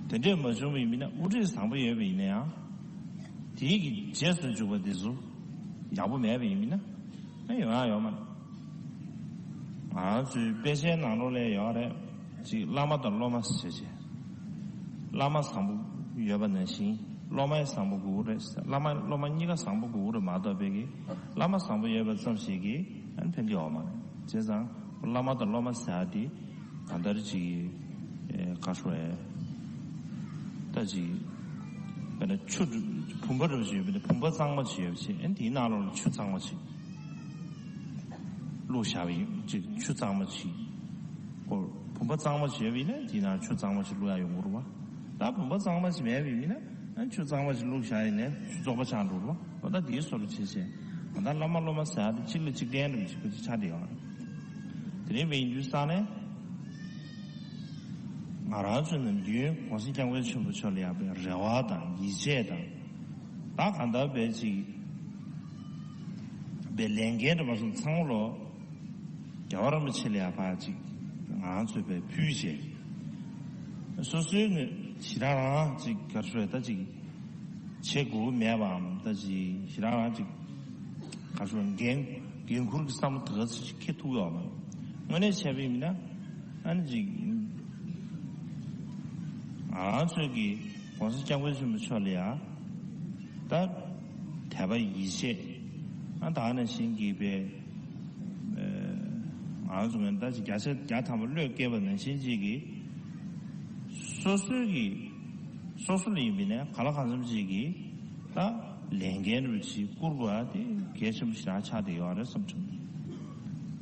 དེ་འདྲས་མ་བྱུང་བ་ཡིན་པ་ན་དབུ་ཁྲིད་བཟང་པོ་ཡོད་པ་ཡིན་ན་ཡང་དེའི་གི་རྗེས་སུ་འཇུག་པ་དེ་ཚོ་ཡག་པོ་མེད་པ་ཡིན་པ་ན། ཨ་ཡོང་ཡ་ཡོད་མ་རེད། ང་རང་ཚོའི་དཔེ་ཆའི་ནང་ལོགས་ལ་ཡོད་རེད། ཅིག་བླ་མ་དང་སློབ་མ་ཟེར་བྱས། བླ་མ་བཟང་པོ་ཡོད་པ་ནང་བཞིན་སློབ་མ་བཟང་པོ་དགོས་རེད། བླ་མ་སློབ་མ་གཉིས་ཀ་བཟང་པོ་དགོས་རེད་མ་གཏོགས་པའི་གི་བླ་མ་བཟང་པོ་ཡོད་པ་ཙམ་ཞིག་གིས་ཨ་ནི་ཕན་གྱི་ཡོད་མ་རེད། བྱས་ཙང་བླ་མ་དང་སློབ་མ་ཟེར་ཡ་དེ་གང་ལྟར་ཅིག་ཨེ་ག་ཧྲུ་ཨེ་ད་ཅིག་དཔེར་ན་ཆུ་བུམ་པ་འདྲ་བ་ཞིག་ཡོད་པ་ཡིན་ན། བུམ་པ་གཙང་མ་ཞིག་ཡོད་པ་ཞིག་ཨ་ནི་དེའི་ནང་ལོགས་ལ་ཆུ་གཙང་མ་ཞིག་བླུགས་བཞག་པ་ཡིན། ཅིག་ཆུ་གཙང་མ་ཞིག་སྐོར། བུམ་པ་གཙང་མ་ཞིག་ཡོད་པ་ཡིན་ན་དེའི་ནང་ཆུ་གཙང་མ་ཞིག་བླུགས་ཡག་ཡོང་གི་རེད་པ། ད་བུམ་པ་གཙང་མ་ཞིག་མེད་པ་ཡིན་ན་ཨ་ནི་ཆུ་གཙང་མ་ཞིག་བླུགས་བཞག་ཡིན་ནའི་ཆུ་བཙོག་པ་ཆགས་འགྲོ་རེད་པ། འོ་ད་དེའི་བཟོ་འདྲ་བྱས་བྱས། ང་ད་བླ་མ་སློབ་མ་ཟེར་ཡག་དེ་གཅིག་ལ་གཅིག་བརྟེན་འདྲ་བ་ཞིག་ཁོ་ཅིག་ཆགས་བསྡད་ཡོད་རེད། དེ་འདྲ་ཡིན་པ་ཡིན་དུས་ཙང་ནས། ང་རང་ཚོ་ནམ་རྒྱུན་༸གོང་ས་༸སྐྱབས་མགོན་ཆེན་པོ་མཆོག་ལ་ཡོད་པའི་རེ་བ་དང་ཡིད་ཆེས་དང་། ད་གང་ལྟར་བས་ཅིག་པའི་ལས་འགན་འདྲ་མ་སོང་ཚང་མ་ལོ་རྒྱལ་བ་རིན་པོ་ཆེ་ལ་ཡག་པ་ཅིག་ང་རང་ཚོས་པའི་ཕུལ་བྱས། སོ་སོའི་ངོས་ཞེ་དྲག་རང་ཅིག་ག་རེ་ཞུ་ད་ཅིག་བྱེད་དགོས་མེད་པའམ། ད་ཅིག་ཞེ་དྲག་རང་ཅིག་ག་རེ་ཞུ། འགན་འགན་འཁུར་གྱི་བསམ་བློ་དེ་ག་ཚོད་ཅིག་འཁྱེར་ཐུབ་ཡོད་མ་རེད། དངོས་གནས་བྱས་པ་ཡིན་ན་ཨ་ནི་ཅིག་ང་རང་ཚོས་ཀྱི་༸གོང་ས་༸སྐྱབས་མགོན་ཆེན་པོ་མཆོག་ལ་ཡང་ད་དད་པ་ཡིད་ཆེས། ཨ་ད་ནང་བཞིན་གྱི་པའི་ང་རང་ཚོ་ངོས་ད་ཅིག་བརྒྱ་ཆ་བརྒྱ་ཐམ་པ་བློས་བཀལ་བ་ནང་བཞིན་ཅིག་གི་སོ་སོའི་གི་སོ་སོ་ལ་ཡིན་པ་ཡིན་ན་གང་ལ་གང་འཚམ་ཅིག་གི་ད་ལས་འགན་རུ་ཅིག་བསྐུར་དགོས་པ་དེ་གལ་ཆེན་པོ་ཞེ་དྲག་ཆགས་བསྡད་ཡོད་རེད་བསམ་བྱུང་།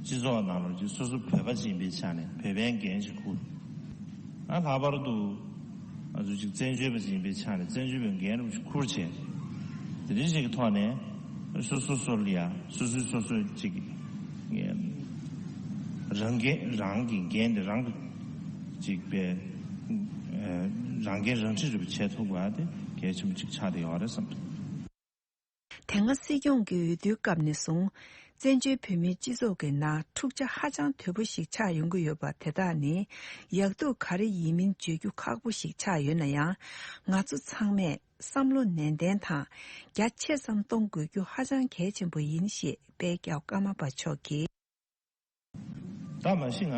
སྤྱི་ཚོགས་ནང་ལ་ཅིག་སོ་སོ་བོད་པ་ཅིག་ཡིན་པའི་ཆ་ནས་བོད་པའི་འགན་ཞིག་འཁུར། ཨ་ལྷག་པར་དུ་ང་ཚོ་ཅིག་བཙན་བྱོལ་བ་ཅིག་ཡིན་པའི་ཆ་ནས་བཙན་བྱོལ་བའི་འགན་རུ་ཅིག་འཁུར་བྱས། དེ་འདྲའི་ཅིག་གི་ཐོག་ནས་སོ་སོ་སོ་ལ་ཡ་སོ་སོའི་སོ་སོའི་ཅིག་རང་འགན་རང་གི་འགན་དེ་རང་གི་ཅིག་པའི་རང་འགན་རང་འཁྲི་རུ་བྱེད་ཐུབ་པ་དེ་གལ་ཆེན་པོ་ཅིག་ཆགས་བསྡད་ཡོད་རེད་བསམ་འདུག། དེ་སྔ་སྲིད་སྐྱོང་གི་འོས་བསྡུའི་སྐབས་ནས་བཟུང་བཙན་བྱོལ་བོད་མིའི་སྤྱི་ཚོགས་ཀྱི་ནང་འཁྲུག་ཆ་ཧ་ཅང་དོད་པོ་ཞིག་ཆགས་ཡོང་གི་ཡོད་པ་དེ་དག་ནི་ཡག་སྡུག་ག་རེ་ཡིན་མིན་བརྗོད་རྒྱུ་ཁག་པོ་ཞིག་ཆགས་ཡོད་ན་ཡང་། ང་ཚོ་ཚང་མས་བསམ་བློ་ནན་ཏན་དང་རྒྱ་ཆེ་ཙམ་གཏོང་དགོས་རྒྱུ་ཧ་ཅང་གལ་ཆེན་པོ་ཡིན་ཞེས་དཔལ་སྐྱབས་ཀརྨ་པ་མཆོག་གིས། ད་མ་གཞི་ང་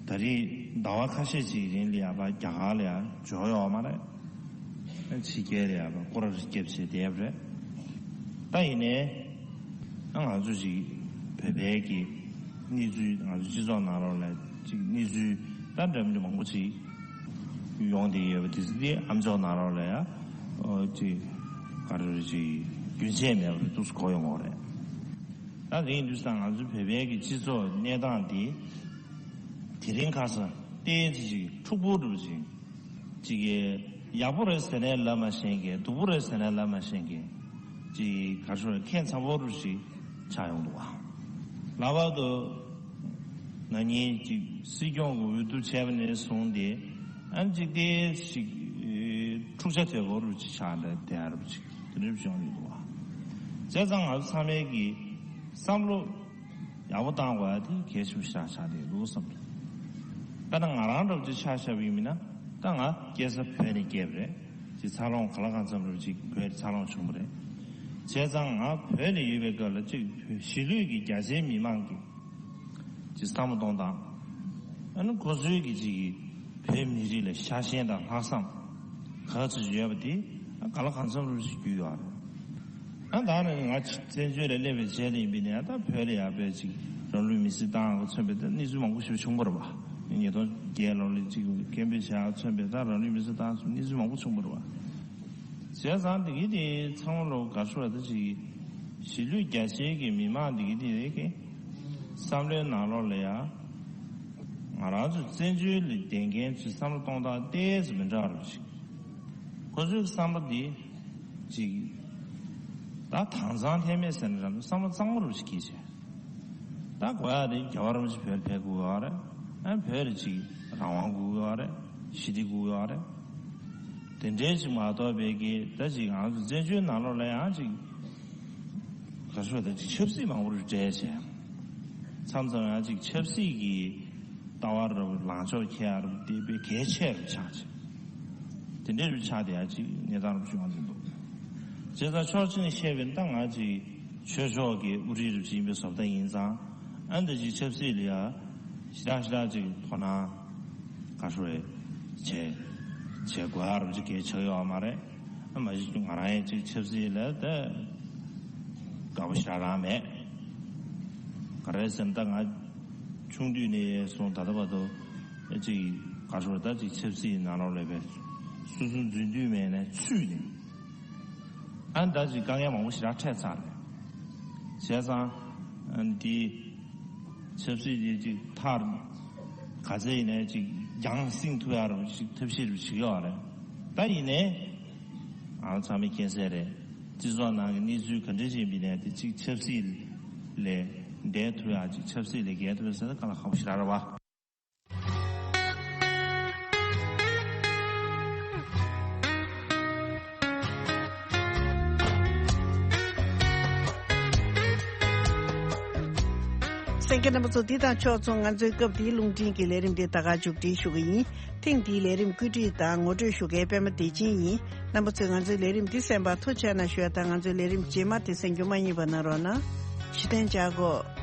ད་རེས་ཟླ་བ་ཁ་ཤས་ཅིག་རིང་ལ་ཡ་ཕར་རྒྱ་གར་ལ་ཡ་འབྱོར་ཡོད་མ་རེད། ཕྱི་རྒྱལ་ལ་ཡ་ཕར་སྐོར་ར་རྒྱབ་བྱས་བསྡད་པ་རེད། ད་ཡིན་ནའི་ང་ང་ཚོ་ཅིག་བོད་པའི་གི་གནས་ཚུལ། ང་ཚོ་སྤྱི་ཚོགས་ནང་ལོགས་ལ་ཅིག་གནས་ཚུལ་ད་འདྲ་མི་འདྲ་མང་པོ་ཅིག་ཡོང་བསྡད་ཡོད་པ་དེ་ཚོ་དེ་ཨ་མཆོག་ནང་ལོགས་ལ་ཡ་ཨོ་ཅིག་ག་རེ་རེད། ཅིག་རྒྱུན་ཆད་མེད་པར་འདུག་སེ་གོ་ཡོང་གི་རེད། ད་དེ་ཡིན་དུས་ཙང་ང་ཚོ་བོད་པའི་གི་སྤྱི་ཚོགས་གནས་སྟངས་འདི་དེ་རིང་ཁ་སང་ཏོག་ཙམ་ཅིག་འཁྲུག་པོ་འདྲ་པོ་ཅིག་ཅིག་གི་ཡག་པོ་རེད་ཟེར་ནའི་ལབ་མ་ཤེས་མཁན། སྡུག་པོ་རེད་ཟེར་ནའི་ལབ་མ་ཤེས་མཁན། ཅིག་ག་རེ་ཟེར། ཁྱད་མཚར་པོ་འདྲ་པོ་ཅིག་ཆགས་ཡོང་འདུག་བ། ལྷག་པར་དུ་ན་ནིང་ཅིག་སྲིད་སྐྱོང་གི་འོས་བསྡུ་བྱས་པ་ནས་བཟུང་སྟེ་ཨ་ནི་ཅིག་ཏོག་ཙམ་ཅིག་འཁྲུག་ཆ་དོད་པོ་འདྲ་པོ་ཅིག་ཆགས་འདྲ་དེ་འདྲ་པོ་ཅིག་དེ་འདྲ་པོ་བྱུང་ཡོང་འདུག་བ། བྱས་ཙང་ང་ཚོ་ཚང་མས་ཀྱི་བསམ་བློ་ཡག་པོ་བཏང་དགོས་ཡ་དེ་གལ་ཆེན་པོ་ཞིག་ཆགས་བསྡད་འདུག་བསམ་འདུག། དཔེར་ན་ང་རང་འདྲ་པོ་ཅིག་ཆ་བཞག་པ་ཡིན་ན། ད་ང་སྐྱེས་ས་བོད་ནས་སྐྱེས་པ་རེད། ཅིག་འཚར་ལོངས་གང་ལ་གང་འཚམ་འདྲ་པོ་ཅིག་བོད་འཚར་ལོངས་བྱུང་བ་རེད། བྱས་ཙང་ང་བོད་ནས་ཡོད་པའི་སྐབས་ལ་ཅིག་གཞིས་ལུས་ཀྱི་རྒྱ་ཆེའི་མི་མང་གི་ཅིག་བསམ་བློ་གཏོང་སྟངས། ཨ་ནི་ཁོ་ཚོའི་གི་ཅིག་གི་བོད་མི་རིགས་ལ་ཤ་ཞེན་དང་ལྷག་བསམ་ག་ཚོད་ཅིག་ཡོད་པ་དེ་ཨ་གང་ལ་གང་འཚམ་རུ་ཞིག་རྒྱུས་ཡོད་རེད། ཨ་ད་ནི་ང་བཙན་བྱོལ་ལ་སླེབས་པའི་རྗེས་ལ་ཡིན་པ་ཡིན་ན་ད་བོད་ལ་ཡ་ཕར་ཅིག་རང་ལུས་མེར་སྲེག་བཏང་གི་མཚོན་པའི་ད་གནས་ཚུལ་མང་པོ་ཞིག་བྱུང་བ་རེད་པ། ཉིས་སྟོང་བརྒྱད་ལོ་ལ་ཅིག་སྐད་འབོད་བྱས་མཚོན་པའི་ད་རང་ལུས་མེར་སྲེག་བཏང་གི་གནས་ཚུལ་མང་པོ་བྱུང་བ་རེད་པ། བྱས་ཙང་དེ་གི་དེ་ཚང་མ་ལོ་ག་རེ་ཟེར་བ་ད་ཅིག་གཞིས་ལུས་རྒྱ་ཆེའི་གི་མི་མང་དེ་གི་དེ་རེད་གི། བསམ་བློའི་ནང་ལོགས་ལ་ཡ་ང་རང་ཚོ་བཙན་བྱོལ་ལ་བསྡད་མཁན་ཚོའི་བསམ་བློ་གཏོང་སྟངས་ཏོག་ཙམ་མི་འདྲ་བ་རེད་ཅིག། ཁོ་ཚོའི་བསམ་པ་འདི་ཅིག་ད་དྭངས་གཙང་ལྷད་མེད་ཟེར་ན་འདྲ་མོ་བསམ་བློ་གཙང་མ་རུ་ཞིག་སྐྱེས་བྱས། ད་དགོས་ཡ་དེ་རྒྱལ་བ་རིན་པོ་ཆེ་བོད་ལ་ཕེབས་དགོས་ཡོད་རེད། ཨ་བོད་ལ་ཅིག་རང་དབང་དགོས་ཡོད་རེད། ཞི་བདེ་དགོས་ཡོད་རེད། དེ་འདྲའི་ཅིག་མ་གཏོགས་པའི་གི་ད་ཅིག་ང་ཚོ་བཙན་བྱོལ་ནང་ལོགས་ལ་ཡང་ཅིག་ག་རེ་ཟེར་ད་ཅིག་ཆབ་སྲིད་མང་པོ་རུ་འདྲེས་བྱས། མཚམས་མཚམས་ཡང་ཅིག་ཆབ་སྲིད་ཀྱི་ལྟ་བ་རུ་ལངས་ཕྱོགས་འཁྱེར་ཡ་རུ་དེ་དཔེ་གལ་ཆེ་རུ་ཆགས་ཅིག། དེ་འདྲའི་རུ་ཆགས་བསྡད་ཡ་ཅིག་གནས་སྟངས་རུ་བྱུང་བ་འདུག། བྱས་ཙང་ཕྱོགས་གཅིག་ནས་བཤད་པ་ཡིན་ན་ད་ང་ཅིག་ཆོས་ཕྱོགས་ཀྱི་དབུ་ཁྲིད་རུ་ཅིག་ཡིན་པའི་བཟོ་ལྟ་ཡིན་ཙང་། ཨ་འདི་ཅིག་ཆབ་སྲིད་ལ་ཡ་ཞེ་དྲག་ཞེ་དྲག་ཅིག་དོ་སྣང་ག་རེ་ཟེར་བྱེད་བྱེད་དགོས་ཡ་རུ་ཅིག་གལ་ཆགས་ཡོད་མ་རེད། ཨ་མ་གཞི་ང་རང་ཡང་ཅིག་ཆབ་སྲིད་ལ་ད་དགའ་པོ་ཞེ་དྲག་རང་མེད། ག་རེ་ཟེར་ན་ད་ང་ཆུང་དུས་ནས་བཟུང་ད་ལྟ་བར་དུ་ཨ་ཅིག་ག་རེ་ཟེར་ད་ཅིག་ཆབ་སྲིད་ནང་ལོགས་ལ་བས་ སོ་སོའི་འཛིན་དུས་མེད་ནས་ཚུད་ནས། ཨ་ནི་ད་ཅིག་དཀའ་ངལ་མང་པོ་ཞེ་དྲག་འཕྲད་ཚར་རེད། བྱས་ཙང་ཨ་ནི་འདི་ཆབ་སྲིད་འདི་ཅིག་མཐར་ག་ཚད་ཡིན་ནའི་ཅིག་རྒྱང་སྲིང་ཐུབ་ཡག་རུ་ཅིག་ཐབས་ཤེས་རུ་བྱེད་ཀྱི་ཡོད་རེད། ད་ཡིན་ནའི་ཨ་ཚང་མས་མཁྱེན་གསལ་རེད། སྤྱི་ཚོགས་ནང་གི་གནས་ཚུལ་ག་འདྲ་ཞིག་ཡིན་པ་ཡིན་ནའི་དེ་ཅིག་ཆབ་སྲིད་ལས་འདས་ཐུབ་ཡག་ཅིག་ཆབ་སྲིད་ལས་བརྒལ་ཐུབ་ཡག་ཟེར་ན་དཀའ་ལས་ཁག་པོ་ཞེ་དྲག་རེད་བ། གསན་མཁན་རྣམ་པ་ཚོ། འདི་དང་ཕྱོགས་མཚུངས། ང་ཚོའི་སྐབས་འདིའི་རླུང་འཕྲིན་གྱི་ལས་རིམ་འདི་ད་ག་མཇུག་སྒྲིལ་ཞུ་གི་ཡིན། ཐེངས་འདིའི་ལས་རིམ་བཀོད་སྒྲིག་དང་ངོ་སྤྲོད་ཞུ་མཁན་པད་མ་བདེ་ཆེན་ཡིན། རྣམ་པ་ཚོས་ང་ཚོའི་ལས་རིམ་འདི་གསན་པར་ཐུགས་རྗེ་གནང་ཞུ་ཡ་དང་། ང་ཚོའི་ལས་རིམ་རྗེས་མ་དེ་གསན་རྒྱུ་མ་བསྙེལ་བ་གནང་རོགས་གནང་། བཞི་བརྟན་བྱ་དགོས།